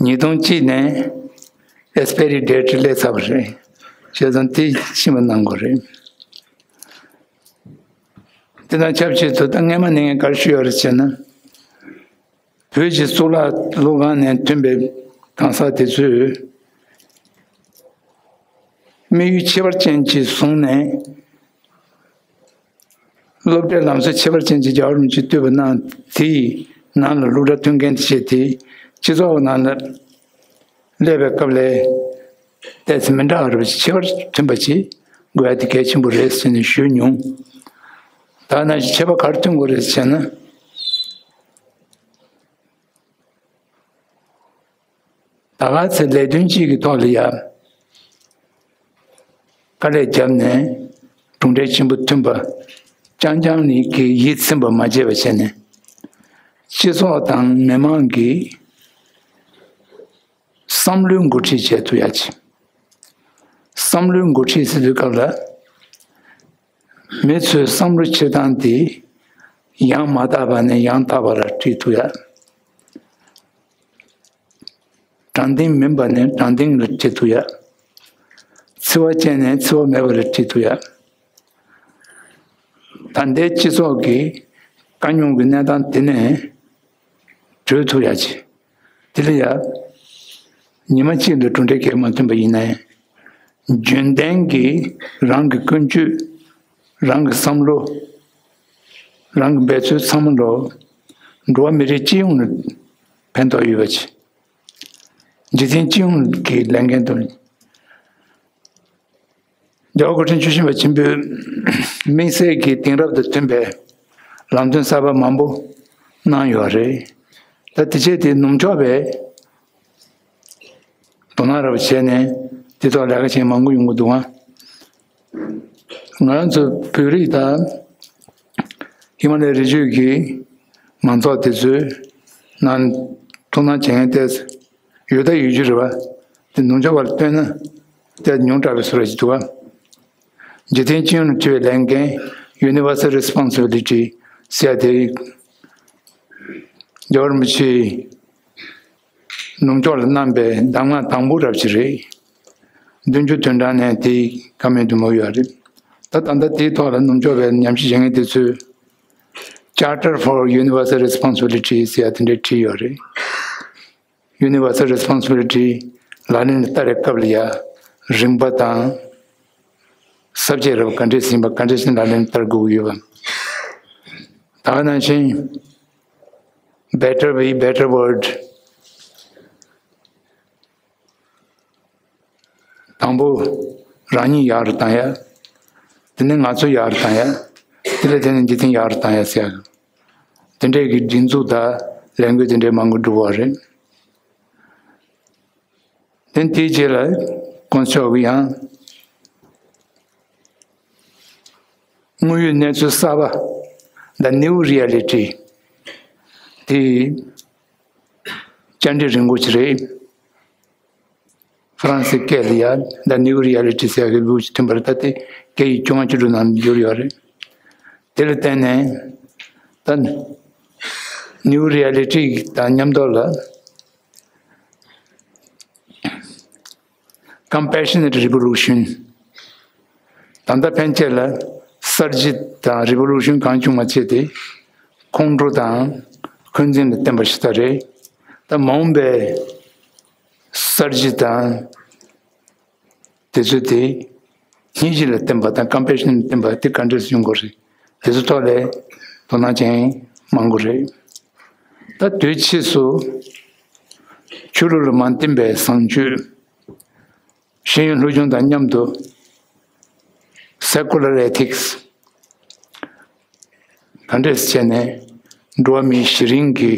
ཉིས་སྟོང་གཅིག་ནས་ཨེག་སི་པེ་རི་ཌེ་ཊི་སླེབས་ཚར་བ་རེད། བྱས་ཙང་དེ་ཕྱི་མ་གནང་དགོས་རེད། དེ་དང་ཆབས་ཅིག་ཏུ་ད་སྔས་མ་ནས་ངས་ག་རེ་ཞུས་ཡོད་རེད་ཟེར་ན། བོད་ཀྱི་གཙུག་ལག་སློབ་ཁང་ནས་ཐོན་པའི་གང་ཟག་དེ་ཚོས་དམིགས་ཡུལ་ཁྱད་པར་ཅན་ཅིག་བཟུང་ནས། སློབ་གྲྭའི་ལམ་སྲོལ་ཁྱད་པར་ཅན་གྱི་རྒྱལ་བ་རིན་པོ་ཆེས་གཏོད་པ་གནང་། དེའི་ནང་ལ་སློབ་གྲྭ་ཐོན་མཁན་དེ་བྱས་ཏེ་སྤྱི་ཚོགས་ནང་ལ་སླེབས་པའི་སྐབས་ལ་ཏོག་ཙམ་མི་འདྲ་བ་རེད་པ། ཁྱད་པར་ཐོན་པ་ཅིག་དགོས་ཡ་དེ་གལ་ཆེན་པོ་རེད་ཟེར་ནས་ཞུས་མྱོང་། ད་ནང་བཞིན་ཁྱད་པར་ག་རེ་ཐོན་དགོས་རེད་ཟེར་ན། ད་ག་ཚོད་ལས་དོན་གཅིག་གི་ཐོག་ལ་ཡ་དཀའ་ལས་བརྒྱབ་ནས་གྲུབ་འབྲས་ཆེན་པོ་ཐོན་པ་རྐྱང་རྐྱང་ནས་ཀྱི་ཡིད་ཚིམ་པ་མ་བྱས་པ་བྱས་ནས། སྤྱི་ཚོགས་དང་མི་མང་གི་བསམ་བློའི་འགོ་ཁྲིད་བྱེད་ཐུབ་ཡ་ཅིག་བསམ་བློའི་འགོ་ཁྲིད་ཟེར་དུས་སྐབས་ལ། མི་ཚོའི་བསམ་བློ་འཁྱེར་སྟངས་དེ་ཡང་མ་དག་པ་ནས་ཡང་དག་པ་ལ་ཁྲིད་ཐུབ་ཡ། དྲང་བདེན་མིན་པ་ནས་དྲང་བདེན་ལ་ཁྲིད་ཐུབ་ཡ། འཚེ་བ་ཅན་ནས་འཚེ་བ་མེད་པ་ལ་ཁྲིད་ཐུབ་ཡ། ད་ལྟའི་སྤྱི་ཚོགས་ཀྱི་དཀའ་རྙོག་གི་གནས་སྟངས་དེ་ནས་གྲོལ་ཐུབ་ཡ་ཅིག་དེ་ལ་ཡ། ཉི་མ་གཅིག་ལ་གྲུབ་འབྲས་གང་མ་ཐོན་པ་ཡིན་ན་ཡང་ རྒྱུན་ལྡན་གྱི་རང་གི་ཀུན་སྤྱོད། རང་གི་བསམ་བློ། རང་གི་འབད་རྩོལ་ཚང་མ་ལོ། འགྲོ་བ་མི་རིགས་སྤྱི་ཡོངས་ལ་ཕན་ཐོགས་ཡོད་པ་ཅིག་འཇིག་རྟེན་སྤྱི་ཡོངས་ཀྱི་ལས་འགན་དུ། རྒྱལ་བ་སྐུ་ཕྲེང་བཅུ་བཞི་པ་ཆེན་པོས་དམིགས་བསལ་གྱི་དེང་རབས་དང་མཐུན་པའི་ལམ་སྟོན་གསར་པ་མང་པོ་གནང་ཡོད་རེད། ད་དེ་བྱས་ཏེ་ནུབ་ཕྱོགས་པས་དོ་སྣང་རབ་བྱས་ནས་དེ་ཐོག་ལས་ཀ་བྱེད་མང་པོ་ཡོང་གི་འདུག་ཨ། ང་རང་ཚོ་བོད་རིགས་དང་ཧི་མ་ལའི་རི་རྒྱུད་ཀྱི་མང་ཚོགས་དེ་ཚོའི་ནང་ཐུགས་སྣང་བྱེད་མཁན་ཏོག་ཙམ་ཡོད་ད་ཡོད་རྒྱུ་རེད་བ། དེ་ནུབ་ཕྱོགས་པ་ལ་ལྟོས་ན་ཏོག་ཙམ་ཉུང་དྲགས་པའི་བཟོ་འདྲ་ཞིག་འདུག་བ། འཇིག་རྟེན་སྤྱི་ཡོངས་ལ་ཕྱེ་བའི་ལས་འགན། Universal Responsibility ཟེར་ཡ་དེ་རྒྱལ་བ་རིན་པོ་ཆེས་ནུབ་ཕྱོགས་ལ་གནང་པའི་གདམས་ངག་དང་པོ་རབ་ཅིག་རེད། བདུན་ཅུ་དོན་གྲངས་ནས་དེའི་བཀའ་མོལ་དུ་མོལ་ཡོད་རེད། ད་ད་ལྟ་དེའི་ཐོག་ལ་ནུབ་ཕྱོགས་པའི་ཉམས་ཞིབ་བྱེད་མཁན་དེ་ཚོས་Charter for Universal Responsibility ཟེར་ཡ་དེ་འདྲས་བྲིས་ཡོད་རེད། Universal Responsibility ལག་ལེན་ལ་བསྟར་བའི་སྐབས་ལ་ཡ་རིམ་པ་དང་། ས་བཅད་རབ་ག་འདྲས་ཟིན་པ་ག་འདྲས་ཤིག་ལག་ལེན་བསྟར་དགོས་ཀྱི་ཡོད་པ། ད་ག་ནང་བཞིན། Better Way, Better World དང་པོ་རང་ཉིད་ཡག་རུ་བཏང་ཡ། དེ་ནས་ང་ཚོ་ཡག་རུ་བཏང་ཡ། དེ་ལས་དེ་ནས་འཇིག་རྟེན་ཡག་རུ་བཏང་ཡ་ཟེར་ཡ། དེ་འདྲས་ཀྱི་སྒྲིག་འཛུགས་དང་ལས་འགུལ་དེ་འདྲས་མང་པོ་འགྲོ་བ་རེད། དེ་དེའི་རྗེས་ལ་དཀོན་མཆོག་གིས་ཡང་དངོས་ཡོད་གནས་ཚུལ་གསར་པ། The New Reality དེ་བཅར་འདྲི་རིང་པོ་ཅིག་རེད། ཧྥ་རན་སིའི་སྐད་ལ་ཡ་The New Reality ཟེར་ཡག་གི་ལུགས་ཤིག་ཐོན་པ་རེད། ད་དེ་སྐད་ཡིག་བཅོ་ལྔ་བཅུ་དྲུག་ནང་བསྒྱུར་ཡོད་རེད། དེ་ལ་བརྟེན་ནས་ད་New Reality དང་མཉམ་དུ་ལ་Compassionate Revolution ད་ལྟ་ཕན་ཆད་ལ་གསར་བརྗེ་དང་Revolution གང་བྱུང་མ་བྱས་ཏེ་ཁོང་ཁྲོ་དང་འཁོན་འཛིན་ལ་བརྟེན་པ་ཞིག་ད་རེད། ད་མ་འོངས་པའི་གསར་བརྗེ་དང་དེ་ཚོ་དེ་སྙིང་རྗེ་ལ་བརྟེན་པ་དང་Compassion ལ་བརྟེན་པ་དེ་ག་འདྲས་ཡོང་དགོས་རེད། དེ་ཚོ་ཐོག་ལ་དོ་སྣང་ཅན་མང་པོ་རེད། ད་དུས་ཕྱིས་སུ་ཆོས་ལུགས་ལ་མ་བརྟེན་པའི་བཟང་སྤྱོད། ཤེས་ཡོན་སློབ་སྦྱོང་དང་མཉམ་དུ་Secular Ethics ག་འདྲས་བྱས་ནས་འགྲོ་བ་མིའི་གཞི་རིམ་གྱི་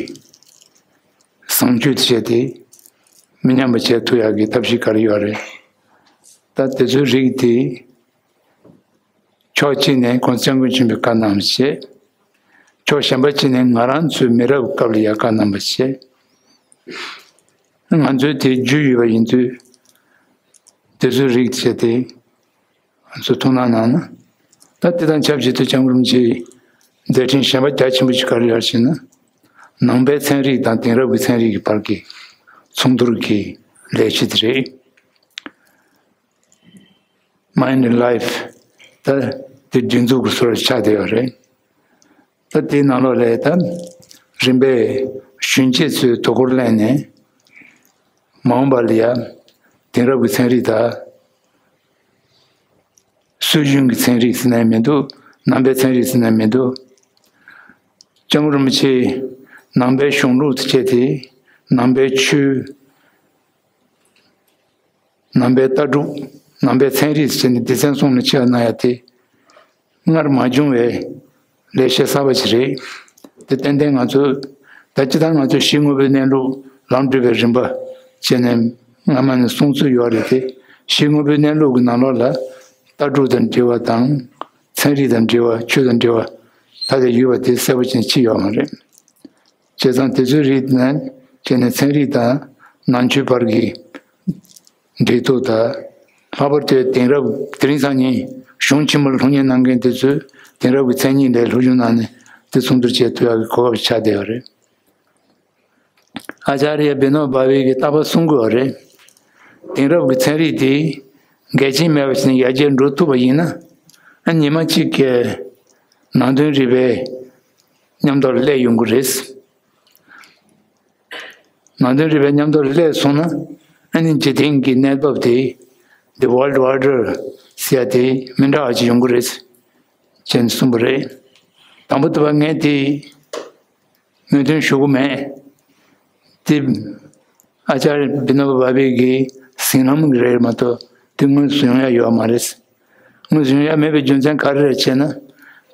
བཟང་སྤྱོད་བྱས་ཏེ་མི་ཉམས་པ་བྱེད་ཐུབ་ཡག་གི་ཐབས་ཤེས་ག་རེ་ཡོད་རེད། ད་དེ་ཚོའི་རིགས་དེ་ཕྱོགས་གཅིག་ནས་༸གོང་ས་༸སྐྱབས་མགོན་ཆེན་པོས་བཀའ་གནང་བ་བྱས། ཕྱོགས་གཞན་པ་གཅིག་ནས་ང་རང་ཚོའི་མི་རབས་སྐབས་ལ་ཡང་བཀའ་གནང་བ་བྱས། ང་ཚོས་དེ་རྒྱུས་ཡོད་པ་ཡིན་དུས། དེ་ཚོའི་རིགས་བྱས་ཏེ། ང་ཚོས་ཐུགས་སྣང་གནང་ན། ད་དེ་དང་ཆབས་ཅིག་ཏུ་༸སྐྱབས་མགོན་རིན་པོ་ཆེའི་མཛད་འཕྲིན་གཞན་པ་རྒྱ་ཆེན་པོ་ཞིག་ག་རེ་ཡོད་ཟེར་ན། ནང་པའི་ཚན་རིག་དང་དེང་རབས་ཀྱི་ཚན་རིག་གི་བར་གྱི་མཚུངས་བསྡུར་གྱི་ལས་གཞི་དེ་རེད། Mind and Life ད་དེ་སྒྲིག་འཛུགས་ཀྱི་སོར་ཆགས་བསྡད་ཡོད་རེད། ད་དེའི་ནང་ལོགས་ལ་ད་རིམ་པས་གཞོན་སྐྱེས་ཚོས་དོ་ཁུར་ལེན་ནས་མ་འོངས་པ་ལ་ཡ་དེང་རབས་ཀྱི་ཚན་རིག་དང་། སྲོལ་རྒྱུན་གྱི་ཚན་རིག་ཟེར་ནའི་མི་འདུག་ནང་པའི་ཚན་རིག་ཟེར་ནའི་མི་འདུག ༸སྐྱབས་མགོན་རིན་པོ་ཆེས་ནང་པའི་གཞུང་ལུགས་དེ་བྱས་ཏེ་ནང་པའི་ཆོས། ནང་པའི་ལྟ་གྲུབ། ནང་པའི་ཚན་རིག་ཟེར་ནས་སྡེ་ཚན་གསུམ་ལ་ཕྱེ་བ་གནང་ཡ་དེ། སྔར་མ་བྱུང་བའི་ལས་བྱེད་གསར་པ་ཞིག་རེད། དེ་ཏན་ཏན་ང་ཚོ་ད་སྤྱིར་བཏང་ང་ཚོ་ཕྱི་དངོས་པོའི་གནས་ལུགས་ལམ་སྒྲུབ་པའི་རིམ་པ་བྱས་ནས་སྔ་མ་ནས་གསུང་ཚུལ་ཡོད་རེད་དེ། ཕྱི་དངོས་པོའི་གནས་ལུགས་ཀྱི་ནང་ལོགས་ལ་ལྟ་གྲུབ་དང་འབྲེལ་བ་དང་། ཚན་རིག་དང་འབྲེལ་བ། ཆོས་དང་འབྲེལ་བ་ད་ལྟ་ཡོད་པ་དེ་གསལ་པོ་ཅན་ཅིག་ཡོད་མ་རེད། བྱས་ཙང་དེ་ཚོའི་རིགས་ནས་བྱས་ནས་ཚན་རིག་དང་ནང་ཆོས་བར་གྱི་འབྲེལ་གཏུག་དང་། ལྷག་པར་དུ་དེང་རབས་དེ་རིང་སང་ཉིན་གཞུང་ཆེན་མོར་སློབ་གཉེར་གནང་མཁན་དེ་ཚོས་དེང་རབས་ཀྱི་མཚན་ཉིད་ལས་སློབ་སྦྱོང་གནང་ནས་དེ་ཚོ་མདོར་བྱས་ཐུབ་ཡག་གི་གོ་སྐབས་ཆགས་བསྡད་ཡོད་རེད། ཨ་ཅཱརྱ་བི་ནོ་བྷ་ཝེ་གིས་རྟག་པར་གསུང་གི་ཡོད་རེད། དེང་རབས་ཀྱི་ཚན་རིག་དེ་འགལ་རྐྱེན་མེད་པ་ཞིག་ནས་ཡར་རྒྱས་འགྲོ་ཐུབ་པ་ཡིན་ན། ཨ་ཉི་མ་གཅིག་གི་ནང་དོན་རིག་པའི་མཉམ་དུ་སླེབས་ཡོང་གི་རེད། ནང་དོན་རིག་པའི་མཉམ་དུ་སླེབས་སོང་ན། ཨ་ནི་འཇིག་རྟེན་གྱི་གནས་བབ་དེ་ The World Order ཟེར་ཡ་དེ་མི་འདྲ་བ་ཅིག་ཡོང་གི་རེད་ཅེས་གསུངས་པ་རེད། དང་པོ་དེ་བ་ངས་དེ་མོས་མཐུན་ཞུ་གི་མེད། དེ་ཨ་ཅར་བི་ནོ་བྷ་བྷེ་གི་ཟིན་ལམ་རེད་མ་གཏོགས་དེ་དངོས་སུ་ཡོང་ཡ་ཡོད་མ་རེད། དངོས་སུ་ཡོང་ཡ་མེད་པའི་རྒྱུ་མཚན་ག་རེ་རེད་ཅེ་ན།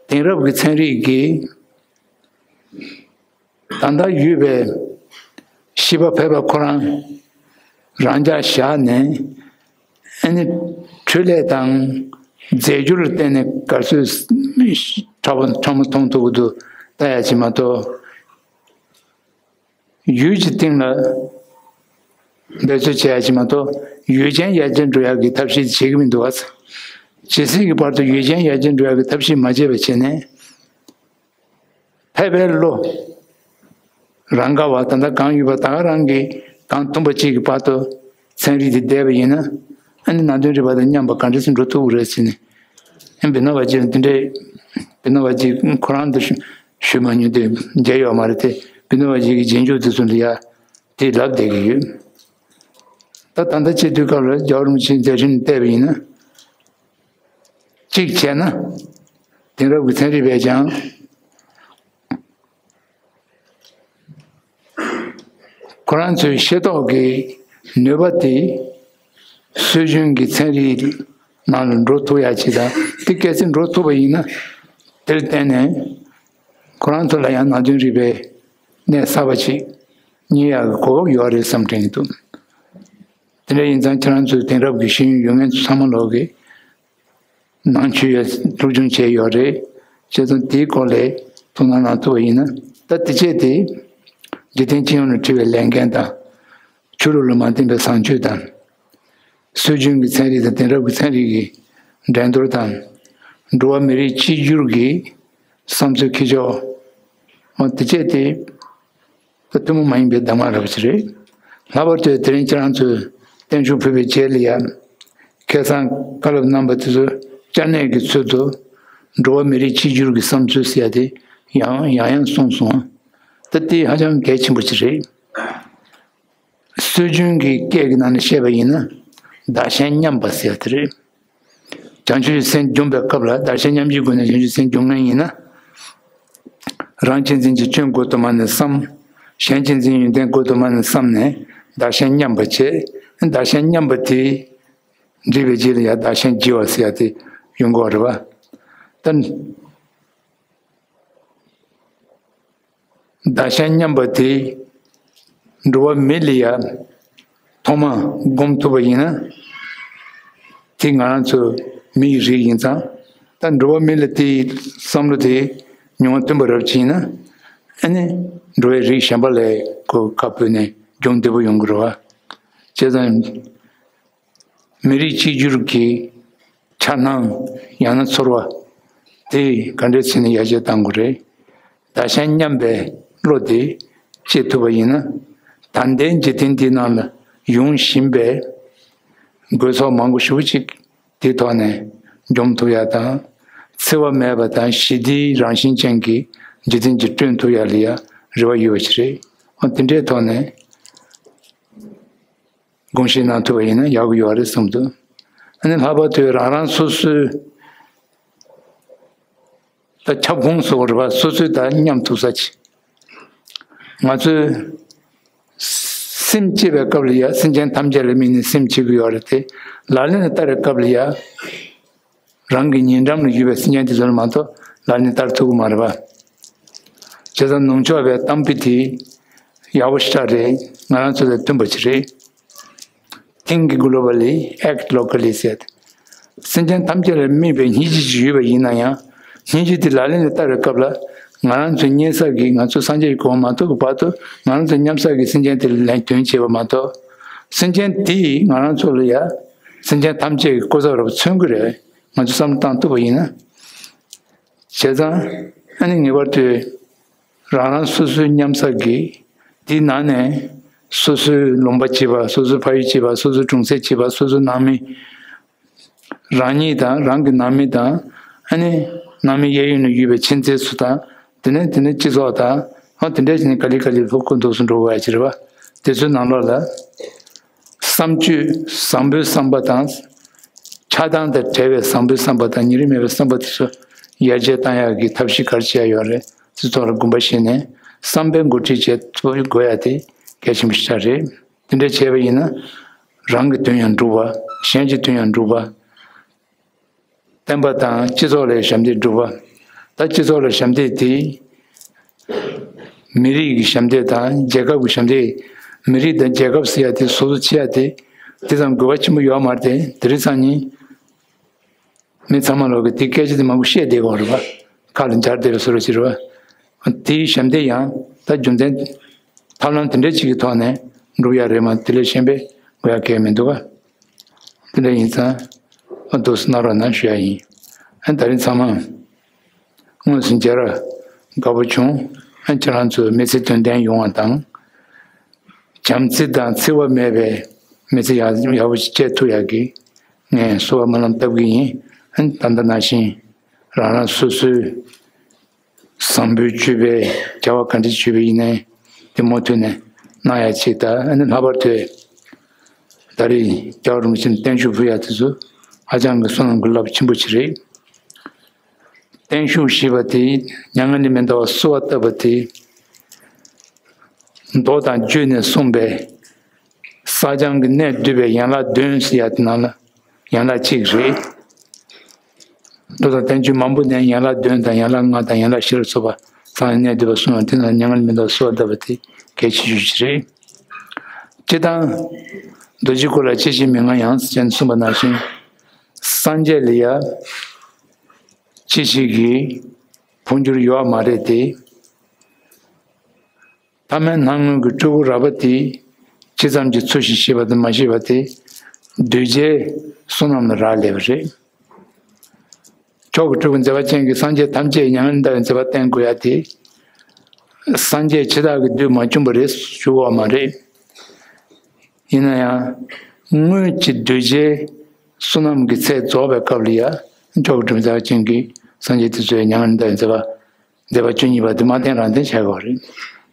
དེང་རབས་ཀྱི་ཚན་རིག་གིས་ད་ལྟ་ཡོད་པའི་ཤེས་པ་ཕལ་པ་ཁོ་རང་རང་འཇགས་བཞག་ནས། ཨ་ནི་འཕྲུལ་ལས་དང་རྫས་འགྱུར་ལ་བརྟེན་ནས་ག་ཚོད་ཕྲ་མོ་ཕྲ་མོ་མཐོང་ཐུབ་ཀྱི་འདུག་ལྟ་ཡ་ཅིག་མ་གཏོགས། ཡུལ་གྱི་སྟེང་ལ་འབད་རྩོལ་བྱེད་ཡ་ཅིག་མ་གཏོགས། ཡུལ་ཅན་ཡར་རྒྱས་འགྲོ་ཡ་གི་ཐབས་ཤེས་བྱེད་ཀྱི་མི་འདུག་བ། ཇི་སྲིད་ཀྱི་བར་དུ་ཡུལ་ཅན་ཡར་རྒྱས་འགྲོ་ཡ་གི་ཐབས་ཤེས་མ་བྱས་པ་བྱས་ནས། ཕལ་པའི་བློ་རང་ག་བ་ད་ལྟ་གང་ཡོད་པ་ད་ག་རང་གིས་གང་ཐུབ་པ་ཅིག་གི་བར་དུ་ཚན་རིག་དེ་བསྡད་པ་ཡིན་ན། ཨ་ནི་ནང་དོན་རིག་པ་དང་མཉམ་པ་ག་འདྲ་སེ་འགྲོ་ཐུབ་ཀྱི་རེད་ཟེར་ནས། ཨ་བི་ནོ་བ་ཇི་འདི་འདྲའི་བི་ནོ་བ་ཇི་ཁོ་རང་འདི་ཞུ་ཞུས་མ་མྱོང་དེ་མཇལ་ཡོད་མ་རེད་དེ། བི་ནོ་བ་ཇི་གི་རྗེས་འཇུག་དེ་ཚོ་ལ་ཡ་དེ་ལབ་བསྡད་ཀྱི་ཡོད། ད་ད་ལྟ་བྱེད་དུས་སྐབས་ལ་རྒྱལ་བ་རིན་པོ་ཆེའི་མཛད་འཕྲིན་བལྟས་པ་ཡིན་ན། གཅིག་བྱས་ན། དེང་རབས་ཀྱི་ཚན་རིག་པས་ཀྱང་། ཁོ་རང་ཚོའི་ཤེས་རྟོགས་ཀྱི་ནུས་པ་དེ་སྲོལ་རྒྱུན་གྱི་ཚན་རིག་ནང་ལ་འགྲོ་ཐུབ་ཡ་ཅིག་དང་། དེ་གལ་སྲིད་འགྲོ་ཐུབ་པ་ཡིན་ན། དེར་བརྟེན་ནས་ཁོ་རང་ཚོ་ལ་ཡང་ནང་དོན་རིག་པའི་གནས་གསར་པ་ཅིག་རྙེད་ཡག་གི་གོ་སྐབས་ཡོད་རེད་བསམ་དྲན་གྱི་འདུག་དེ་འདྲ་ཡིན་ཙང་ཁྱེད་རང་ཚོས་དེང་རབས་ཀྱི་ཤེས་ཡོན་ཡོད་མཁན་ཚོ་ཚང་མ་ལོག་གིས་ནང་ཆོས་ཡ་སློབ་སྦྱོང་བྱས་ཡོད་རེད། བྱས་ཙང་དེའི་སྐོར་ལ་ཐུགས་སྣང་གནང་ཐུབ་པ་ཡིན་ན། ད་དེ་བྱས་ཏེ་འཇིག་རྟེན་སྤྱི་ཡོངས་ལ་འཁྲི་བའི་ལས་འགན་དང་། ཆོས་ལུགས་ལ་མ་བརྟེན་པའི་བཟང་སྤྱོད་དང་། སྲོལ་རྒྱུན་གྱི་ཚན་རིག་དང་དེང་རབས་ཀྱི་ཚན་རིག་གི་འགྲན་བསྡུར་དང་། འགྲོ་བ་མི་རིགས་གཅིག་གྱུར་གྱི་བསམ་ཚུལ་འཁྱེར་ཕྱོགས། འོ་དེ་བྱས་ཏེ། ད་ཐུན་མོང་མ་ཡིན་པའི་གདམས་ངག་རབ་ཅིག་རེད། ལྷག་པར་དུ་དེ་རིང་ཁྱེད་རང་ཚོས་བརྟན་བཞུགས་ཕུལ་བའི་རྗེས་ལ་ཡང་། ཁ་སང་བཀའ་སློབ་གནང་བ་དེ་ཚོ་བསྐྱར་ནན་གྱི་ཚུལ་དུ། འགྲོ་བ་མི་རིགས་གཅིག་གྱུར་གྱི་བསམ་ཚུལ་ཟེར་ཡ་དེ་ཡང་ཡང་ཡང་གསུངས་སོང་། ད་དེ་ཧ་ཅང་གལ་ཆེན་པོ་ཅིག་རེད། སྲོལ་རྒྱུན་གྱི་སྐད་ཀྱི་ནང་ནས་བཤད་པ་ཡིན་ན། བདག་གཞན་མཉམ་པ་ཟེར་ཡ་དེ་རེད། བྱང་ཆུབ་ཀྱི་སེམས་སྦྱོང་བའི་སྐབས་ལ་བདག་གཞན་མཉམ་བརྗེའི་སྒོ་ནས་བྱང་ཆུབ་སེམས་སྦྱོང་མཁན་ཡིན་ན། རང་གཅེས་འཛིན་གྱི་སྐྱོན་གོ་ཏུ་མ་ནས་བསམ། གཞན་གཅེས་འཛིན་ཡོན་ཏན་གོ་ཏུ་མ་ནས་བསམ་ནས་བདག་གཞན་མཉམ་པ་བྱེད། བདག་གཞན་མཉམ་པ་དེ་འདྲིས་པའི་རྗེས་ལ་ཡང་བདག་གཞན་བརྗེ་བ་ཟེར་ཡ་དེ་ཡོང་གི་ཡོད་རེད་བ། ད། བདག་གཞན་མཉམ་པ་དེ་འགྲོ་བ་མི་ལ་ཡ་ཐོག་མ་སྒོམ་ཐུབ་པ་ཡིན་ན། དེ་ང་རང་ཚོ་མི་ཡི་རིགས་ཡིན་ཙང་། ད་འགྲོ་བ་མི་ལ་དེའི་བསམ་བློ་དེ་མྱོང་བ་བཏོན་པ་རབ་ཅིག་ཡིན་ན། ཨ་ནི་འགྲོ་བའི་རིགས་གཞན་པ་ལ་ཁོ་ཁ་ཕུལ་ནས་སྦྱོང་བདེ་པོ་ཡོང་གི་རེད་བ། བྱས་ཙང་། མི་རིགས་གཅིག་གྱུར་གྱི་འཆར་སྣང་ཡང་ན་ཚོར་བ་དེ་ག་འདྲའི་ཚད་ནས་ཡར་རྒྱས་གཏང་དགོས་རེད། བདག་གཞན་མཉམ་པའི་བློ་དེ་སྐྱེ་ཐུབ་པ་ཡིན་ན། ད་ལྟའི་འཇིག་རྟེན་འདིའི་ནང་ལ་ཡོང་བཞིན་པའི་དགོས་ཚོགས་མང་པོ་ཞེ་པོ་ཅིག་དེའི་ཐོག་ནས་འཇོམས་ཐུབ་ཡ་དང་། འཚེ་བ་མེད་པ་དང་ཞི་བདེའི་རང་བཞིན་ཅན་གྱི་འཇིག་རྟེན་ཅིག་བསྐྲུན་ཐུབ་ཡ་ལ་ཡ་རེ་བ་ཡོད་པ་ཞིག་རེད། འོ་དེ་འདྲའི་ཐོག་ནས། དགོངས་བཞེས་གནང་ཐུབ་པ་ཡིན་ན་ཡག་གི་ཡོད་རེད་བསམ་འདུག་ཨ་ནི་ལྷག་པར་དུ་རང་རང་སོ་སོའི་ད་ཁྱབ་ཁོངས་སུ་རེད་པ། སོ་སོའི་ད་མཉམ་ཐུག་ས་ཆེ། ང་ཚོས་སེམས་བསྐྱེད་པའི་སྐབས་ལ་ཡ་སེམས་ཅན་ཐམས་ཅད་ལ་དམིགས་ནས་སེམས་བསྐྱེད་ཀྱི་ཡོད་རེད་དེ། ལག་ལེན་ལ་བསྟར་བའི་སྐབས་ལ་ཡ། རང་གི་ཉེ་འགྲམ་ལ་ཡོད་པའི་སེམས་ཅན་དེ་ཚོ་ལ་མ་གཏོགས་ལག་ལེན་བསྟར་ཐུབ་ཀྱི་མ་རེད་པ། བྱས་ཙང་ནུབ་ཕྱོགས་པའི་གཏམ་དཔེ་དེ་ཡག་པོ་ཞེ་དྲག་རེད། ང་རང་ཚོ་ལ་མཐུན་པ་ཅིག་རེད། Think globally, act locally ཟེར། སེམས་ཅན་ཐམས་ཅད་ལ་དམིགས་པའི་སྙིང་རྗེ་ཅིག་ཡོད་པ་ཡིན་ན་ཡང་། སྙིང་རྗེ་དེ་ལག་ལེན་ལ་བསྟར་བའི་སྐབས་ལ། ང་རང་ཚོ་གཉེར་ས་གི་ང་ཚོ་སངས་རྒྱས་ཀྱི་གོ་འཕང་མ་ཐོབ་ཀྱི་བར་དུ་ང་རང་ཚོ་མཉམ་ས་གི་སེམས་ཅན་དེ་ལ་ལན་དོན་བྱེད་པ་མ་གཏོགས། སེམས་ཅན་དེས་ང་རང་ཚོ་ལ་ཡ། སེམས་ཅན་ཐམས་ཅད་ཀྱི་སྐུ་ཚབ་རབ་མཚོན་གྱི་རེད། ང་ཚོས་བསམ་བློ་བཏང་ཐུབ་པ་ཡིན་ན། བྱས་ཙང་ཨ་ནི་ངེས་པར་དུ་རང་རང་སོ་སོའི་མཉམ་ས་གི་དེའི་ནང་ནས་སོ་སོའི་ལུང་པ་གཅིག་པ། སོ་སོའི་ཕ་ཡུལ་གཅིག་པ། སོ་སོའི་གྲོང་གསེབ་གཅིག་པ། སོ་སོའི་ནང་མི། རང་ཉིད་དང་རང་གི་ནང་མི་དང་། ཨ་ནི་ནང་མི་གཡས་གཡོན་ནས་ཡོད་པའི་ཁྱིམ་མཚེས་ཚོ་དང་། དེ་ནས་དེ་ནས་སྤྱི་ཚོགས་དང་། ཨ་དེ་འདྲ་བྱས་ནས་ག་ལེ་ག་ལེ་ལྷུག་ཏུ་འདུག་སུ་འགྲོ་བ་ཅིག་རེད་པ། དེ་ཚོའི་ནང་ལོགས་ལ། བསམ་སྤྱོད་བཟང་པོའི་བསམ་པ་དང་ ཐ་དང་དང་བྲལ་བའི་བཟང་པོའི་བསམ་པ་དང་ཉེ་རིང་མེད་པའི་བསམ་པ་དེ་ཚོ་ཡར་རྒྱས་བཏང་ཡག་གི་ཐབས་ཤེས་ག་རེ་བྱེད་ཡག་ཡོད་རེད། སྤྱི་ཚོགས་ལ་དགོངས་པ་བཞེས་ནས་བསམ་པའི་འགོ་ཁྲིད་བྱེད་ཐུབ་དགོས་ཡག་དེ་གལ་ཆེན་པོ་ཞིག་ཆགས་རེད། དེ་འདྲ་བྱས་པ་ཡིན་ན་རང་གི་དོན་ཡང་འགྲུབ་པ། གཞན་གྱི་དོན་ཡང་འགྲུབ་པ། བསྟན་པ་དང་སྤྱི་ཚོགས་ལ་ཞབས་འདེགས་སྒྲུབ་པ། ད་སྤྱི་ཚོགས་ལ་ཞབས་འདེགས་དེ། མི་རིགས་ཀྱི་ཞབས་འདེགས་དང་རྒྱལ་ཁབ་ཀྱི་ཞབས་འདེགས། མི་རིགས་དང་རྒྱལ་ཁབ་ཟེར་ཡ་དེ་སོ་སོ་ཕྱེ་ཡ་དེ། དེ་ཙམ་དགོས་པ་ཆེན་པོ་ཡོད་མ་རེད་དེ། དེ་རིང་སང་ཉིན་མི་ཚང་མ་ལོག་གི་དེ་སྐད་ཆ་དེ་མང་པོ་བཤད་བསྡད་ཡོད་རེད་པ། ཁ་ལ་འབྱར་བསྡད་པའི་བཟོ་འདྲ་ཅིག་རེད་པ། དེའི་ཞབས་འདེགས་ཡང་ད་རྒྱུ་མཚན་ཐབས་ལམ་དེ་འདྲ་ཅིག་གི་ཐོག་ནས་འགྲུབ་ཡ་རེད་མ། དེ་ལས་གཞན་པའི་དགོས་ཡ་གང་ཡང་མི་འདུག་ག་དེ་འདྲ་ཡིན་ཙང་། ཨ། འདུག་སེ་གནང་རོགས་གནང་ཞུ་ཡ་ཡིན། ཨ། ད་རིང་ཚང་མ་དངོས་སུ་མཇལ་ར་དགའ་པོ་བྱུང་། ཨ། ཁྱེད་རང་ཚོའི་མི་ཚེ་དོན་ལྡན་ཡོང་བ་དང་། བྱམས་བརྩེ་དང་འཚེ་བ་མེད་པའི་མི་ཚེ་ཡག་ཡག་པོ་ཞིག་སྐྱེལ་ཐུབ་ཡག་གི་ངས་གསོལ་བ་སྨོན་ལམ་བཏབ་གི་ཡིན། ཨ། ད་ལྟ་ནང་བཞིན་རང་རང་སོ་སོའི་བཟང་པོའི་སྤྱོད་པའི་བྱ་བ་ག་འདྲ་སྤྱོད་པ་ཡིན་ནའི་དེ་མུ་མཐུད་ནས་གནང་ཡ་ཅིག་དང་། ཨ་ནི་ལྷག་པར་དུ་ད་རེས་རྒྱལ་བ་རིན་པོ་ཆེ་ལ་བརྟན་བཞུགས་ཕུལ་ཡ་དེ་ཚོ་ཧ་ཅང་གི་བསོད་ནམས་ཀྱི་རླབས་ཆེན་པོ་ཅིག་རེད། བརྟན་བཞུགས་ཞེས་པ་དེ་མྱ་ངན་ལས་མི་འདའ་བར་གསོལ་བ་བཏབ་པ་དེ། མདོ་དང་རྒྱུད་ནས་གསུངས་པའི་བསགས་སྦྱང་གི་གནད་བསྡུས་པའི་ཡན་ལག་བདུན་ཟེར་ཡ་དེ་ནང་ལ་ཡན་ལག་གཅིག་རེད། མདོ་དང་བསྟན་བཅོས་མང་པོ་ནས་ཡན་ལག་བདུན་དང་ཡན་ལག་ལྔ་དང་ཡན་ལག་བཞི་ལ་སོགས་པ་ཚང་བའི་གནད་བསྡུས་པ་གསུངས་ཡོད། དེ་ནང་མྱ་ངན་ལས་མི་འདའ་བར་གསོལ་བ་བཏབ་པ་དེ་གལ་ཆེ་ཤོས་ཤིག་རེད། སྤྱིར་བཏང་། རྡོ་རྗེ་སྐོར་ལ་ཅི་ཞིག་མི་མངའ་ཡང་ཞེས་གསུངས་པ་ནང་བཞིན། སངས་རྒྱས་ལ་ཡ་ཅི་ཞིག་གི་འཕོ་འགྱུར་ཡོད་མ་རེད་དེ། ཐ་མལ་སྣང་ངོ་གི་སྤྲུལ་སྐུ་རགས་པ་དེ་ཇི་ཙམ་གྱིས་ཚུལ་བཞིན་ཤེས་པ་དང་མ་ཤེས་པ་དེ་གདུལ་བྱའི་བསོད་ནམས་ལ་རག་ལས་པ་རེད། མཆོག་གི་སྤྲུལ་སྐུ་མཛད་པ་ཅན་གྱིས་སངས་རྒྱས་ཐམས་ཅད་མྱ་ངན་འདའ་བའི་མཛད་པ་བསྟན་དགོས་ཡ་དེ། སངས་རྒྱས་ཕྱི་དག་གིས་བསྡུས་མ་བྱུང་བ་རེད་ཞུ་དགོས་པ་མ་རེད། ཡིན་ན་ཡང་། སྔོན་གྱི་གདུལ་བྱའི་བསོད་ནམས་ཀྱི་ཚད་རྫོགས་པའི་སྐབས་ལ་ཡ། མཆོག་གི་སྤྲུལ་སྐུ་མཛད་པ་ཅན་གྱིས་སངས་རྒྱས་དེ་ཚོའི་མྱ་ངན་འདའ་བའི་མཛད་པ། མཛད་པ་བཅུ་གཉིས་པ་དེ་མ་བསྟན་རང་བསྟན་བྱ་དགོས་པ་རེད།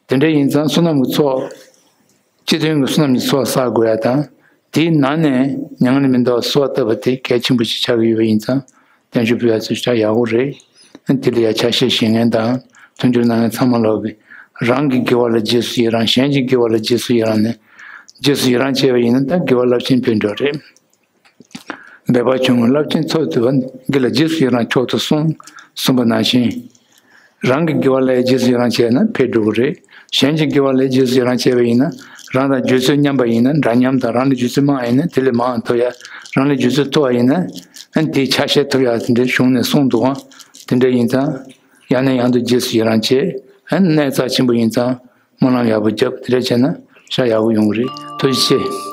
དེ་འདྲ་ཡིན་ཙང་བསོད་ནམས་ཀྱི་ཚོགས། སྤྱི་མཐུན་གྱི་བསོད་ནམས་ཀྱི་ཚོགས་བསགས་དགོས་ཡ་དང་། དེའི་ནང་ནས་མྱ་ངན་ལས་མི་འདའ་བར་གསོལ་བ་བཏབ་པ་དེ་གལ་ཆེན་པོ་ཞིག་ཆགས་ཀྱི་ཡོད་པ་ཡིན་ཙང་། བརྟན་བཞུགས་ཕུལ་ཡ་ཚོ་ཞེ་དྲག་ཡག་པོ་རེད། དེ་ལ་ཡ་ཆ་ཤས་བཞེས་མཁན་དང་མཐུན་འགྱུར་གནང་མཁན་ཚང་མ་ལོག་གིས་རང་གི་དགེ་བ་ལ་རྗེས་སུ་ཡི་རང་། གཞན་གྱི་དགེ་བ་ལ་རྗེས་སུ་ཡི་རང་ནས། རྗེས་སུ་ཡི་རང་བྱས་པ་ཡིན་ན་ད་དགེ་བ་རླབས་ཆེན་འཕེལ་འགྲོ་རེད། འབད་པ་ཆུང་ངུས་རླབས་ཆེན་ཚོགས་ཐུབ་པ། དགེ་ལ་རྗེས་སུ་ཡི་རང་མཆོག་ཏུ་གསུངས། གསུངས་པ་ནང་བཞིན། རང་གི་དགེ་བ་ལ་རྗེས་སུ་ཡི་རང་བྱས་ན་འཕེལ་འགྲོ་གི་རེད། གཞན་གྱི་དགེ་བ་ལ་རྗེས་སུ་ཡི་རང་བྱས་པ་ཡིན་ན། རང་དང་རྗེས་སུ་མཉམ་པ་ཡིན་ན་འདྲ་མཉམ་དང་། རང་ལས་རྗེས་སུ་དམའ་བ་ཡིན་ན་དེ་ལས་མང་བ་ཐོབ་ཡ། རང་ལས་རྗེས་སུ་མཐོ་བ་ཡིན་ན་དེའི་ཆ་ཤས་ཐོབ་ཡ། དེ་འདྲའི་གཞུང་ནས་གསུངས་འདུག་ག་དེ་འདྲ་ཡིན་ཙང་། ཡང་ནས་ཡང་དུ་རྗེས་སུ་ཡི་རང་བྱེད། གནད་རྩ་ཆེན་པོ་ཡིན་ཙང་། སྨོན་ལམ་ཡག་པོ་རྒྱབ། དེ་འདྲ་བྱས་ན་ཤ་ཡག་པོ་ཡོང་གི་རེད། ཐུགས་རྗེ་ཆེ།